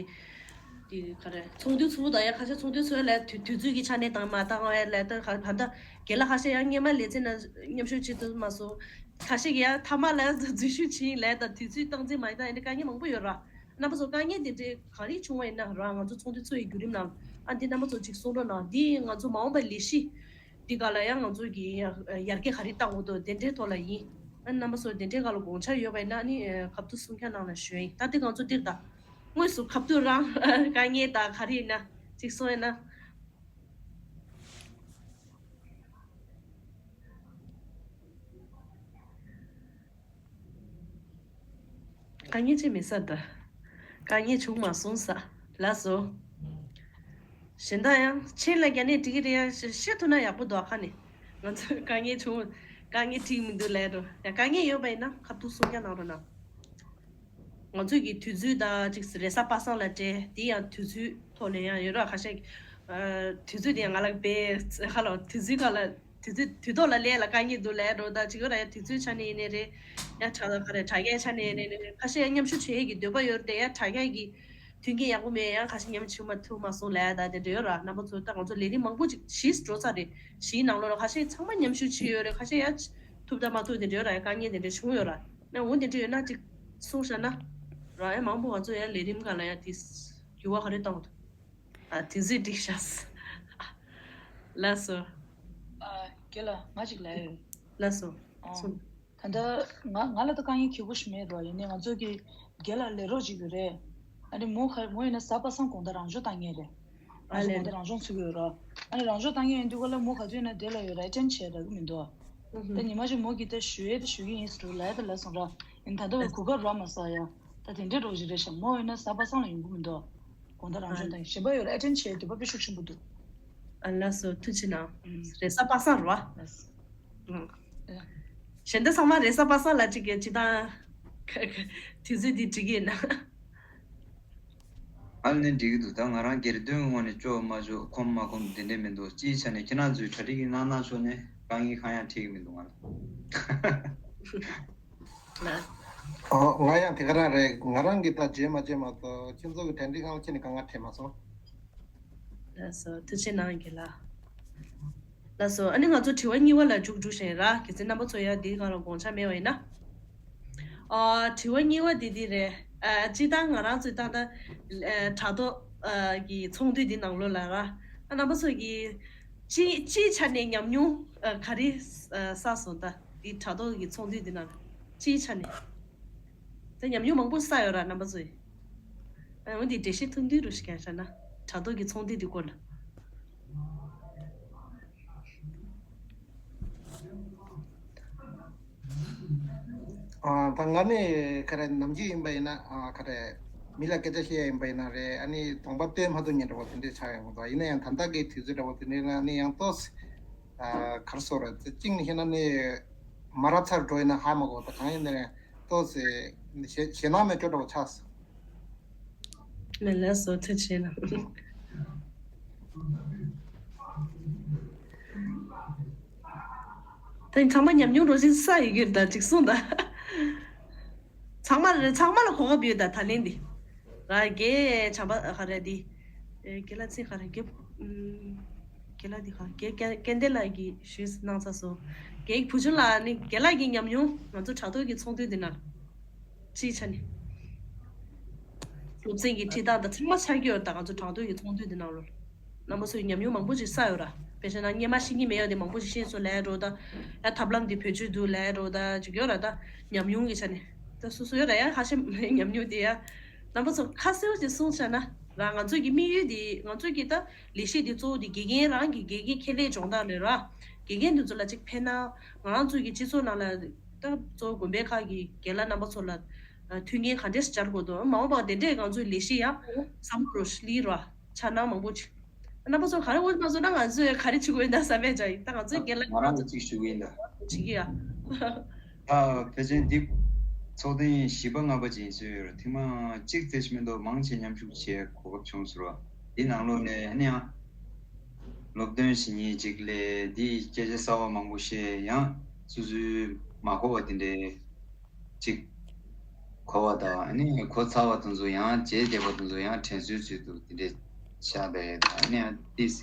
དེ་ག་རེ་ཚོགས་འདུ་ཚོགས་དང་ཡང་ཁ་ཤས་ཚོགས་འདུ་ཚོགས་ལས་དུས་དུས་ཚོད་ཀྱི་ཆ་ནས་དང་མ་བཏང་བའི་ལས་དོན་ག་ད་ལྟ་རྒན་ལགས་ཁ་ཤས་ཡང་སྔོན་མ་ལས་ཚན་ན་མཉམ་ཞུགས་བྱེད་ཐུབ་མ་སོང་། ཁ་ཤས་ཀྱི་ཡང་མཐའ་མ་ལ་འཛུལ་ཞུགས་བྱེད་ལས་དང་དུས་ཚོད་སྟངས་འཛིན་མ་ཡིན་ད་ཡིན་དེ་དཀའ་ངལ་མང་པོ་ཡོད་ར། རྣམ་པ་ཚོ་དཀའ་ངལ་དེ་འདྲའི་ག་རེ་བྱུང་བ་ཡིན་ན་ར་ང་ཚོ་ཚོགས་འདུ་ཚོགས་ཡི་བརྒྱུད་རིམ་ནང་ཨ་འདི་རྣམ་པ་ཚོ་ཅིག་གསུང་རོགས་གནང་། འདི་ང་ཚོ་མ་འོངས་པའི་ལས་གཞི་འདི་ག་ལ་ཡང་ང་ཚོ་གི་ཡར་རྒྱས་ག་རེ་བཏང་དགོས་འདུག་དེ་འདྲའི་ཐོག་ལ་ཡིན། ཨ་རྣམ་པ་ཚོ་དེ་འདྲའི་ག་ལ་དགོངས་འཆར་ཡོད་པ་ཡིན་ན་ཨ་ནི་ཁ་ཐུག་གསུང་ཁ་གནང་ལ་ཞུ་ཡིན། ད་འདི་ང་ཚོ་འདིར་ད་དངོས་སུ་ཁ་ཐུག་རང་དཀའ་ངལ་ད་ག་རེ་ཡིན་ན་ཅིག་གསུང་ཡིན་ན། དཀའ་ངལ་ཅི་མེད་ས་ད། དཀའ་ངལ་བྱུང་མ་སོང་ས། ལགས་སོ། གཞན་དག་ཡང་ཆེད་ལ་རྒྱ་ནས་འགྲིག་གི་རེད། ཡང་བཤད་ཐུབ་ན་ཡག་པོ་འདུག་ཁ་ནས་ང་ཚོ་དཀའ་ངལ་བྱུང་། དཀའ་ངལ་འགྲིག་མི་འདུག་ལས་འགྲོ་ཡང་དཀའ་ངལ་ཡོད་པ་ཡིན་ན་ཁ་ཐུག་གསུང་རྒྱ་གནང་རོགས་གནང་། ང་ཚོས་ཀྱི་དུས་ཚོད་དང་ཅིག་རེས་གཟའ་པ་སངས་ལ་སྤྲད་དེ་ཡང་དུས་ཚོད་ཐོག་ནས་ཡང་ཡོད་ར་ཁ་ཤས། དུས་ཚོད་དེ་ཡང་ང་ལ་བས་ཁ་ལོ་དུས་ཚོད་ཁ་ལ་དུས་ཚོད་དུས་ཐོག་ལ་ལས་ལ་དཀའ་ངལ་འདུག་ལས་འགྲོ་ད་ཅིག་ཡོད་ར། ཡང་དུས་ཚོད་ཆ་ནས་ཡིན་ནའི་རེད། ཡང་དྲ་ལ་ཁ་རེ་དྲ་རྒྱའི་ཆ་ནས་ཡིན་ནའི་རེད། ཁ་ཤས་ཡང་མཉམ་ཞུགས་བྱེད་ཡས་ཀྱི་འདོད་པ་ཡོད་རེད། ཡང་དྲ་རྒྱ་གི་མཐུན་རྐྱེན་ཡག་པོ་མེད། ཡང་ཁ་ཤས་མཉམ་ཞུགས་མ་ཐུབ་མ་སོང་ལས་ད་དེ་འདྲ་ཡོད་ར། རྣམ་པ་ཚོ་ད་ང་ཚོ་ལས་རིམ་མང་པོ་ཅིག་བཞི་འགྲོ་ཚར་རེད། བཞིའི་ནང་ལོགས་ལ་ཁ་ཤས་ཚང་མ་མཉམ་ཞུགས་བྱས་ཡོད་རེད། ཁ་ཤས་ཡང་ཐུབ་ད་མ་ཐུབ་དེ་འདྲ་ཡོད་ར། ཡང་དཀའ་ངལ་དེ་འདྲ་བྱུང་ཡོད་ར། ན་འོ་དེ་འདྲ་ཡོད་ན་ཅིག་ གསུངས་བཞག་ན། རང་ཡང་མང་པོ་ང་ཚོ་ཡང་ལས་རིམ་སྒང་ལ་ཡང་དེ་འགྱུར་བ་ག་རེ་བཏང་འདུག་ཨ་དེ་ཚོས་འགྲིག་ཤག་ལགས་སོ། ཨ་རྒན་ལགས་ང་ཅིག་ལབ་ཡོད། ལགས་སོ། ཨོ། གསུངས། ད་ལྟ་ང་ང་ལ་ད་དཀའ་ངལ་ཁྱད་པོ་ཞིག་མེད་རོ། ཡིན་ནའི་ང་ཚོ་གི་རྒན་ལགས་ལས་རོགས་ཅིག་ཡོད་རེད། ཨ་ནི་མོ་ཁ་མོ་ཡིན་ན་གཟའ་པ་སངས་དགོང་དག་རང་སྦྱོང་བཏང་མཁན་རེད། ཨ་རང་སྦྱོང་ལས། དགོང་དག་རང་སྦྱོང་ཚུགས་ཡོད་རོ། ཨ་ནི་རང་སྦྱོང་བཏང་མཁན་ཡིན་དུས་ག་ལ་མོ་ག་དུས་ཡིན་ན་དེ་ལ་ཡོད་རེད། ཨེ་ཊེན་བྱས་རག་གི་མི་འདུག་ཨ་ད་ཉི་མ་ཅིག་མོ་གིས་ད་ཞུ་ཡས་ད་ཞུ་གི་ཡིན་ཟེར་ལབ་ད་ལབ་སོང་ར། ཡིན་ད་ལྟ་གོ་སྐབས་རག་མ་སོང་ཡ། ད་དེ་འདྲའི་རོགས་ཅིག་རེད་ཤག་མོ་ཡིན་ན་གཟའ་པ་སངས་ལ་ཡོང་གི་མི་འདུག་དགོང་དག་རང་སྦྱོང་དང་གཞན་པ་ཡོད་རེད། ཨེ་ཊེན་བྱས་འདོད་པ་དཔེ་ཤུགས་ཆེན་པོ་འདུག་ཨ་ལགས་སོ། ཐུགས་རྗེ་གནང་། ཨུམ། རེས་གཟའ་པ་སངས་རེད་བ། ལགས་སོ། ཨུམ། ཨ། གཞན་དག་ཚང་མ་རེས་གཟའ་པ་སངས་ལ་ཅིག་གི་ཅི་ད་དུས་ཚོད་འདི་འགྲིག་གི་ཡིན་ན། ཨ་ནི་འགྲིག་གི་འདུག་ད་ང་རང་སྒེར་དོན་ངོས་ནས་ལྕོགས་མ་ལྕོགས་ཁོམ་མ་ཁོམ་དེ་འདྲས་མི་འདུག་སྤྱིའི་ཆ་ནས་ཁྱེད་རང་ཚོས་གྲ་སྒྲིག་གི་གནང་གནང་ཕྱོགས་ནས་དཀའ་ངལ་གང་ཡང་འཕྲད་ཀྱི་མི་འདུག་ང་ལ། ལགས། ཨོ། ང་ཡང་དེ་ག་རང་རེད། ང་རང་གིས་ད་བརྗེད་མ་བརྗེད་མ་གཏོགས་ཁྱེད་ཚོ་གི་གྲ་སྒྲིག་སྒང་ལ་ཁྱེད་ནས་དཀའ་ངལ་འཕྲད་མ་སོང་། ལགས་སོ། ཐུགས་རྗེ་གནང་རྒན་ལགས། ལགས་སོ། ཨ་ནི་ང་ཚོ་དྲི་བ་གཉིས་པ་ལ་མཇུག་བསྒྲིལ་བཞིན་ར། གལ་སྲིད་རྣམ་པ་ཚོ་ཡང་འདིའི་སྒང་ལ་དགོངས་འཆར་མེད་པ་ཡིན་ན། ཨ་དྲི་བ་གཉིས་པ་འདི་འདི་རེད། ཨ་སྤྱིར་བཏང་ང་རང་ཚོས་ད་ལྟ་ཨ་དྲ་ཐོག་ཨ་གི་ཚོགས་འདུ་འདི་ནང་ལོགས་ལ་ར། ཨ་རྣམ་པ་ཚོ་གི་སྤྱི་སྤྱིའི་ཆ་ནས་ཉམས་མྱོང་ཨ་ག་རེ་ཨ་བསགས་སོང་། ད་འདི་དྲ་ཐོག་གི་ཚོགས་འདུ་འདི་ནང་སྤྱིའི་ཆ་ནས། ད་ཉམས་མྱོང་མང་པོ་བསགས་ཡོད་ར་རྣམ་པ་ཚོས། ཨ་འོན་ཏེ་འགྲེལ་བཤད་ཐུང་ཐུང་རུ་ཞིག་ཀྱང་བྱས་ན། དྲ་ཐོག་གི་ཚོགས་འདུ་འདི་སྐོར་ལ། ཨ་ད་ང་ནི་ག་རེ་ནམ་རྒྱུན་ཡིན་པ་ཡིན་ན་ཨ་ག་རེ་མི་ལ་སྐད་ཆ་བཤད་ཡ་ཡིན་པ་ཡིན་ན་རེད། ཨ་ནི་གདོང་པ་སྟོན་མ་ཐུབ་མཁན་འདྲ་བོ་དེ་འདྲས་ཆགས་ཡོང་གི་འདུག་ཡིན་ན་ཡང་ད་ལྟ་གི་དུས་ཚོད་འདྲ་བོ་དེ་འདྲས་ན་ནི་ཡང་ཏོག་ཙམ་ཨ་ག་རེ་ཟེར་རེད། གཅིག་ནས་བཤད་ན་ནི་མ་རབས་ཚར་འགྲོ་ཡིན་ན་ཧ་མ་གོ་ད་གང་ཡིན་ན་རེད། ཏོག་ཙམ་ཞེད་ཞེད་སྣང་མེད་འགྲོ་འདྲ་བོ་ཆགས་སོང་། ལགས་སོ། ཐུགས་རྗེ་གནང་། ད་ཡིན་ཚང་མ་ཉམས་མྱོང་རོ་ཞིག་བསགས་ཡོད་ཀྱི་རེད། ད་ཅིག་གསུངས་ད། ཚང་མ་ལ་ཚང་མ་ལ་གོ་སྐབས་ཡོད་ད་ད་ལན་འདི། ར་རྒན་བྱམས་པ་ག་རེ་འདི། ཨེ་རྒན་ལགས་ཚེ་ག་རེ་རྒན། ཨུམ། རྒན་ལགས་འདི་ག་རྒན་རྒན་རྒན་བསྟན་ལགས་ཀྱིས་ཞུས་གནང་ཚར་སོང་། རྒན་བུ་ཆུང་ལགས་ནི་རྒན་ལགས་ཀྱི་ཉམས་མྱོང་ང་ཚོ་དྲ་ཐོག་གི་ཚོགས་འདུ་འདི་ནང་སྤྱིའི་ཆ་ནས། སློབ་ཚན་གྱི་ཁྲིད་སྟངས་དང་ཚང་མ་ཆགས་ཀྱི་ཡོད་ད། ང་ཚོ་དྲ་ཐོག་གི་ཚོགས་འདུ་འདི་ནང་ལོ། རྣམ་པ་ཚོས་ཉམས་མྱོང་མང་པོ་ཞིག་བསགས་ཡོད་ར། དཔེ་བྱས་ན་སྔོན་མ་ཤེས་ཀྱི་མེད་ཡ་དེ་མང་པོ་ཞིག་ཤེས་སོང་ལབ་འགྲོ་ད། ཡ་ཐབས་ལམ་འདི་བེད་སྤྱོད་འདུག་ལབ་འགྲོ་ད་ཅིག་ཡོད་ར་ད། ཉམས་མྱོང་གི་ཆ་ནས་ད་སོ་སོ་ཡོད་ར་ཡ་ཁ་ཤས་ཉམས་མྱོང་དེ་ཡ། རྣམ་པ་ཚོ་ཁ་གསལ་པོ་ཞིག་གསུངས་བྱས་ན་ར་ང་ཚོ་གི་དམིགས་ཡུལ་འདི་ང་ཚོ་གི་ད་ལས་གཞི་འདི་གཙོ་བོ་འདི་དགེ་རྒན་རང་གི་དགེ་རྒན་ཁྱད་ལས་སྦྱོང་སྟངས་ལས་ར། དགེ་རྒན་འདི་ཚོ་ལ་ཅིག་ཕན་ན་ང་རང་ཚོ་གི་སྤྱི་ཚོགས་ནང་ལ་ད་གཙོ་བོ་དགོན་པའི་ཁག་གི་རྒན་ལགས་རྣམ་པ་ཚོ་ལ་མཐུན་རྐྱེན་ག་འདྲས་སྦྱར་དགོས་འདུག་མ་འོངས་པ་དེ་འདྲས་ང་ཚོའི་ལས་གཞི་ཡང་བསམ་བློ་རོ་ལི་ར་འཆར་སྣང་མང་པོ་ཅིག་རྣམ་པ་ཚོ་ག་རེ་འོས་མ་བཟོ་ན་ང་ཚོས་ག་རེ་བྱེད་དགོས་ཡིན་ད་བསམ་པའི་ཅིག་ད་ང་ཚོའི་རྒན་ལགས་ང་རང་ཚོ་གཅིག་ཞུ་གི་ཡིན་ད། བྱེད་ཀྱི་ཡ། ད་ཕལ་ཆེར་འདི་ཚོགས་ཐེངས་བཞི་པ་ལྔ་པ་ཅིག་ཡིན་ཚོད་ཡོད་རེད། ཐེངས་མ་གཅིག་ཙམ་ཞིག་མིན་འདུག་མང་ཆེ་མཉམ་ཞུགས་བྱེད་གོ་སྐབས་བྱུང་ཟེར་བ། འདི་ནང་ལོགས་ནས་ཨ་ནི་ཡང་སློབ་སྟོན་ཞིག་ཉིན་གཅིག་ལས་འདི་སྐད་ཆ་གསར་བ་མང་པོ་བཤད་ཡང་སོ་སོའི་མ་གོ་བ་དེ་འདྲའི་གཅིག་གོ་བ་དང་ཨ་ནི་གོ་ཚར་བ་དེ་ཚོ་ཡང་བརྗེད་བསྡད་པ་དེ་ཚོ་ཡང་དྲན་གསོའི་ཚུལ་དུ་དེ་འདྲའི་ཆགས་བསྡད་ཡོད་དང་ཨ་ནི་ཡང་ཏིས་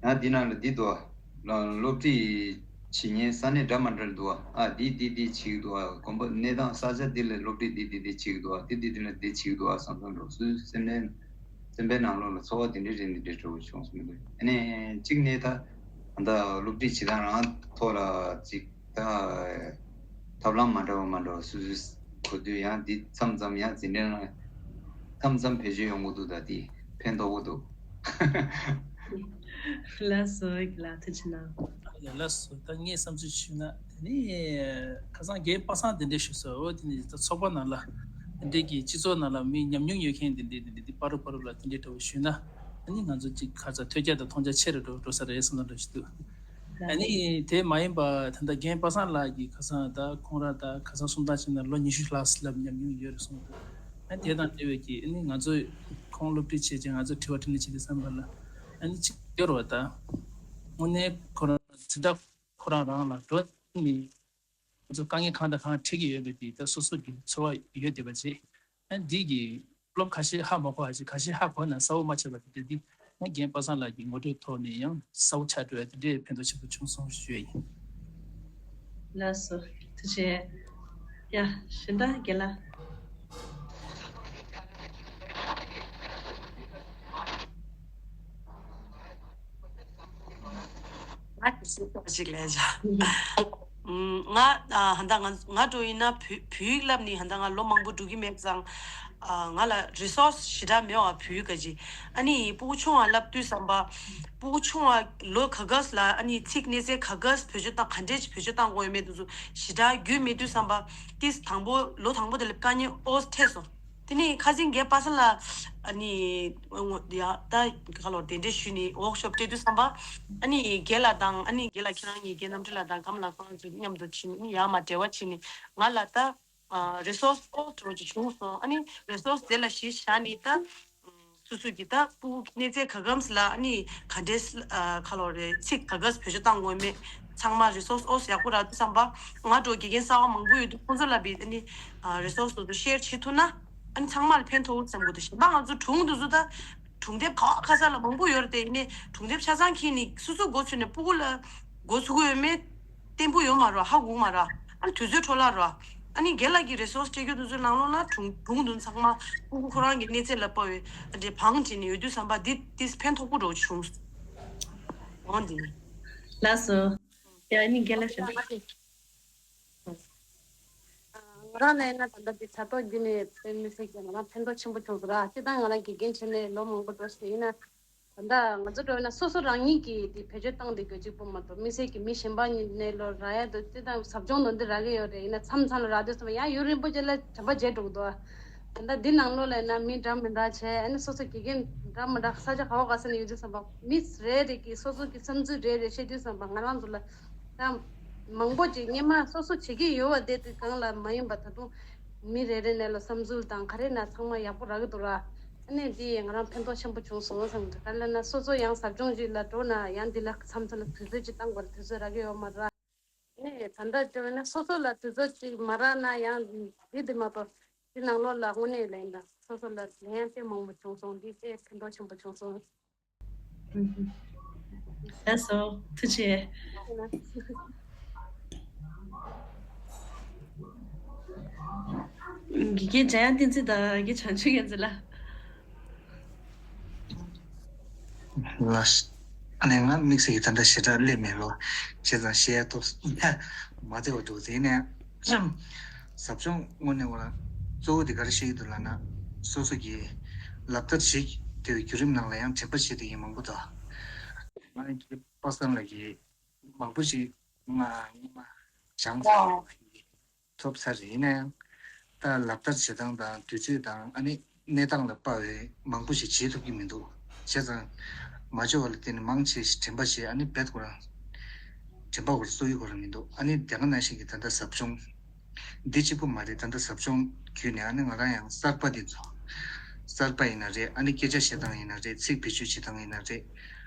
ཡང་འདི་ནང་ལ་འདི་འདུག་ལ་སློབ་ཁྲིད་བྱེད་མཁན་ས་གནས་འདྲ་མ་འདྲ་འདུག་ཨ། འདི་འདི་འདི་བྱེད་ཀྱི་འདུག་ཨ། དགོན་པ་གནས་སྟངས་ས་ཆ་འདི་ལ་སློབ་ཁྲིད་འདི་འདི་འདི་བྱེད་ཀྱི་འདུག་ཨ། འདི་འདི་འདི་ལ་འདི་བྱེད་ཀྱི་འདུག་ཨ་བསམ་བསམ་འགྲོ་སོ་སོའི་སེམས་ནས་སེམས་པའི་ནང་ལོགས་ལ་ཚོར་བ་འདི་འདྲའི་འདི་འདྲའི་འདི་འདྲའི་འདྲ་བོ་བྱུང་སོང་མི་འདུག་ཨ་ནི་གཅིག་ནས་ད་ད་ལྟ་སློབ་ཁྲིད་བྱེད་སྟངས་རང་ཐོག་ལ་གཅིག་ད་ཐབས་ལམ་མ་འདྲ་བ་མ་འདྲ་བ་སོ་སོའི་གོ་དུས་ཡང་འདི་མཚམས་མཚམས་ཡང་འཛིན་གྲྭ་ནང་མཚམས་མཚམས་བེད་སྤྱོད་ཡོང་གི་འདུག་ད་འདི་ཕན་ཐོགས་ཀྱི་འདུག་ལགས་སོ་ལགས་ཐུགས་རྗེ་གནང་། ཡ་ལགས་སོ། ད་ངས་བསམ་ཚུལ་ཞུས་ན་དེ་ནི་ཁ་སང་རྒན་པ་སངས་དེ་འདྲས་ཞུས་སོང་། འོ་དེ་ནི་ད་ཚོགས་པ་ནང་ལ་དེ་འདྲས་ཀྱི་སྤྱི་ཚོགས་ནང་ལ་མི་ཉམས་མྱོང་ཡོད་མཁན་དེ་འདྲས་དེ་འདྲས་དེ་པ་རུ་པ་རུ་ལ་དེ་འདྲས་འདྲ་བོ་ཞུས་ན་ཨ་ནི་ང་ཚོ་ཅིག་ཁ་ཚ་ཐོས་རྒྱ་དང་མཐོང་རྒྱ་ཆེ་རུ་འགྲོ་འགྲོ་ས་རེད་བསམ་ན་འདྲ་ཞིག་འདུག་ཨ་ནི་དེ་མ་ཡིན་པ་ད་ལྟ་རྒན་པ་སངས་ལགས་ཀྱིས་ཁ་སང་ད་ཁོང་རང་ད་ཁ་སང་གསུང་སྟངས་བྱས་ན་ལོ་ཉི་ཤུ་ལྷག་ལབ་ཉམས་མྱོང་ཡོད་རེད་གསུངས་འདུག་ཨ་ནི་དེ་དང་འབྲེལ་བའི་ཀྱི་ཨ་ནི་ང་ཚོས་ཁོང་སློབ་ཁྲིད་བྱས་རྗེས་ང་ཚོས་དྲི་བ་དྲིས་ལན་བྱེད་དུས་བསམ་པ་ལ་ཨ་ནི་ཅིག་ཡོད་རེད་བ། ད་དངོས་གནས་ཁོ་རང་འཛིན་གྲྭ་ཁོ་རང་རང་ལ་འགྲོ་ནི་ང་ཚོ་དཀའ་ངལ་གང་དང་གང་འཕྲད་ཀྱི་ཡོད་པའི་དེ་ད་སོ་སོ་གི་ཚོར་བ་ཡོད་བསྡད་པ་རེད། ཨ་འདི་གི་སློབ་ཁ་ཤས་ཧ་མ་གོ་བ་ཅིག་ཁ་ཤས་ཧ་གོ་ན་གསལ་བོ་མ་ཆགས་པ་དེ་འདྲ་འདི་ང་རྒན་པ་སངས་ལགས་ཀྱི་ངོ་སྤྲོད་ཐོག་ནས་ཡང་གསལ་བོ་ཆགས་འགྲོ་ཡ་དེ་འདྲའི་ཕན་ཐོགས་ཆེན་པོ་བྱུང་སོང་ཞུ་ཡ་ཡིན། ལགས་སོ་ཐུགས་རྗེ་ཆེ། ཡ་གཞན་དག་རྒན་ལགས། ང་ཞིག་ཞིག་ལས་བྱ། ང་ཧན་ད་ང་ང་འགྲོ་ཡིན་ན་བོད་བོད་ཡིག་བསླབ་ནི་ཧན་ད་ང་ལོ་མང་པོ་འགྲོ་གི་མེད་ཙང་། ང་ལ་རི་སོར་སི་ཞེ་དྲག་མེད་པ་བོད་ཡིག་ག་ཅི། ཨ་ནི་སྤུ་གུ་ཆུང་བ་བསླབ་དུས་ཙམ་པ། སྤུ་གུ་ཆུང་བ་ལོ་ག་ག་ལ་ཨ་ནི་ཚིག་གནས་ཚད་ག་ག་བེད་སྤྱོད་བཏང་ག་འདྲས་བེད་སྤྱོད་བཏང་དགོས་ཡོད་མེད་དུ་ཞེ་དྲག་རྒྱུས་མེད་དུས་ཙམ་པ། ཏིས་དང་པོ་ལོ་དང་པོ་དེ་ལ་དཀའ་ངལ་ཨོ་འཕྲད་སོང་། དེ་ནས་ཁ་སང་རྒན་པ་སངས་ལགས་ཨ་ནི་ཡ་ད་ག་ལོར་གདན་འདྲེན་ཞུས་ནས་ཝོག་ཤོབ་སྤྲད་དུས་ཙམ་པ། ཨ་ནི་རྒན་ལགས་དང་ཨ་ནི་རྒན་ལགས་ཁྱེད་རང་གཉིས་རྒན་རྣམ་གྲོལ་ལགས་དང་ཀམ་ལགས་ཁོང་ཚོ་མཉམ་དུ་ཕྱིན་ནས་ཡར་མར་འབྲེལ་བ་བྱས་ནས་ང་ལ་ད་རི་སོར་སི་ཨོ་འདྲ་བོ་ཅིག་བྱུང་སོང་། ཨ་ནི་རི་སོར་སི་དེ་ལ་གཞི་བཞག་ནས་ད་སོ་སོ་གི་ད་སྤུ་གུ་གནས་ཚད་ག་གམ་ལ་ཨ་ནི་ག་འདྲས་ཁ་ལོ་རེད་ཚིག་ག་ག་བེད་སྤྱོད་བཏང་དགོས་མེད་ཚང་མ་རི་སོར་སི་ཨོ་ཡག་པོ་རག་དུས་ཙམ་པ། ང་འགྲོ་དགེ་རྒན་གསར་པ་མང་པོ་ཡོད་དུས་ཁོང་ཚོ་ལ་བི་ཨ་ནི་རི་སོར་སི་དེ་ཚོ་ཤེར་བྱེད་ཐུབ་ན་ཨ་ནི་ཚང་མ་ལ་ཕན་ཐོགས་བསམ་གི་འདུག་གཞན་པ་ང་ཚོ་སྒྲུང་དེ་ཚོ་ད་སྒྲུང་དེབ་ག་བ་ག་ས་ལ་མང་པོ་ཡོད་རེད་དེ། ཡིན་ནའི་སྒྲུང་དེབ་ཆ་ཚང་ཁྱེར་ནས་སོ་སོ་མགོ་ཚོས་ནས་སྤུ་གུ་ལ་མགོ་ཚུགས་ཀྱི་ཡོད་མེད་བརྟན་པོ་ཡོད་མ་རེད། ཧ་གོ་མ་རེད། ཨ་ནི་དུས་ཚོད་འཕྲོ་བརླག་རེད། ཨ་ནི་རྒན་ལགས་ཀྱི་རི་སོར་སི་སྤྲད་རྒྱུ་དེ་ཚོའི་ནང་ལོགས་ན་སྒྲུང་སྒྲུང་དེ་ཚང་མ་སྤུ་གུ་ཁོ་རང་གི་གནས་ཚད་ལ་དཔག་པའི་ཨ་འདྲའི་བང་བྲིས་ནས་ཡོད་དུས་ཙམ་པ་འདི་ཏིས་ཕན་ཐོགས་པོ་འདྲ་བོ་བྱུང་། འོང་འདི་ནི། ལགས་སོ། ཡ་ཨ་ནི་རྒན་ལགས་ཞུ། ང་རང་ལ་ཡིན་ན་ད་ལྟ་འདི་དྲ་ཐོག་བརྒྱུད་ནས་དཔེ་མི་སྲིད་ཀྱི་ང་རང་ཕན་ཐོགས་ཆེན་པོ་བྱུང་སོང་ར། སྤྱིར་བཏང་ང་རང་དགེ་རྒན་བྱས་ནས་ལོ་མང་པོ་འགྲོ་ཞིག་ཡིན་ན། ད་ལྟ་ང་ཚོ་འགྲོ་ན་སོ་སོ་རང་ཉིད་ཀྱིས་དེ་བེད་སྤྱོད་བཏང་བསྡད་དགོས་གཅིག་པོ་མ་གཏོགས་མི་སེར་གྱི་མི་གཞན་པ་ཉིད་ནས་ལོ་རག་ཡ་འདུག་སྤྱིར་བཏང་ཟབ་སྦྱོང་ནང་འདི་རག་གི་ཡོད་རེད། ཡིན་ན་མཚམས་མཚམས་ལ་རག་དུས་ཙམ་ཡང་ཡུན་རིང་པོ་ཅིག་ལ་དྲན་པ་བརྗེད་འགྲོ་གི་འདུག་ད་ལྟ་འདི་ནང་ལོགས་ལ་ཡིན་ན་མི་འདྲ་མི་འདྲ་བྱས་ཨ་ནི་སོ་སོ་དགེ་རྒན་འདྲ་མི་འདྲ་ས་ཆ་ག་བ་ག་ས་ནས་ཡོད་དུས་ཙམ་པ་མི་རེ་རེ་གིས་སོ་སོ་གི་བསམ་ཚུལ་རེ་རེ་བཤད་དུས་ཙམ་པ་ང་རང་ཚོ་ལ་ད་མང་པོ་ཅིག་སྔོན་མ་སོ་སོ་བྱེད་ཀྱི་ཡོད་པ་དེ་དེ་གང་ལ་མ་ཡིན་པ་ད་དུང་མི་རེ་རེ་ནས་ལ་བསམ་ཚུལ་དང་ག་རེ་ན་ཚང་མ་ཡག་པོ་རག་གི་འདུག་ར། ཨ་ནི་འདི་ཡིས་ང་རང་ཕན་ཐོགས་ཆེན་པོ་བྱུང་སོང་བསམ་གི། ག་ལ་ན་སོ་སོ་ཡང་ཟབ་སྦྱོང་ཞིག་ལ་འགྲོ་ན་ཡང་འདི་ལ་མཚམས་མཚམས་ལ་དུས་ཚོད་ཅིག་བཏང་དགོས་རེད། དུས་ཚོད་རག་གི་ཡོད་མ་རེད། ཨ་ནི་ད་ལྟ་བྱས་ན་སོ་སོ་ལ་དུས་ཚོད་ཅིག་མ་རག་ན་ཡང་འདི་འདི་མ་གཏོགས་འདི་ནང་ལོགས་ལ་དངོས་གནས་ལ་ཡིན་ད་སོ་སོ་ལ་ལན་དཔེ་མང་པོ་བྱུང་སོང་། འདི་དཔེ་ཕན་ཐོགས་ཆེན་པོ་བྱུང་སོང་། ལགས་སོ། ཐུགས་རྗེ་ཆེ། དགེ་རྒན་འཇམ་དབྱངས་བསྟན་འཛིན་དང་དགེ་བྱང་ཆུབ་ཡོན་ཚེ་ལགས། ལགས། ཨ་ནི་ང་དམིགས་བསལ་གྱི་ད་ལྟ་ཞེ་དྲག་སླེབས་མེད་ལོ། བྱས་ཙང་བཤད་ཡ་ཏོག་ཙམ་མ་བདེ་བ་འདུག་དེ་ནས་ཟབ་སྦྱོང་དངོས་གནས་ང་རང་གཙོ་བོ་དེ་ག་རེ་བཤད་ཀྱི་འདུག་ལབ་ན། སོ་སོ་གིས་ལག་བསྟར་བྱེད་བསྡད་པའི་བརྒྱུད་རིམ་ནང་ལ་ཡང་དྲན་པ་བྱེད་བསྡད་མཁན་མང་པོ་འདུག་ང་རང་གི་པ་སངས་ལགས་ཀྱིས་མང་པོ་ཞིག་ང་སྔོན་མ་སྦྱངས་ཚར་བ་ཡིན། ཐོབ་ཚར་རེད། ཡིན་ན་ཡང་ད་ལག་བསྟར་བྱེད་སྟངས་དང་དུས་ཚོད་དང་ཨ་ནི་གནས་སྟངས་ལ་དཔག་པའི་མང་པོ་ཞིག་བྱེད་ཐུབ་ཀྱི་མི་འདུག་བྱས་ཙང་མ་བྱས་པ་ལ་བརྟེན་ནས་མང་ཆེ་ཞིག་དྲན་པ་བྱས། ཨ་ནི་རྦད་ཁོ་རང་དྲན་པ་ཁོ་རང་གསོ་ཡི་ཁོ་རང་མི་འདུག་ཨ་ནི་དེ་ག་ནང་བཞིན་གྱི་ད་ལྟ་ཟབ་སྦྱོང་འདི་གཅིག་པུ་མ་རེད། ད་ལྟ་ཟབ་སྦྱོང་བརྒྱུད་ནས་ཨ་ནི་ང་རང་ཡང་གསར་པ་འདི་ཚོ་གསར་པ་ཡིན་ན་རེད། ཨ་ནི་སྐད་ཆ་བཤད་སྟངས་ཡིན་ན་རེད། ཚིག་བེད་སྤྱོད་བྱེད་སྟངས་ཡིན་ན་རེད།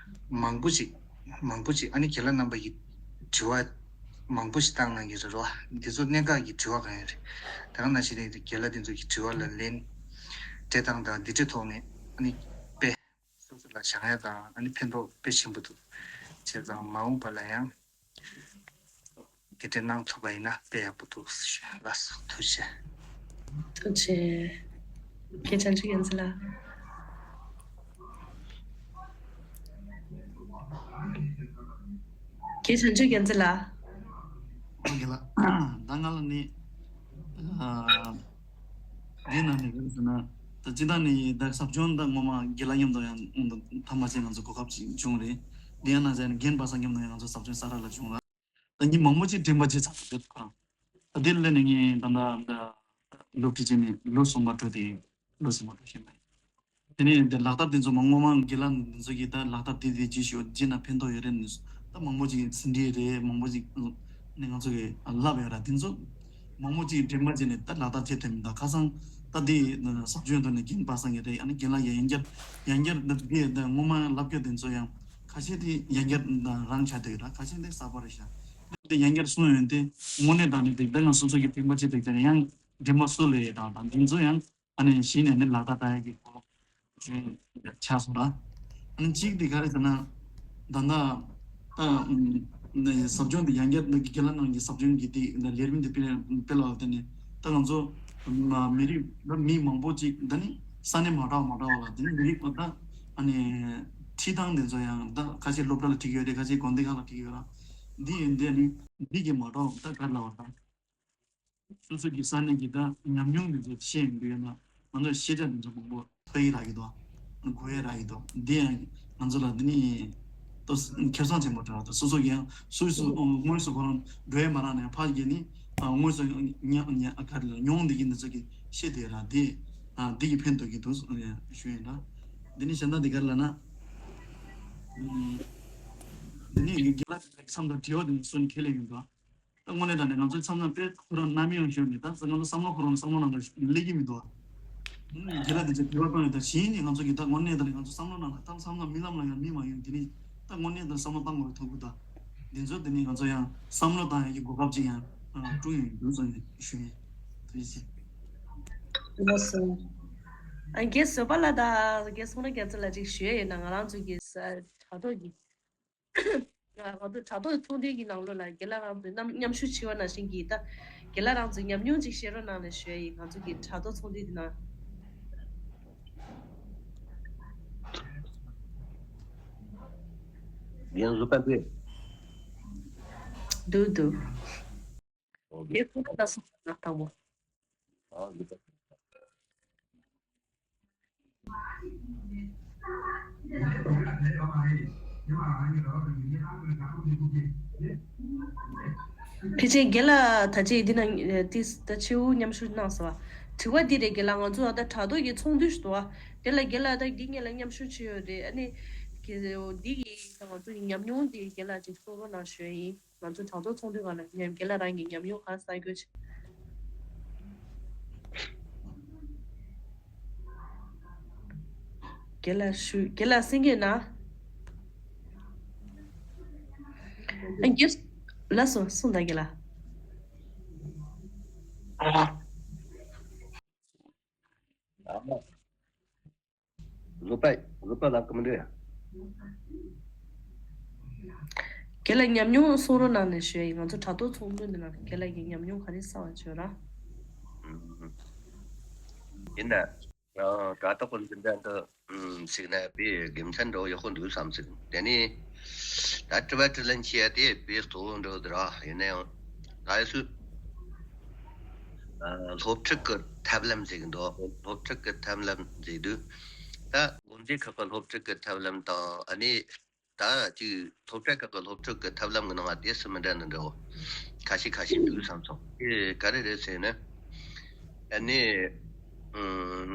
མང་པོ་ཞིག་མང་པོ་ཞིག་ཨ་ནི་རྒན་ལགས་རྣམ་པ་ཡི་དྲི་བ་མང་པོ་ཞིག་བཏང་གནང་གི་རེད་རོ། འདི་ཚོ་གནད་འགག་གི་དྲི་བ་གང་ཡོད་རེད། དེ་ག་ནང་བཞིན་རེད། རྒན་ལགས་འདི་ཚོ་གི་དྲི་བ་ལ་ལན་སྤྲད་སྟངས་དང་འདི་འདྲའི་ཐོག་ནས་ཨ་ནི་དཔེ་སོ་སོ་ལ་བཞག་ཡ་དང་ཨ་ནི་ཕན་ཐོགས་དཔེ་ཆེན་པོ་འདུག་བྱས་ཙང་མ་འོངས་པ་ལ་ཡང་དེ་འདྲའི་གནང་ཐུབ་པ་ཡིན་ན་དཔེ་ཡག་པོ་འདུག་ཞུ། ལགས་སོ། ཐུགས་རྗེ་ཆེ། ཐུགས་རྗེ་ཆེ། རྒན་བྱང་ཆུབ་ཡོན་ཚེ་ལགས། རྒན་བྱང་ཆུབ་ཡོན་ཚེ་ལགས། ཨོ་རྒན་ལགས། ད་ང་ལ་ནི་ཨ་འདི་ནང་ནས་ག་རེ་ཟེར་ན། ད་སྤྱིར་བཏང་ནི་ད་ཟབ་སྦྱོང་ད་ངོ་མ་རྒན་ལགས་མཉམ་དུ་ཡང་ཐ་མ་ཅིག་ང་ཚོ་གོ་སྐབས་ཅིག་བྱུང་རེད། འདི་ཡང་ན་ཟེར་ན་རྒན་པ་སངས་མཉམ་དུ་ཡང་ང་ཚོ་ཟབ་སྦྱོང་ས་ར་ལ་བྱུང་ར། ད་ཉིན་མང་པོ་ཅིག་དྲན་པ་བརྗེད་ཚར་འདུག་ག་ད་དེ་ལས་ནས་ངས་ད་ལྟ་ད་སློབ་ཁྲིད་བྱས་ནས་ལོ་གསུམ་པ་འགྲོ་དེ་ལོ་གསུམ་པ་འགྲོ་བཞིན་པ་ཡིན། དེ་ནས་འདི་ལག་བསྟར་དེ་ཚོ་མ་ངོ་མ་རྒན་ལགས་འདི་ཚོ་གིས་ད་ལག་བསྟར་དེ་དེ་ཅི་ཞིག་བྱས་ན་ཕན་ཐོགས་ཡོད་རེད། ནི་ད་མང་པོ་ཅིག་ཟིན་བྲིས་རེད། མང་པོ་ཅིག་ནི་ང་ཚོ་གིས་ལབ་ཡོད་ར། དེ་ཚོ་མང་པོ་ཅིག་དྲན་པ་བརྗེད་ནས་ད་ལག་བསྟར་བྱེད་ཐུབ་མི་འདུག་ཁ་སང་ད་འདི་ཟབ་སྦྱོང་ཐོག་ནས་རྒན་པ་སངས་ཀྱི་རེད། ཨ་ནི་རྒན་ལགས་ཡང་ཡང་བསྐྱར་ཡང་བསྐྱར་འདི་འདི་ངོ་མ་ལབ་རྒྱུ་དེ་ཚོ་ཡང་ཁ་ཤས་དེ་ཡང་བསྐྱར་རང་ཆགས་བསྡད་ཡོད་ར། ཁ་ཤས་དེ་གསར་པ་རེད་ཤག་དེ་ཡང་བསྐྱར་གསུངས་ཡོང་དུས་དངོས་གནས་དྲང་གནས་དེ་ད་ང་སོ་སོ་གི་དྲན་པ་བརྗེད་དེ་ཡང་དྲན་པ་གསོ་ལེ་དང་དང་དེ་ཚོ་ཡང་ཨ་ནི་གཞི་ནས་ནི་ལག་བསྟར་བསྟར་ཡག་གི་སྐོར་ཆགས་སོང་ར། ཨ་ནི་གཅིག་དེ་ག་རེ་ཟེར་ན། ད་ལྟ་ད་ནི་ཟབ་སྦྱོང་དེ་ཡང་བསྐྱར་ནི་རྒན་ལགས་རྣམས་ཀྱི་ཟབ་སྦྱོང་གི་དེ་ལས་རིམ་དེ་སྤེལ་སྤེལ་བ་དེ་ནི་ད་ང་ཚོ་མི་རིགས་ད་མི་མང་པོ་ཅིག་ད་ནི་ས་གནས་མ་འདྲ་བ་མ་འདྲ་བ་ལ་དེ་ནི་མི་རིགས་པ་ད་ཨ་ནི་ ཁྲིད་སྟངས་དེ་ཚོ་ཡང་ད་ཁ་ཤས་སློབ་གྲྭ་ལ་ཁྲིད་ཀྱི་ཡོད་རེད། ཁ་ཤས་དགོན་སྡེ་ཁག་ལ་ཁྲིད་ཀྱི་ཡོད་ར། འདི་ཡིན་དེ་ནི་འདི་གི་མ་གཏོགས་ད་ག་རེ་ལབ་པ་དང་། སོ་སོ་གི་ས་གནས་ཀྱི་ད་ཉམས་མྱོང་འདི་ཚོ་བཤད་ཡོང་དུས་ཡང་ན་ང་ཚོ་ཤེས་བྱ་འདི་ཚོ་མང་པོ་ཐོན་ཡི་རག་གི་འདུག་གོ་ཡི་རག་གི་འདུག་འདི་ཡང་ང་ཚོ་ལ་འདི་ནི་ཏོ་ཁེ་བཟང་ཆེན་པོ་འདྲ་བ་དང་། སོ་སོ་གི་ཡང་སོ་སོ་དངོས་སུ་ཁོ་རང་འགྲོ་ཡི་མ་རག་ནས་ཕར་གྱི་ནི་དངོས་སུ་ཉ་ཉ་ག་རེ་ལ་མྱོང་བསྡད་ཀྱི་འདི་ཚོ་གི་ཤེས་བསྡད་ར། འདི་འདི་གི་ཕན་ཐོགས་ཀྱི་འདུག་ཞུ་ཡིན་ར། འདི་ནི་གཞན་དག་འདི་ག་རེ་ལབ་ན། འདི་ནི་རྒན་ལགས་ཀྱི་མཚམས་དང་དྲི་བ་འདི་ཚོ་ནི་ཁས་ལེན་ཡོད་འདུག་ད་དངོས་གནས་དྲང་གནས་ང་ཚོའི་མཚམས་མཚམས་དཔེ་ཁོ་རང་རྣམ་གཡེང་ཤོར་ནས། ད་ང་ཚོ་བསམ་བློ་ཁོ་རང་བསམ་བློ་ནང་ལ་སླེབས་ཀྱི་མི་འདུག་བ། རྒན་ལགས་དེ་ཚོས་དྲི་བ་བཏང་ཡོད། ད་གཞི་ནས་ང་ཚོ་གི་ད་དངོས་གནས་དྲང་གནས་ང་ཚོ་བསམ་བློ་ནང་ལ་ད་བསམ་བློ་རྨི་ལམ་ལ་ཡང་རྨིས་མ་ཡོང་། དེ་ནི་ད་དངོས་གནས་དྲང་བསམ་བློ་བཏང་དགོས་པའི་ཐུགས་ཁུར་དང་། དེ་ཚོ་དེ་ནི་ང་ཚོ་ཡང་བསམ་བློ་བཏང་ཡག་གི་གོ་སྐབས་ཅིག་ཡང་བསྐྲུན་ཡོང་གི་འདུག་བསམ་ནས་ཞུ་ཡིན། ཐུགས་རྗེ་ཆེ། ལགས་སོ། ཨ་རྒན་བཟོད་པ་ལགས་དང་རྒན་སོང་ར་རྒྱ་མཚོ་ལགས་ཅིག་ཞུ་ཡ་ཡོད་ན། ང་རང་ཚོ་གི་ས་དྲ་ཐོག་གི་ང་ང་ཚོ་དྲ་ཐོག་ཚོགས་འདུ་གི་ནང་ལོགས་ལ་རྒན་ལགས་རང་ཚོས་མཉམ་མཉམ་ཞུགས་བྱས་པ་ནང་བཞིན་གྱི་ད་རྒན་ལགས་རང་ཚོའི་ཉམས་མྱོང་ཅིག་བཤད་རོགས་གནང་ལབ་ཞུ་ཡ་ཡིན། ང་ཚོ་གི་དྲ་ཐོག་ཚོགས་འདུ་འདི་ནང་། རྒན་བཟོད་པ་འདུག་འདུག་འདུག་ཨོ་རྒན་ཁོང་ད་སོང་ན་དང་པོ། ཨོ་རྒན། ཕལ་ཆེར་རྒན་ལགས་ད་ཅི་འདི་ན་ཏིས་ད་ཕྱི་དབུ་མཉམ་ཞུགས་གནང་སོང་བ། དྲི་བ་འདི་རེད། རྒན་ལགས་ང་ཚོ་ད་དྲ་ཐོག་གི་ཚོགས་འདུ་ཞིག་འདུག་བ། དེ་ལ་རྒན་ལགས་ད་འདི་སྔོན་ལ་མཉམ་ཞུགས་བྱས་ཡོད་རེད། ཨ་ནི་འདི་གི་ང་ཚོ་གི་ཉམས་མྱོང་འདི་རྒན་ལགས་ཅིག་གསུང་རོགས་གནང་ཞུ་ཡ་ཡིན། ང་ཚོ་དྲ་ཐོག་ཚོགས་འདུའི་སྒང་ལ་ཉམས་རྒན་ལགས་རང་གི་ཉམས་མྱོང་ག་རེ་གསར་འགོད་བྱས། རྒན་ལགས་ཞུ། རྒན་ལགས་གསན་གྱི་ཡོད་ན། ཨ་རྒན། ལགས་སོ། གསུངས་དང་རྒན་ལགས། བཟོད་པ། བཟོད་པ་ལབ་ཀྱི་མི་འདུག་ཡ། རྒན་ལགས་ཉམས་མྱོང་གསུང་རོགས་གནང་ནས་ཞུ་ཡ་ཡིན། ང་ཚོ་དྲ་ཐོག་ཚོགས་འདུ་འདི་ནང་རྒན་ལགས་ཀྱི་ཉམས་མྱོང་ག་རེ་གསར་བ་བྱོས་ར། ཡིན་ན། ཡང་དྲ་ཐོག་གི་འཛིན་གྲྭ་འདི་ཞིག་ན་དཔེ་དགེ་མཚན་འདྲ་བོ་ཡག་པོ་འདུག་བསམ་སྲིད། དེ་ནས་ད་དྲི་བ་དྲིས་ལན་བྱེད་ཡ་དེ་དཔེ་གཙོ་བོ་འདྲ་བོ་འདུག་ར། ཡིན་ན་ཡང་ད་ཡ་སུ། ཨ། སློབ་ཁྲིད་ཀྱི་ཐབས་ལམ་ཟེར་གི་འདུག་སློབ་ཁྲིད་ཀྱི་ཐབས་ལམ་ཟེར་དུས། ད་དགོན་སྡེ་ཁག་གི་སློབ་ཁྲིད་ཀྱི་ཐབས་ལམ་དང་། ཨ་ནི་ད་ཅིག་སློབ་གྲྭ་ཁག་གི་སློབ་ཁྲིད་ཀྱི་ཐབས་ལམ་གྱི་ནང་ང་དེ་སུ་མི་འདྲ་ནི་འདྲ་བོ་ཁ་ཤས་ཁ་ཤས་འདུག་བསམ་སོང་། དེ་ག་རེ་རེད་ཟེར་ན། ཨ་ནི། ཨུམ།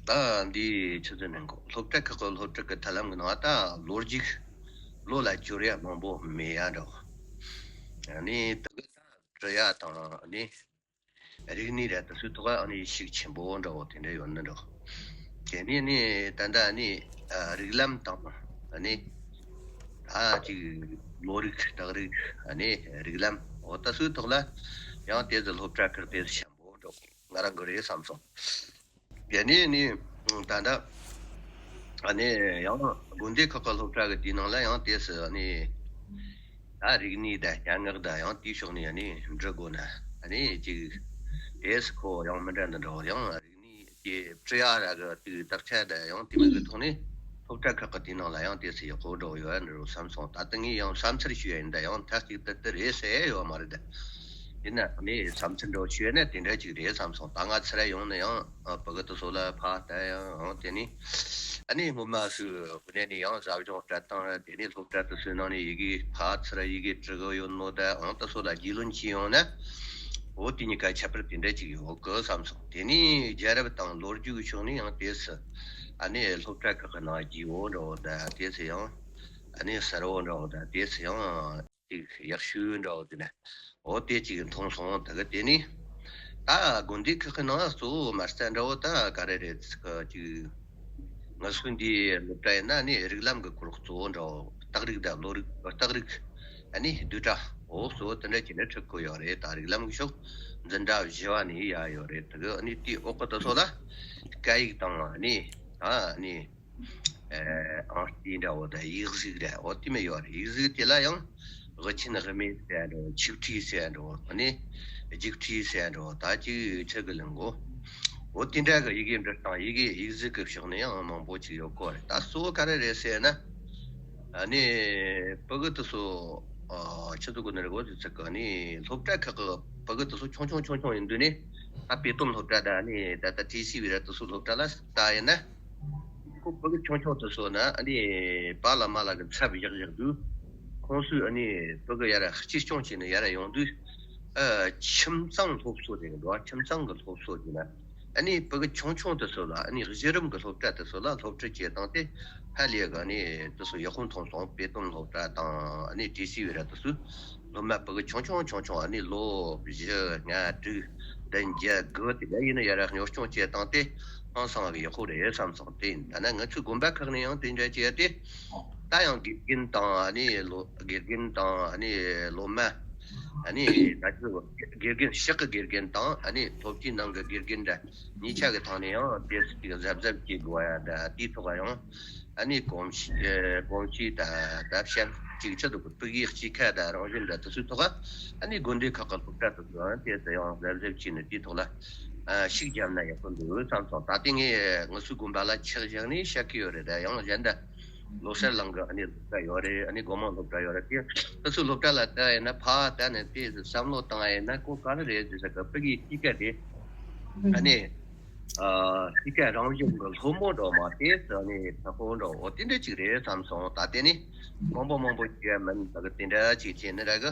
ད་འདི་ཆུ་ཚོད་ནས་གོ། སློབ་གྲྭ་ཁག་གི་སློབ་ཁྲིད་ཀྱི་ཐབས་ལམ་གྱི་ནང་ང་ད་ལོ་རྒྱུས་ལོ་ལ་བསྐྱོར་ཡ་མང་པོ་མེད་ཡ་འདྲ་བོ། ཨ་ནི་ད་གི་ད་འབྲི་ཡ་དང་། ཨ་ནི། རིག་གནས་ར་དེ་ཚོའི་ཐོག་ཨ་ནི་ཤུགས་ཆེན་པོ་འདྲ་བོ་དེ་འདྲ་ཡོད་ནི་འདྲ་བོ། དེ་ནས་ནི་ད་ལྟ་ནི་ཨ་རིགས་ལམ་དང་། ཨ་ནི་ད་ཅིག་ལོ་རིགས་རྟགས་རིགས། ཨ་ནི་རིགས་ལམ། འོ་དེ་ཚོའི་ཐོག་ལ་ཡང་དེ་ཚོ་སློབ་གྲྭ་ཁག་དེ་ཚོ་ཆེན་པོ་འདྲ་བོ་ང་རང་གི་རེད་བསམ་སོང་། དེ་ནས་ནི་ད་ལྟ་ཨ་ནི་ཡང་དགོན་སྡེ་ཁག་གི་སློབ་གྲྭ་གི་དེའི་ནང་ལ་ཡང་དེ་ཚོ་ཨ་ནི། ད་རིག་གནས་དང་སྙན་ངག་དང་ཡང་དེའི་ཕྱོགས་ནས་ནི་འབྲི་དགོས་ན། ཨ་ནི་ཅིག་དེས་ཁོ་ཡང་མི་འདྲ་འདི་འདྲ་བོ། ཡང་རིག་གནས་ཀྱི་བྲི་ཡ་ར་གི་དུས་དག་ཆ་དང་ཡང་དེ་མོ་གི་ཐོག་ནས་སློབ་གྲྭ་ཁག་གི་དེའི་ནང་ལ་ཡང་དེ་ཚོ་ཡག་པོ་འགྲོ་ཡོད་འདྲ་བོ་བསམ་སོང་། ད་ལྟ་ངས་ཡང་བསམ་ཚུལ་ཞུ་ཡ་ཡིན། ད་ཡང་མཐའ་གཅིག་ཏུ་དེ་རེད་ཟེར་ཡ་ཡོད་མ་རེད། ད་ཡིན་ན་ངས་བསམ་ཚུལ་འདྲ་བོ་ཞུ་ཡ་ན་དེ་འདྲ་ཅིག་རེད་བསམ་སོང་། ད་ང་ཚུར་ཡོང་ནས་ཡང་ཨ་ཕྲུ་གུ་དེ་ཚོ་ལ་ཕར་ལྟ་ཡ་ཡང་དེ་ནས། ཨ་ནི་སྔོན་མ་སུ་དངོས་གནས་ནས་ཡང་ཟབ་སྦྱོང་སྤྲད་སྟངས་ར། དེ་ནས་སློབ་གྲྭ་དེ་ཚོའི་ནང་ནས་ཡི་གེ་ཕར་ཚུར་ཡི་གེ་འབྲི་གི་ཡོད་ནོ་ད། ཨང་དེ་ཚོ་ལ་རྒྱུས་ལོན་བྱས་ཡོང་ན། འོ་དེ་གཉིས་ཀ་ཁྱད་པར་དེ་འདྲ་ཅིག་ཡོད་གི་བསམ་སོང་། དེ་ནས་རྒྱལ་རབས་དང་ལོ་རྒྱུས་ཀྱི་ཕྱོགས་ནས་ཡང་དེ་ཚོ་ཨ་ནི་སློབ་གྲྭ་ཁག་གི་ནང་རྒྱས་པོ་འདྲ་བོ་ད། དེ་ཚོ་ཡང་ཨ་ནི་གསལ་བོ་འདྲ་བོ་ད། དེ་ཚོ་ཡང་ཅིག་ཡག་ཤོས་འདྲ་བོ་དེ་ནས། འོ་དེ་གཅིག་མཐོང་སོང་། དེ་གི་དེ་ནས་ད་དགོན་སྡེ་ཁག་གི་ནང་གཙོ་བོ་མ་རྩ་འདྲ་བོ་ད་ག་རེ་རེད་ཟེར་གི་ཅིག་ང་ཚོའི་འདིའི་སློབ་གྲྭ་ཡིན་ན་ནི་རིགས་ལམ་གི་སྐོར་གཙོ་བོ་འདྲ་བོ། རྟགས་རིགས་དང་ལོ་རིགས། རྟགས་རིགས། ཨ་ནི་བསྡུས་གྲྭ། འོ་གཙོ་བོ་དེ་འདྲ་བྱས་ནས་ཁྲིད་གི་ཡོད་རེད། ད་རིགས་ལམ་གི་ཕྱོགས་འཛིན་གྲྭ་བཞི་བ་ནས་ཡར་ཡོད་རེད། དེ་གི་ཨ་ནི་དེའི་འོག་གི་དེ་ཚོ་ལ་སྐད་ཡིག་དང་། ཨ་ནི་ཨ་ནི། ཨང་རྩིས་འདྲ་བོ་དང་ཡིག་གཟུགས་ར། འོ་དེ་མོ་ཡོད་རེད། ཡིག་གཟུགས་དེ་ལ་ཡང་དབུ་ཆེན་དབུ་མེད་ཟེར་འགྲོ། ཆིག་ཁྲི་ཟེར་འགྲོ། ཨ་ནི་བརྒྱད་ཁྲི་ཟེར་འགྲོ། ད་ཅིག་ཆི་གི་ལེན་གོ། འོ་དེ་འདྲ་གི་ཡི་གེ་འབྲི་སྟངས། ཡི་གེ་ཡིག་གཟུགས་ཀྱི་ཕྱོགས་ནས་ཡང་མང་པོ་ཅིག་ཡོད་གོ་རེད། ད་གཙོ་བོ་ག་རེ་རེད་ཟེར་ན། ཨ་ནི་ཕྲུ་གུ་དེ་ཚོ་ཨ་ཆི་ཟེར་དགོས་ནི་རེད། འོ་དེ་ཚོ་གི་ཨ་ནི་སློབ་གྲྭ་ཁག་གི་ཕྲུ་གུ་དེ་ཚོ་ཆུང་ཆུང་ཆུང་ཆུང་ཡིན་དུས་ནས། ད་དཔེ་སྟོན་སློབ་གྲྭ་དང་ཨ་ནི་ད་ལྟ་ཊི་སི་བྷི་ར་དེ་ཚོ་སློབ་གྲྭ་ལ་ལྟ་ཡིན་ན། ཁོ་ཕྲུ་གུ་ཆུང་ཆུང་དེ་ཚོ་ནི་ཨ་ནི་པཱ་ལགས་མ་ལགས་ཀྱི་ཚབ་བཞག་བཞག་དུས། ཁོང་ཚོས་ཨ་ནི་ཕྲུ་གུ་ཡར་གཅེས་སྐྱོང་བྱས་ནས་ཡར་ཡོང་དུས། ཨ་ཁྱིམ་ཚང་སློབ་གསོ་དེ་འགྲོ་བ། ཁྱིམ་ཚང་གི་སློབ་གསོ་དེ་ན། ཨ་ནི་ཕྲུ་གུ་ཆུང་ཆུང་དེ་ཚོ་ལ་ཨ་ནི་གཞི་རིམ་གྱི་སློབ་གྲྭ་དེ་ཚོ་ལ་སློབ་ཁྲིད་བྱེད་སྟངས་དེ་ཧ་ལས་གི་ཨ་ནི་དེ་ཚོ་ཡག་པོ་མཐོང་སོང་། དཔེ་སྟོན་སློབ་གྲྭ་དང་ཨ་ནི་ཊི་སི་བྷི་ར་དེ་ཚོས། སློབ་མ་ཕྲུ་གུ་ཆུང་ཆུང་ཆུང་ཆུང་ཨ་ནི་ལོ་བཞི་ལྔ་དྲུག་བདུན་བརྒྱད་དགུ་དེ་འདྲ་ཡིན་ན་ཡར་ར་གཉོར་སྐྱོང་བྱེད་སྟངས་དེ་ཧང་སང་གི་ཡག་པོ་རེད་བསམ་སོང་། དེ་ཡིན་ད་ན་ང་ཚོའི་དགོན་པ་ཁག་ནས་ཡང་དེ་འདྲ་བྱས་ཏེ། ད་ཡང་དགེ་རྒན་དང་ཨ་ནི་ལོ་དགེ་རྒན་དང་ཨ་ནི་སློབ་མ། ཨ་ནི་ད་ཅི་དགེ་རྒན་ཕྱི་གི་དགེ་རྒན་དང་ཨ་ནི་སློབ་གྲྭའི་ནང་གི་དགེ་རྒན་འདྲ་གཉིས་ཆ་གི་ཐོག་ནས་ཡང་དེ་ཅིག་གཟབ་གཟབ་བྱེད་དགོས་ཡ་འདྲ། དེའི་ཐོག་ཡང་ཨ་ནི་གོམས་གཤིས་ཨེ་གོམས་གཤིས་ད་ད་བཤད་ཅིག་ཆེད་དུ་ཕྲུ་གུའི་སྐྱེས་ཁ་དང་རང་བཞིན་འདྲ་དེ་ཚོའི་ཐོག་ཨ་ནི་དགོན་སྡེ་ཁག་གི་སློབ་གྲྭ་དེ་ཚོ་ཡང་དེ་ཚོ་ཡང་གཟབ་གཟབ་བྱས་ནས་དེའི་ཐོག་ལ་ཨ་ཤུགས་བརྒྱབ་ན་ཡག་པོ་འདུག་བསམ་སོང་། ད་ལྟའི་ངས་ང་ཚོའི་དགོན་པ་ལ་ཆ་བཞག་ནས་བཤད་ཀྱི་ཡོད་རེད། ད་ཡང་གཞན་དག་ལོ་གསར་གླིང་གི་ཨ་ནི་སློབ་གྲྭ་ཡོད་རེད། ཨ་ནི་སྒོ་མང་སློབ་གྲྭ་ཡོད་རེད། དེ་དེ་ཚོའི་སློབ་གྲྭ་ལ་ལྟ་ཡིན་ན་ཕར་ལྟ་ནས་དེ་བསམ་བློ་བཏང་ཡིན་ན་ཁོ་ག་རེ་རེད་ཟེར་ས་གི་ཕྲུ་གུའི་སྐྱེས་ཁ་དེ་ཨ་ནི། ཨ་སྤྱི་ཁྱབ་རང་བཞིན་གྱི་སློབ་མ་འགྲོ་མ་དེ་ཨ་ནི་ཕྲུ་གུ་འགྲོ་འོ་དེ་འདྲ་ཅིག་རེད་བསམ་སོང་། ད་དེ་ནི་མང་པོ་མང་པོ་བྱས་མིན་ད་གི་དེ་འདྲ་ཅིག་བྱས་ནི་ར་གི་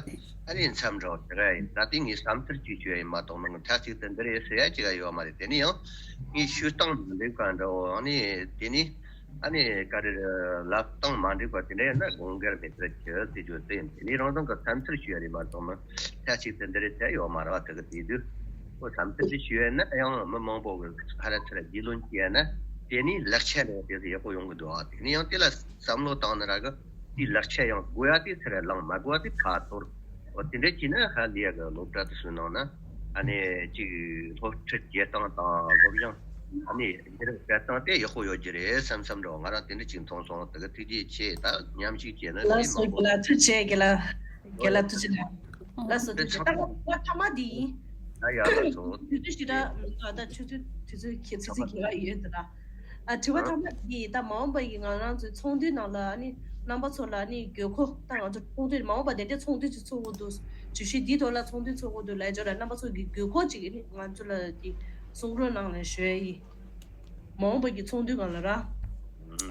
ཨ་ནི་མཚམས་འགྲོ་དེ་ར་ཡིན། ད་དེ་ངས་བསམ་ཚུལ་ཅིག་ཞུ་ཡ་ཡིན་མ་གཏོགས་མིན་མཐའ་གཅིག་ཏུ་འདི་རེད་ཟེར་ཡ་ཅིག་ཡོད་མ་རེད། དེ་ནི་ཡང་ངས་ཞུ་སྟངས་མི་འགྲིག་ག་འདྲ་འོ། ཨ་ནི་དེ་ནི་ཨ་ནི་ག་རེ་ལབ་སྟངས་མ་འགྲིག་པ་དེ་འདྲ་ཡིན་ན་དགོངས་འགལ་མེད་པར་གྱི་ཟེར་རྒྱུ་དེ་ཡིན། དེ་ནི་རང་རང་གི་བསམ་ཚུལ་ཞུ་ཡ་རེད་མ་གཏོགས་མིན་མཐའ་གཅིག་ཏུ་འདི་རེད་ཟེར་ཡ་ཡོད་མ་རེད་བ། དེ་གི་དེ་དུས། ཁོ་བསམ་ཚུལ་ཞིག་ཞུས་ན་ཡང་མི་མང་པོ་གི་ཧ་ར་ཚུར་རྒྱུས་ལོན་བྱས་ན་དེ་ནི་ལེགས་ཆ་ལས་དེ་ཡག་པོ་ཡོང་གི་འདུག་ཨ། དེ་ནི་ཡང་དེ་ལ་བསམ་བློ་བཏང་ན་ར་གི་དེ་ལེགས་ཆ་ཡང་དགོས་ཡ་དེ་ཚུར་བླངས། མ་དགོས་ཡ་དེ་ཕར་དོར། འོ་དེ་འདྲ་བྱས་ན་ཧ་ལས་ཡ་གི་སློབ་གྲྭ་དེ་ཚོའི་ནང་ན་ཨ་ནི་ཅིག་སློབ་ཁྲིད་བྱེད་སྟངས་དང་སློབ་སྦྱོང་ཨ་ནི་བྱེད་སྟངས་དེ་ཡག་པོ་ཡོད་རྒྱུ་རེད་བསམ་བསམ་འདྲ་བོ་ང་རང་དེ་འདྲ་ཅིག་མཐོང་སོང་། དེ་གི་ཐུགས་རྗེ་ཆེ། ད་མཉམ་ཞུགས་བྱས་ན་ལགས་དེ་སོ་མང་པོ། དགེ་ལགས་ཐུགས་རྗེ་ཆེ། དགེ་ལགས་དགེ་ལགས་ཐུགས་རྗེ་ཆེ། ལགས་སོ་ཐུགས་རྗེ་ཆེ། ད་ང་ཐ་མ་འདི་ཡིན། ཡ་ཡ་ལགས་སོ། དུས་ཚོད་ཞིག་ར་ཨ་ད་ཆུ་ཚོད་དུས་ཚོད་ཁྱེད་ཚོད་ཚོད་གི་ར་ཡོད་དུ་ར། ཨ་དྲི་བ་ཐ་མ་འདི་ད་མ་འོངས་པ་ཡི་ང་རང་ཚོའི་ཚོགས་འདུའི་ནང་ལ་ཨ་ནི་རྣམ་པ་ཚོ་ལ་ཨ་ནི་དགོས་མཁོ་ད་ང་ཚོ་ཚོགས་འདུ་མ་འོངས་པ་དེ་འདྲའི་ཚོགས་འདུ་ཅིག་ཚོགས་དགོས་འདུག་བརྗོད་གཞི་འདིའི་ཐོག་ལ་ཚོགས་འདུ་ཚོགས་དགོས་འདུག་ལབ་ཡ་ཅོ་ར་རྣམ་པ་ཚོ་གི་དགོས་མཁོ་ཅིག་ཨ་ནི་ང་ཚོ་ལ་དེ་གསུང་རོགས་གནང་ལ་ཞུ་ཡ་ཡིན། མ་འོངས་པ་གི་ཚོགས་འདུའི་སྒང་ལ་ར།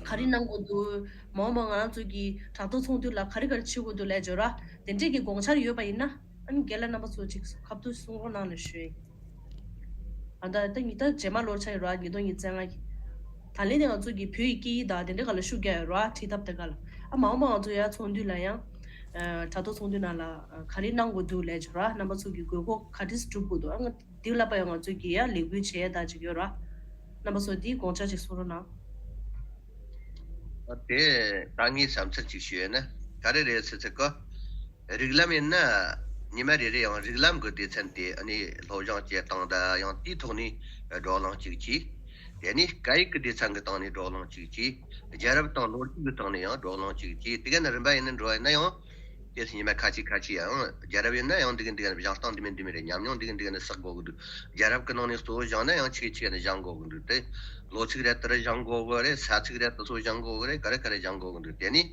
ག་རེ་གནང་དགོས་འདུག་མ་འོངས་པ་ང་རང་ཚོ་གི་དྲ་ཐོག་ཚོགས་འདུ་ལ་ག་རེ་ག་རེ་བྱེད་དགོས་འདུག་ལབ་ཡ་ཅོ་ར་དེ་འདྲས་ཀྱི་དགོངས་འཆར་ཡོད་པ་ཡིན་ན་ཨ་ནི་རྒན་ལགས་རྣམ་པ་ཚོ་ཅིག་ཁ་ཐུག་གསུང་རོགས་གནང་ལ་ཞུ་ཡ་ཡིན། ཨ་ད་ད་ཉི་ད་རྗེས་མ་ལོར་ཆ་ཡོད་ར་ཉིས་སྟོང་ཉི་ཤུ་རྩ་ལྔ་གི། ད་ལན་ནས་ང་ཚོ་གི་བོད་ཡིག་སྐད་ཡིག་དང་དེ་འདྲ་ག་ལ་ཤུགས་རྒྱག་ཡོད་ར་ཁྲིད་ཐབས་དེ་ག་ལ། ཨ་མ་འོངས་པ་ང་ཚོ་ཡ་ཚོགས་འདུ་ལ་ཡང་། དྲ་ཐོག་ཚོགས་འདུ་ནང་ལ་ག་རེ་གནང་དགོས་འདུག་ལས་བྱོས་ར་རྣམ་པ་ཚོ་གི་དགོས་མཁོ་ག་འདྲས་སྒྲུབ་དགོས་འདུག་ཨ་ང་དེ་ལ་པ་ཡང་ང་ཚོ་གི་ཡ་ལས་འགུལ་བྱེད་ཡ་ད་ཅིག་ཡོད་ར། རྣམ་པ་ཚོ་དེའི་དགོངས་འཆར་ཅིག་གསུང་རོགས་གནང་། དེ་ད་ངས་བསམ་ཚུལ་ཅིག་ཞུས་ན་ག་རེ་རེད་ཟེར་ཚེ་གོ། རིགས་ལམ་ཡིན་ན་ཉི་མ་རེ་རེ་ཡང་རིགས་ལམ་གྱི་སྡེ་ཚན་དེ་ཨ་ནི་སློབ་སྦྱོང་བྱེད་སྟངས་དང་ཡང་དེའི་ཐོག་ནས་བགྲོ་གླེང་ཅིག་བྱས། དེ་ནས་སྐད་ཡིག་གི་སྡེ་ཚན་གྱི་སྟེང་ནས་བགྲོ་གླེང་ཅིག་བྱས། རྒྱལ་རབས་དང་ལོ་རྒྱུས་ཀྱི་སྟེང་ནས་ཡང་བགྲོ་གླེང་ཅིག་བྱས། དེ་ག་ནས་རིམ་པ་ཡིན་ན་འགྲོ་བ་ཡིན་ན་ཡང་དེ་ཉི་མ་ཁ་ཅིག་ཁ་ཅིག་ཡང་རྒྱལ་རབས་ཡིན་ན་ཡང་འདི་ག་འདི་ག་ནས་སྦྱང་སྟངས་འདི་མིན་འདི་མིན་རེད། ཉམས་མྱོང་འདི་ག་འདི་ག་ནས་བསགས་དགོས་ཀྱི་འདུག་རྒྱལ་རབས་ཀྱི་ནང་ནས་གཙོ་བོ་སྦྱངས་ན་ཡང་ཆི་གི་ཆི་ག་ནས་སྦྱང་དགོས་ཀྱི་འདུག་དེ་ལོ་ཚིགས་རེ་ལྟར་སྦྱང་དགོས་གི་རེད། ས་ཚིགས་རེ་ལྟར་སོ་སྦྱང་དགོས་གི་རེད། ག་རེ་ག་རེ་སྦྱང་དགོས་གི་འདུག་དེ་ནས་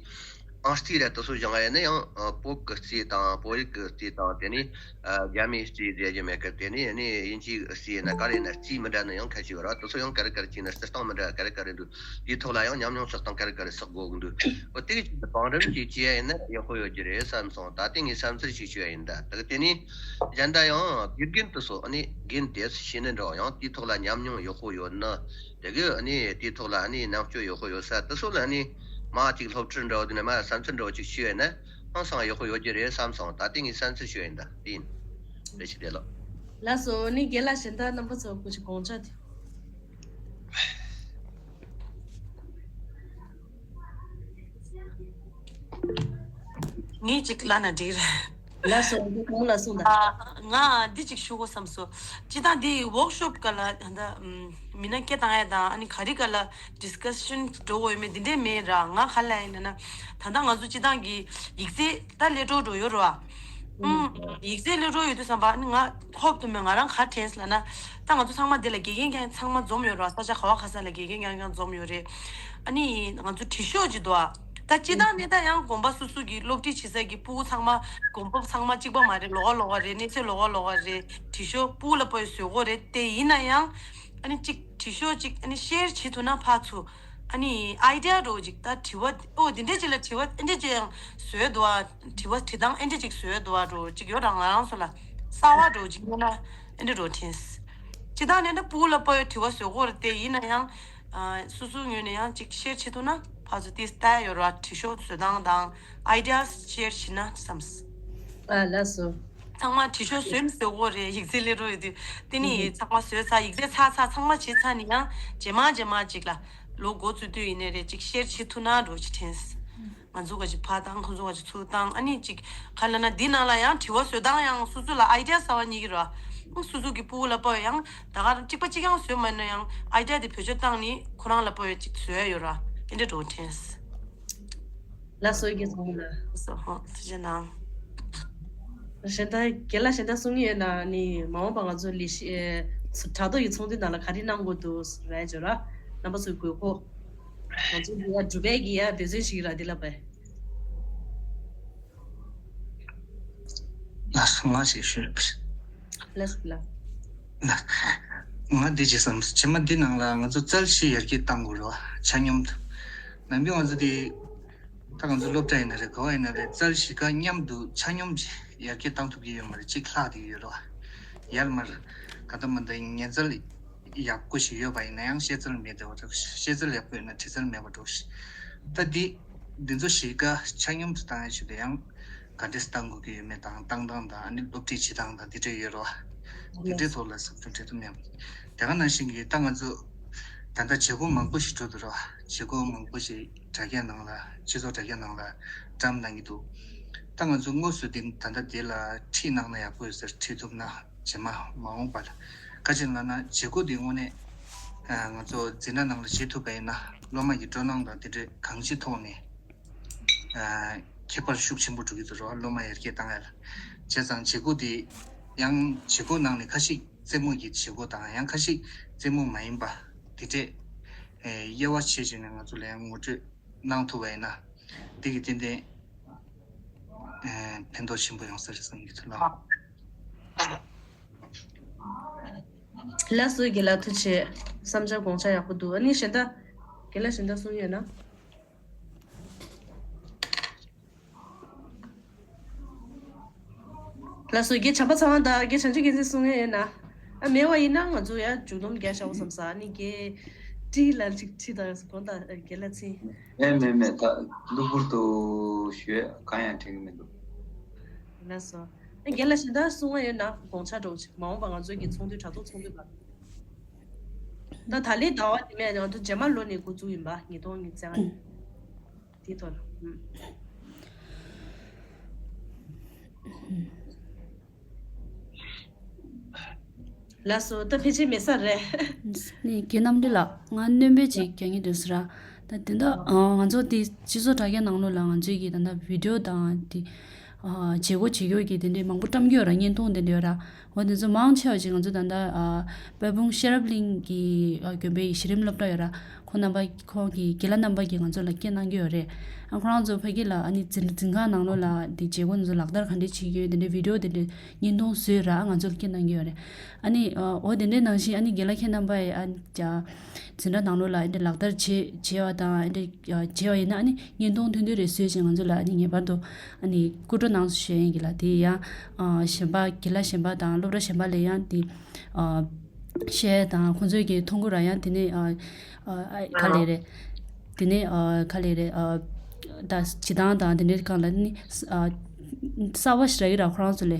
ཨང་རྩིས་རེ་ལྟར་སོ་སྦྱང་ཡ་ཡིན་ན་ཡང་ཨ་བོད་ཀྱི་རྩིས་དང་བོད་ཡིག་གི་རྩིས་དང་དེ་ནས་ཨ་རྒྱ་མིའི་རྩིས་རེད་ཀྱི་མེད་གི། དེ་ནས་ཨ་ནི་དབྱིན་ཇིའི་རྩིས་ཡིན་ན་ག་རེ་ཡིན་ན་རྩིས་མི་འདྲ་ནི་ཡང་ཁ་ཤས་ཡོད་ར། དེ་ཚོ་ཡང་ག་རེ་ག་རེ་བྱས་ན་རྩི་སྟངས་མི་འདྲ་ག་རེ་ག་རེ་འདུག་དེའི་ཐོག་ལ་ཡང་ཉམས་མྱོང་བསགས་སྟངས་ག་རེ་ག་རེ་བསགས་དགོས་གི་འདུག་འོ་དེ་གི་ཆེད་དུ་བང་རིམ་གྱིས་བྱས་ཡ་ཡིན་ན་ཡག་པོ་ཡོད་ཀྱི་རེད་བསམ་སོང་། ད་ལྟ་ངས་བསམ་ཚུལ་ཞིག་ཞུ་ཡ་ཡིན། ད་དེ་གི་དེ་ནས་གཞན་དག་ཡང་དགེ་རྒན་དེ་ཚོ་ཨ་ནི་རྒན་དེ་ཤེས་ནི་འདྲ་བ་ཡང་དེའི་ཐོག་ལ་ཉམས་མྱོང་ཡག་པོ་ཡོད་ནི། དེ་གི་ཨ་ནི་དེའི་ཐོག་ལ་ཨ་ནི་རྣམ་དཔྱོད་ཡག་པོ་ཡོད་ས་དེ་ཚོ་ལ་ཨ་ནི་མ་ཅིག་སློབ་ཁྲིད་འདྲ་བོ་དེ་ནས་མ་བསམ་ཚུལ་འདྲ་བོ་ཅིག་ཞུས་ཡོད་ན་ཧང་སང་ཡག་པོ་ཡོད་ཀྱི་རེད་བསམ་སོང་། ད་ལྟ་ངས་བསམ་ཚུལ་ཞུས་ཡིན། ད་དེ་ཡིན། བཀྲ་ཤིས་བདེ་ལེགས། ལགས་སོ། ཨ་ནི་རྒན་ལགས་གཞན་དག་རྣམ་པ་ཚོ་སྐུ་མཁྱེན་དགོངས་འཆར་དེ། ངས་ཅིག་ལབ་ན་འགྲིག་རེད། ལགས་སོ། འདི་གོང་ལ་གསུངས་དང་། ཨ། ང་འདི་ཅིག་ཞུ་དགོས་བསམ་སོང་། སྤྱིར་བཏང་འདི་ཝོག་ཤོབ་སྒང་ལ་ད་ལྟ་མི་སྣ་སྐད་བཏང་ཡ་དང་ཨ་ནི་ག་རེ་སྒང་ལ་ཌིས་ཀ་ཤན་འགྲོ་དགོས་ཡོད་མེད་འདི་འདྲས་མེད་ར། ང་ག་ལབ་ཡིན་ན་ད་ལྟ་ང་ཚོ་སྤྱིར་བཏང་གི་ཡིག་ཚད་ད་སླེབས་འགྲོ་འགྲོ་ཡོད་ར། ཨུམ། ཡིག་ཚད་སླེབས་འགྲོ་ཡོད་དུས་ཙམ་པ་ཨ་ནི་ང་ཧོབ་ཏུ་མེད། ང་རང་ག་དྲན་ལབ་ན། ད་ང་ཚོ་ཚང་མ་འདི་ལ་དགེ་རྒན་རྐྱང་ཚང་མ་འཛོམས་ཡོད་རེད་བ། ས་ཆ་ག་བ་ག་ས་ལ་དགེ་རྒན་རྐྱང་རྐྱང་འཛོམས་ཡོད་རེད། ཨ་ནི་ང་ཚོ་དྲི་ཤོག་ཅིག་འདུག་ཨ། ད་སྤྱི་བཏང་ནས་ད་ཡང་དགོན་པ་སོ་སོ་གི་སློབ་ཁྲིད་བྱེད་ས་གི་ཕྲུ་གུ་ཚང་མ་དགོན་པ་ཚང་མ་གཅིག་པ་མ་རེད། ལོགས་ཀ་ལོགས་ཀ་རེད། གནས་ཚད་ལོགས་ཀ་ལོགས་ཀ་རེད། དྲི་ཤོག་ཕྲུ་གུ་ལ་ཕར་བཟོ་དགོས་རེད། དེ་ཡིན་ན་ཡང་ཨ་ནི་གཅིག་དྲི་ཤོག་ཅིག་ཨ་ནི་ཤེར་བྱེད་ཐུབ་ན་ཕར་ཚུར། ཨ་ནི་ཨའི་ཌི་ཡ་འདྲ་བོ་ཅིག་ད་དྲི་བ་ཨོ་དེ་འདྲས་ཅིག་ལ་དྲི་བ་ཨེ་འདྲས་ཅིག་ཡང་བཟོས་འདུག་ཨ། དྲི་བ་དྲི་སྟངས་ཨེ་འདྲས་ཅིག་བཟོས་འདུག་ཨ། འདྲ་བོ་ཅིག་ཡོད་ར། ང་རང་ཚོ་ལ་གསར་པ་འདྲ་བོ་ཅིག་ཡོད་ན་ཨེ་འདྲས་འདྲ་བོ་དྲན། སྤྱི་བཏང་ནས་ད་ཕྲུ་གུ་ལ་ཕར་དྲི་བ་བཟོ་དགོས་རེད། དེ་ཡིན་ན་ཡང་ཨ་སོ་སོའི་ངོས་ནས་ཡང་ཅིག་ཤེར་བྱེད་ཐུབ་ན་ཕར་ཚུར་དེ་ལྟ་ཡ་ཡོད་ར། དྲི་ཤོག་བཟོ་སྟངས་དང་ཨའི་ཌི་ཡ་ཤེར་བྱེད་ན་བསམས། ཨ་ལགས་སོ། ཚང་མ་དྲི་ཤོག་བཟོས་ནས་བཟོ་དགོས་རེད། ཡིག་ཚད་སླེབས་འགྲོ་ཡོད་དུས་དེ་ནི་ཚང་མ་བཟོས་ཚར། ཡིག་ཚད་ཚར་ཚར་ཚང་མ་བྱས་ཚར་ནས་ཡང་རྗེས་མ་རྗེས་མ་ཅིག་ལ་ལོ་འགོ་བཙུགས་དུས་ཡིན་ནའི་རེད། ཅིག་ཤེར་བྱེད་ཐུབ་ན་འདྲ་བོ་ཅིག་དྲན། ང་ཚོ་ག་ཅིག་ཕར་བཏང་། ཁོང་ཚོ་ག་ཅིག་ཚུར་བཏང་། ཨ་ནི་ཅིག་ག་ལབ་ན་འདི་ནང་ལ་ཡང་དྲི་བ་བཟོ་སྟངས་ཡང་སོ་སོ་ལ་ཨའི་ཌི་ཡ་གསར་པ་རྙེད་ཀྱི་རེད། སོ་སོ་གི་ཕྲུ་གུ་ལ་ཕར་ཡང་ད་ག་རང་གཅིག་པ་གཅིག་རྐྱང་བཟོས་མ་ཡིན་ན་ཡང་ཨའི་ཌི་ཡ་དེ་བེད་སྤྱོད་བཏང་ནས་ཁོ་རང་ལ་ཕར་ཅིག་བཟོ་ཡ་ཡོད་ར། ཨེ་འདྲས་འདྲ་བོ་དྲན། ལགས་སོ། དགེ་རྒན་ལགས། ལགས་སོ། ཧོ། ཐུགས་རྗེ་གནང་། གཞན་དག་རྒན་ལགས་གཞན་དག་གསུང་གི་ཡོད་ན་ནི་མ་འོངས་པ་ང་ཚོ་ལས་གཞི་ཨེ་དྲ་ཐོག་གི་ཚོགས་འདུའི་ནང་ལ་ག་རེ་གནང་དགོས་འདུག་རེད་བརྗོད་ར། རྣམ་པ་ཚོའི་དགོས་མཁོ། ང་ཚོ་འདི་ཡ་སྒྲུབ་པའི་གི་ཡ་འབད་བརྩོན་ཞིག་ར་འདི་ལ་བས། ལགས་སོ། ང་ཞིག་ཞུས། ལགས་སོ་ལགས། ང་འདི་བྱེད་བསམ། རྗེས་མ་འདི་ནང་ལ་ང་ཚོ་རྩལ་ཞིག་ཡར་རྒྱས་གཏང་དགོས་རེད་བ། ཆ་སྙོམས་དུ། ནམ་རྒྱུན་ང་ཚོ་འདི་ད་ང་ཚོ་སློབ་གྲྭ་ཡིན་ན་རེད། ག་བ་ཡིན་ན་རེད། རྩལ་ཞིག་ག་མཉམ་དུ་ཆ་སྙོམས་ཀྱིས་ཡར་རྒྱས་གཏང་ཐུབ་ཀྱི་ཡོད་མ་རེད། གཅིག་ལྷག་བསྡད་ཀྱི་ཡོད་རེད་བ། ཡར་མར་ག་ད་མ་ད་ངན་རྩལ་ཡག་པོ་ཞིག་ཡོད་པ་ཡིན་ན་ཡང་ཤེས་རྩལ་མེད་བསྡད་པ་འདྲ། ཤེས་རྩལ་ཡག་པོ་ཡོད་ན་འབྲི་རྩལ་མེད་པ་འདྲ། ད་འདི་འདི་ཚོ་ཞིག་ག་ཆ་སྙོམས་སུ་བཏང་ཡ་ཞིག་ལ་ཡང་ག་འདྲས་བཏང་དགོས་ཀྱི་ཡོད་མེད་དང་། བཏང་སྟངས་དང་། ཨ་ནི་སློབ་ཁྲིད་བྱེད་སྟངས་དང་། འདི་འདྲ་ཡོད་རེད་བ། འདི་འདྲའི་ཐོག་ལ་ཟབ་སྦྱོང་བྱེད་ཐུབ་མེད་པ། དེ་ག་ནང་བཞིན་གྱི་ད་ང་ཚོ་ད་ལྟ་བྱེད་སྒོ་མང་པོ་ཞིག་འགྲོ་འདུག་རེད་བ། བྱེད་སྒོ་མང་པོ་ཞིག་དྲ་རྒྱ་ནང་ལ། སྤྱི་ཚོགས་དྲ་རྒྱ་ནང་ལ་བཀྲམ་གནང་གི་འདུག་ད་ང་ཚོ་དངོས་སུ་འདི་ད་ལྟ་འདི་ལ་ཁྲིད་གནང་ན་ཡག་པོ་ཡོད་ཟེར། ཁྲིད་ཐུབ་ན་རྗེས་མ་མ་འོངས་པ་ལ། ག་ཅི་ལབ་ན་བྱེད་སྒོ་འདི་དངོས་གནས་ང་ཚོ་འཛིན་གྲྭ་ནང་ལ་བྱེད་ཐུབ་པ་ཡིན་ན་སློབ་མ་གི་སྤྲོ་སྣང་དང་དེ་འདྲའི་གང་ཅིའི་ཐོག་ནས་ཁྱད་པར་ཤུགས་ཆེན་པོ་འགྲོ་གི་འདུག་རེད་བ། སློབ་མ་ཡར་རྒྱས་བཏང་ཡ་ལ། བྱས་ཙང་བྱེད་སྒོ་འདི་ཡང་བྱེད་སྒོ་ནང་ནས་ཁ་ཤས་རྩེད་མོ་གི་བྱེད་སྒོ་དང་། ཡང་ཁ་ཤས་རྩེད་མོ་མ་ཡིན་པ་དེ་འདྲས་དབྱེ་བ་ཕྱེ་བྱས་ནས་ང་ཚོ་ལ་ཡང་ངོ་སྤྲོད་གནང་ཐུབ་པ་ཡིན་ན་འདི་གི་ཏན་ཏན་ཕན་ཐོགས་ཆེན་པོ་ཡོང་ས་རེད་བསམ་གྱི་འདུག་ལགས། ལགས་སོ། རྒན་ལགས་ཐུགས་རྗེ་ཆེ། བསམ་འཆར་དགོངས་འཆར་ཡག་པོ་འདུག་ཨ་ནི་གཞན་དག་རྒན་ལགས་གཞན་དག་གསུང་ཡོད་ན། ལགས་སོ། རྒན་བྱམས་པ་ཚེ་དབང་དང་རྒན་བྱང་ཆུབ་རྒྱལ་མཚན་གསུང་ཡས་ཡོད་ན། ཨ་མེད་པ་ཡིན་ན་ང་ཚོ་ཡང་མཇུག་སྡོམ་རྒྱག་བྱའོ་བསམ་ས། ཨ་ནི་རྒན་བཀྲིས་ལ་ཅིག་ཁྲིད་དང་། དགོངས་དག་རྒན་ལགས་ཚེ། ཨེ་མེད་མེད། ད་གློ་བུར་དུ་ཞུ་ཡས་གང་ཡང་དྲན་གྱི་མི་འདུག་ལགས་སོ། ཨ་རྒན་ལགས་གཞན་དག་གསུང་ཡས་ཡོད་ན་དགོངས་འཆར་འདྲ་བོ་ཅིག་མ་འོངས་པ་ང་ཚོ་གི་ཚོགས་འདུ་དྲ་ཐོག་ཚོགས་འདུ་ལ། ད་ད་ལོའི་ཟླ་བ་དེ་མེད། ང་ཚོ་རྗེས་མ་ལོ་ནས་འགོ་བཙུགས་ཡིན་པ། ཉིས་སྟོང་ཉི་ཤུ་རྩ་ལྔ་ནས། དེའི་ཐོག་ལ། ལགས་སོ། ད་ཕལ་ཆེར་མེད་ས་རེད། ནི་རྒན་རྣམ་གྲོལ་ལགས། ང་སྣོན་པ་ཅིག་རྒྱག་གི་འདུག་ཟེར་ར། ད་དེ་འདྲ་ང་ཚོ་དེ་སྤྱི་ཚོགས་དྲ་རྒྱ་ནང་ལོགས་ལ་ང་ཚོའི་གི་ད་ལྟ་བི་ཌི་ཡོ་དང་དེ་བྱེད་སྒོ་བྱེད་སྐྱོར་གྱི་དེ་འདྲའི་མང་པོ་བཀྲམ་གྱི་ཡོད་ར། བརྙན་ཐུང་དེ་འདྲ་ཡོད་ར། འོ་དེ་ཚོ་མང་ཆེ་བ་ཅིག་ང་ཚོ་ད་ལྟ་ཨ་དཔལ་སྤུངས་ཤེས་རབ་གླིང་གི་ཨ་དགོན་པའི་གཞི་རིམ་སློབ་གྲྭ་ཡོད་ར། ཁོང་རྣམ་པ་ཁོང་གི་རྒན་ལགས་རྣམ་པ་གིས་ང་ཚོ་ལ་སྐད་གནང་གི་ཡོད་རེད། ཨ་ཁོ་རང་ཚོ་ཕ་གི་ལ་ཨ་ནི་འཛིན་འཛིན་ཁང་ནང་ལོགས་ལ་དེ་བྱེད་སྒོ་ཚོ་ལག་བསྟར་ག་འདྲས་བྱེད་ཀྱི་ཡོད་དེ་འདྲའི་བི་ཌི་ཡོ་དེ་འདྲའི་བརྙན་ཐུང་བཟོས་ར། ཨ་ང་ཚོ་ལ་སྐད་གནང་གི་ཡོད་རེད། ཨ་ནི་ཨ་འོ་དེ་འདྲའི་ནང་བཞིན་ཨ་ནི་རྒན་ལགས་ཁྱེད་རྣམ་པ་ཡི་ཨ་ནི་ཅ་འཛིན་གྲྭ་ནང་ལོགས་ལ་ཨ་འདྲ་ལག་བསྟར་བྱེད་བྱེད་པ་དང་། ཨ་འདྲ་བྱེད་པ་ཡིན་ན་ཨ་ནི་བརྙན་ཐུང་ཐུང་ཐུང་རེ་བཟོས་བྱས་ང་ཚོ་ལ་ཨ་ནི་ངེས་པར་དུ་ཨ་ནི་བསྐུར་སྤྲོ་གནང་ཞུ་ཡ་ཡིན་གྱི་ལགས། དེ་ཡང་ཨ་གཞན་པ་རྒན་ལགས་གཞན་པ་དང་སློབ་གྲྭ་གཞན་པ་ལ་ཡང་དེ་ཨ་བཤད་དང་ཁོང་ཚོས་ཀྱིས་མཐོང་གི་ར། ཡང་དེ་ནས་ཨ་ཨ་ག་ལེ་རེད། དེ་ནས་ཨ་ག་ལེ་རེད། ཨ་ད་སྤྱི་བཏང་དང་དེ་འདྲའི་སྒང་ལ་ནི་ཨ་གསར་པ་ཞིག་རག་གི་ར་ཁོ་རང་ཚོ་ལ།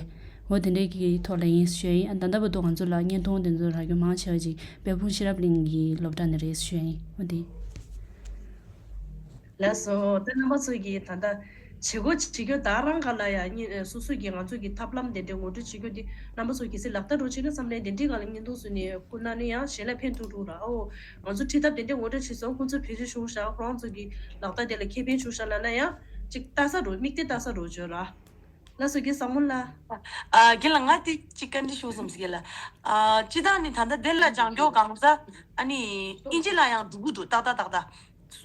འོ་དེ་འདྲའི་གི་ཐོག་ལ་ཡིན་ཞུ་ཡ་ཡིན། ཨ་ད་ལྟ་བར་དུ་ང་ཚོ་ལ་བརྙན་ཐུང་དེ་ཚོ་རག་རྒྱུ་མང་ཆེ་བ་ཅིག་དཔལ་སྤུངས་ཤེས་རབ་གླིང་གི་སློབ་གྲྭ་ནས་རེད་ཞུ་ཡ་ཡིན། འོ་དེ། ལགས་སོ། ད་རྣམ་པ་ཚོ་གིས་ད་ལྟ་བྱེད་སྒོ་བྱེད་རྒྱུ་ད་རང་ག་ལ་ཡ་སོ་སོ་གི་ང་ཚོ་གི་ཐབས་ལམ་དེ་འདྲའི་ངོ་སྤྲོད་བྱེད་རྒྱུ་དེ་རྣམ་པ་ཚོ་གལ་སྲིད་ལག་བསྟར་འདྲ་བྱེད་ན་བསམ་ནས་དེ་འདྲའི་སྒང་ལ་བརྙན་ཐུང་བཟོས་ནས་བསྐུར་གནང་ན་ཡང་གཞན་ལ་ཕན་ཐོགས་འགྲོ་ར། ཨོ་ང་ཚོ་ཁྲིད་ཐབས་དེ་འདྲའི་ངོ་སྤྲོད་བྱས་སོང་། ཁོང་ཚོ་བེད་སྤྱོད་བྱུང་ཤག་ཁོ་རང་ཚོ་གི་ལག་བསྟར་དེ་ལ་ཁེ་ཕན་བྱུང་ཤག་ལབ་ན་ཡང་ཅིག་ལྟ་ས་འདྲ་མིག་དེ་ལྟ་ས་འདྲ་བྱོས་ར། ལགས་སོ། རྒན་བཟང་མོ་ལགས། ཨ་རྒན་ལགས། ང་དེ་གཅིག་བཀའ་འདྲི་ཞུ་བསམ་ཟེར་རྒན་ལགས། ཨ་སྤྱིར་བཏང་ནི་ད་ལྟ་དེ་ལ་སྦྱང་སྐྱོར་གང་ས་ཨ་ནི་ཨིན་ཇི་ལ་ཡང་འགྲོ་གི་འདུག་ཏག་ཏག་ཏག་ཏག་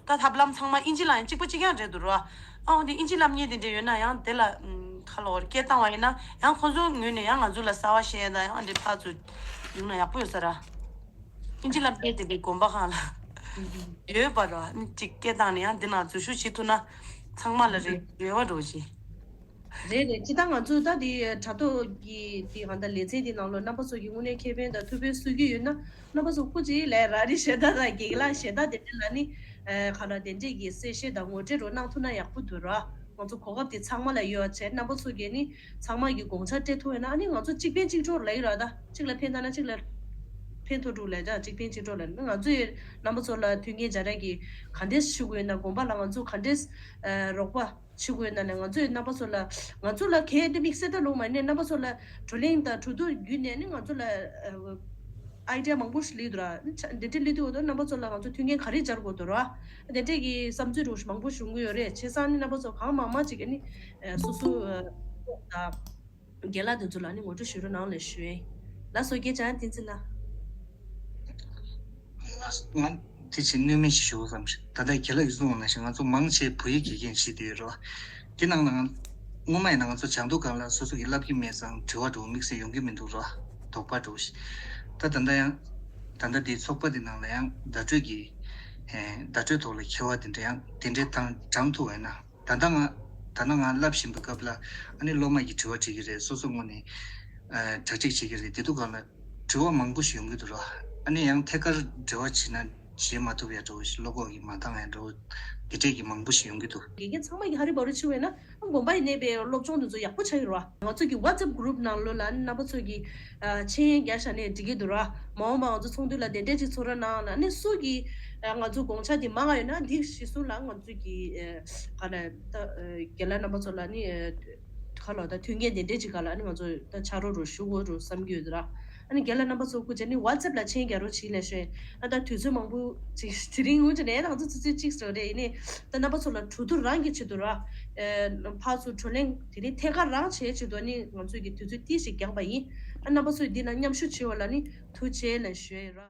ད་ཐབས་ལམ་ཚང་མ་ཨིན་ཇི་ལ་ཡང་གཅིག་པ་གཅིག་རྐྱང་རེད་འདུག་ར། ཨ་འོ་དེ་ཨིན་ཇི་ལབ་མཁན་དེ་འདྲ་ཡོད་ན་ཡང་དེ་ལ་ཁ་ལོ་བར་སྐད་བཏང་བ་ཡིན་ན་ཡང་ཁོང་ཚོའི་ངོས་ནས་ཡང་ང་ཚོ་ལ་གསར་བ་བཤད་ཡ་དང་ཡང་འདི་ཕར་ཚུར་ཡོང་ན་ཡག་པོ་ཡོད་ས་ར། ཨིན་ཇི་ལབ་མཁན་དེ་འདྲའི་དགོན་པ་ཁང་ལ་ཡོད་པ་ར། ཨ་ནི་གཅིག་སྐད་བཏང་ནས་ཡང་འདི་ནང་འཛུལ་ཞུགས་བྱེད་ཐུབ་ན་ཚང་མ་ལ་རེ་ཡོད་པ་འགྲོ་ཞིག་རེད་རེད། ཅི་ལྟར་ང་ཚོས་ད་དེ་དྲ་ཐོག་གི་དེ་གང་ལྟར་ལེ་ཚན་དེ་ནང་ལོགས་རྣམ་པ་ཚོ་གི་དངོས་གནས་ཁེ་ཕན་དང་ཐུགས་ཕན་གསོས་ཀྱི་ཡོད་ན་རྣམ་པ་ཚོ་སྐུ་མཁྱེན་ལགས་ར་རི་ཞལ་ཏ་དང་རྒན་ལགས་ཞལ་ཏ་དེ་འདྲ་ལ་ནི་གང་ལྟར་དེ་འདྲས་ཀྱི་གསལ་བཤད་དང་ངོ་སྤྲོད་རོགས་གནང་ཐུབ་ན་ཡག་པོ་འདུག་ར། ང་ཚོ་གོ་སྐབས་དེ་ཚང་མ་ལ་ཡོད་བྱས་རྣམ་པ་ཚོ་གིས་ནི་ཚང་མ་གི་དགོངས་འཆར་སྤྲད་ཐུབ་ཡོད་ན་ཨ་ནི་ང་ཚོ་གཅིག་ཕན་གཅིག་གྲོགས་ལ་ཡོད་ར། ད་གཅིག་ལ་ཕན་བཏང་ན་གཅིག་ལ་ཕན་ཐོགས་འགྲོ་ལས་ཀྱང་གཅིག་ཕན་གཅིག་གྲོགས་ལ་ནི་ང་ཚོས་རྣམ་པ་ཚོ་ལ་མཐུན་རྐྱེན་སྦྱར་ཡ་གི་ག་འདྲས་ཞུ་དགོས་ཡོད་ན་དགོན་པ་ལ་ང་ཚོ་ག་འདྲས་རོགས་པ། བྱེད་དགོས་ན་ནས་ང་ཚོས་རྣམ་པ་ཚོ་ལ་ང་ཚོ་ལ་གལ་ཏེ་དམིགས་བསལ་ལྟ་ལོང་མ་ནས་རྣམ་པ་ཚོ་ལ་བགྲོ་གླེང་དང་གྲོས་བསྡུར་བརྒྱུད་ནས་ནི་ང་ཚོ་ལ་ཨའི་ཌི་ཡ་མང་པོ་ཞིག་སླེབས་འདུག་ར། འདི་འདྲ་སླེབས་དུས་འོ་དོ་རྣམ་པ་ཚོ་ལ་ང་ཚོ་མཐུན་རྐྱེན་ག་རེ་སྦྱར་དགོས་འདུག་ར། དེ་འདྲས་ཀྱི་བསམ་ཚུལ་རུ་མང་པོ་བྱུང་གི་ཡོད་རེད། བྱས་ཙང་ནི་རྣམ་པ་ཚོ་གང་མང་མང་ཅིག་གིས་ནི་སོ་སོ་དང་རྒན་ལགས་དེ་ཚོ་ལ་ནི་ངོ་སྤྲོད་ཞུ་རོགས་གནང་ལ་ཞུ་ཡིན། ལགས་སོ་རྒན་བྱང་བསྟན་འཛིན་ལགས། ང་དེ་ཕྱིན་གནོད་མེད་ཞིག་ཞུ་བསམ་ཞིག་ད་ལྟ་རྒན་ལགས་ཀྱིས་གསུངས་པ་ནང་བཞིན་ང་ཚོ་མང་ཆེ་བོད་ཡིག་དགེ་རྒན་བྱེད་དུ་ཡོད་རེད་བ། དེ་ནང་ལ་ང་སྔོན་མ་ཡིན་ན་ང་ཚོ་སྦྱང་དུས་སྒང་ལ་སོ་སོ་གིས་བསླབ་ཀྱི་མེད་ཙང་དྲི་བ་འདྲ་བོ་དམིགས་བསལ་ཡོང་གི་མི་འདུག་རེད་བ། དོགས་པ་འདྲ་བོ་ཞིག་ད་ད་ལྟ་ཡང་ད་ལྟ་དེའི་ཚོགས་པ་དེ་ནང་ལ་ཡང་བརྡ་སྤྲོད་ཀྱི་བརྡ་སྤྲོད་ཐོག་ལ་འཁྱེར་བ་དེ་འདྲ་ཡང་དེ་འདྲའི་དང་དྲངས་ཐུབ་པ་ཡིན་ན། ད་ལྟ་ང་ད་ལྟ་ང་བསླབ་བཞིན་པའི་སྐབས་ལ་ཨ་ནི་སློབ་མ་གིས་དྲི་བ་དྲི་གི་རེད། སོ་སོ་ངོས་ནས་ཨ་གྲ་སྒྲིག་བྱེད་ཀྱི་རེད། དེ་དུས་སྒང་ལ་དྲི་བ་མང་པོ་ཞིག་ཡོང་གི་འདུག་ར། ཨ་ནི་ཡང་ཐད་ཀར་འབྲེལ་བ་བྱས་ན་བྱེད་མ་ཐུབ་ཡ་འདྲ་བོ་ཞིག་བློ་ཁོག་གིས་མ་འདང་ཡ་འདྲ་བོ་དེ་འདྲས་ཀྱི་མང་པོ་ཞིག་ཡོང་གི་འདུག་དགེ་རྒན་ཚང་མ་གིས་ཧ་རི་བ་རི་བྱེད་པས་ན་དགོན་པ་ཡི་གནས་པའི་སློབ་སྦྱོང་དེ་ཚོ་ཡག་པོ་ཆགས་ཡོད་ར། ང་ཚོ་གི་ཝ་ཊི་སེབ་གུ་རུབ་ནང་ལོགས་ལ་ཨ་ནི་རྣམ་པ་ཚོ་གིས་ཨ་མཆན་རྒྱག་བཞག་ནས་འགྲིག་གི་འདུག་ར། མ་འོངས་པ་ང་ཚོ་ཚོགས་འདུ་ལ་དེ་འདྲས་ཅིག་ཚོགས་རོགས་གནང་ལ་ཨ་ནི་སུ་གིས་ཨ་ང་ཚོ་དགོངས་འཆར་དེ་མང་ང་ཡོད་ན་འདི་གཞི་བཟུང་ལ་ང་ཚོ་གི་ཨ་ག་ལ་ད་ཨ་རྒན་ལགས་རྣམ་པ་ཚོ་ལ་ནི་ཨ་ག་ལ་ད་མཐུན་རྐྱེན་དེ་འདྲས་ཅིག་ག་ལ་ཨ་ནི་ང་ཚོ་ད་ཕྱག་རོགས་རུ་ཞུ་དགོས་རུ་བསམ་གྱི་ཡོད་ར། ཨ་ནི་རྒན་ལགས་རྣམ་པ་ཚོ་སྐུ་མཁྱེན་ནི་ཝ་ཊི་སེབ་ལ་མཆན་རྒྱག་རོགས་བྱེད་ལ་ཞུ། ཨ་ད་དུས་ཚོད་མང་པོ་ཅིག་དེ་རིང་ངུ་ཅི་ནས་ང་ཚོ་ཆུ་ཚོད་གཅིག་ཙམ་རེད། ཡིན་ནའི་ད་རྣམ་པ་ཚོ་ལ་གྲོས་བསྡུར་རང་གི་ཆེད་དུ་ར། ཨ་ཕར་ཚུར་བགྲོ་གླེང་དེ་རིང་ཐད་ཀར་རང་བྱེད་ཆེད་དུ་ནི་ང་ཚོས་ཀྱི་དུས་ཚོད་ཏིག་ཞིག་རྒྱག་པ་ཡིན། ཨ་རྣམ་པ་ཚོས་འདི་ན་མཉམ་ཞུགས་བྱེད་པ་ལ་ནི་ཐུགས་རྗེ་ཆེ་ལ་ཞུ་ཡ་ཡིན་ར།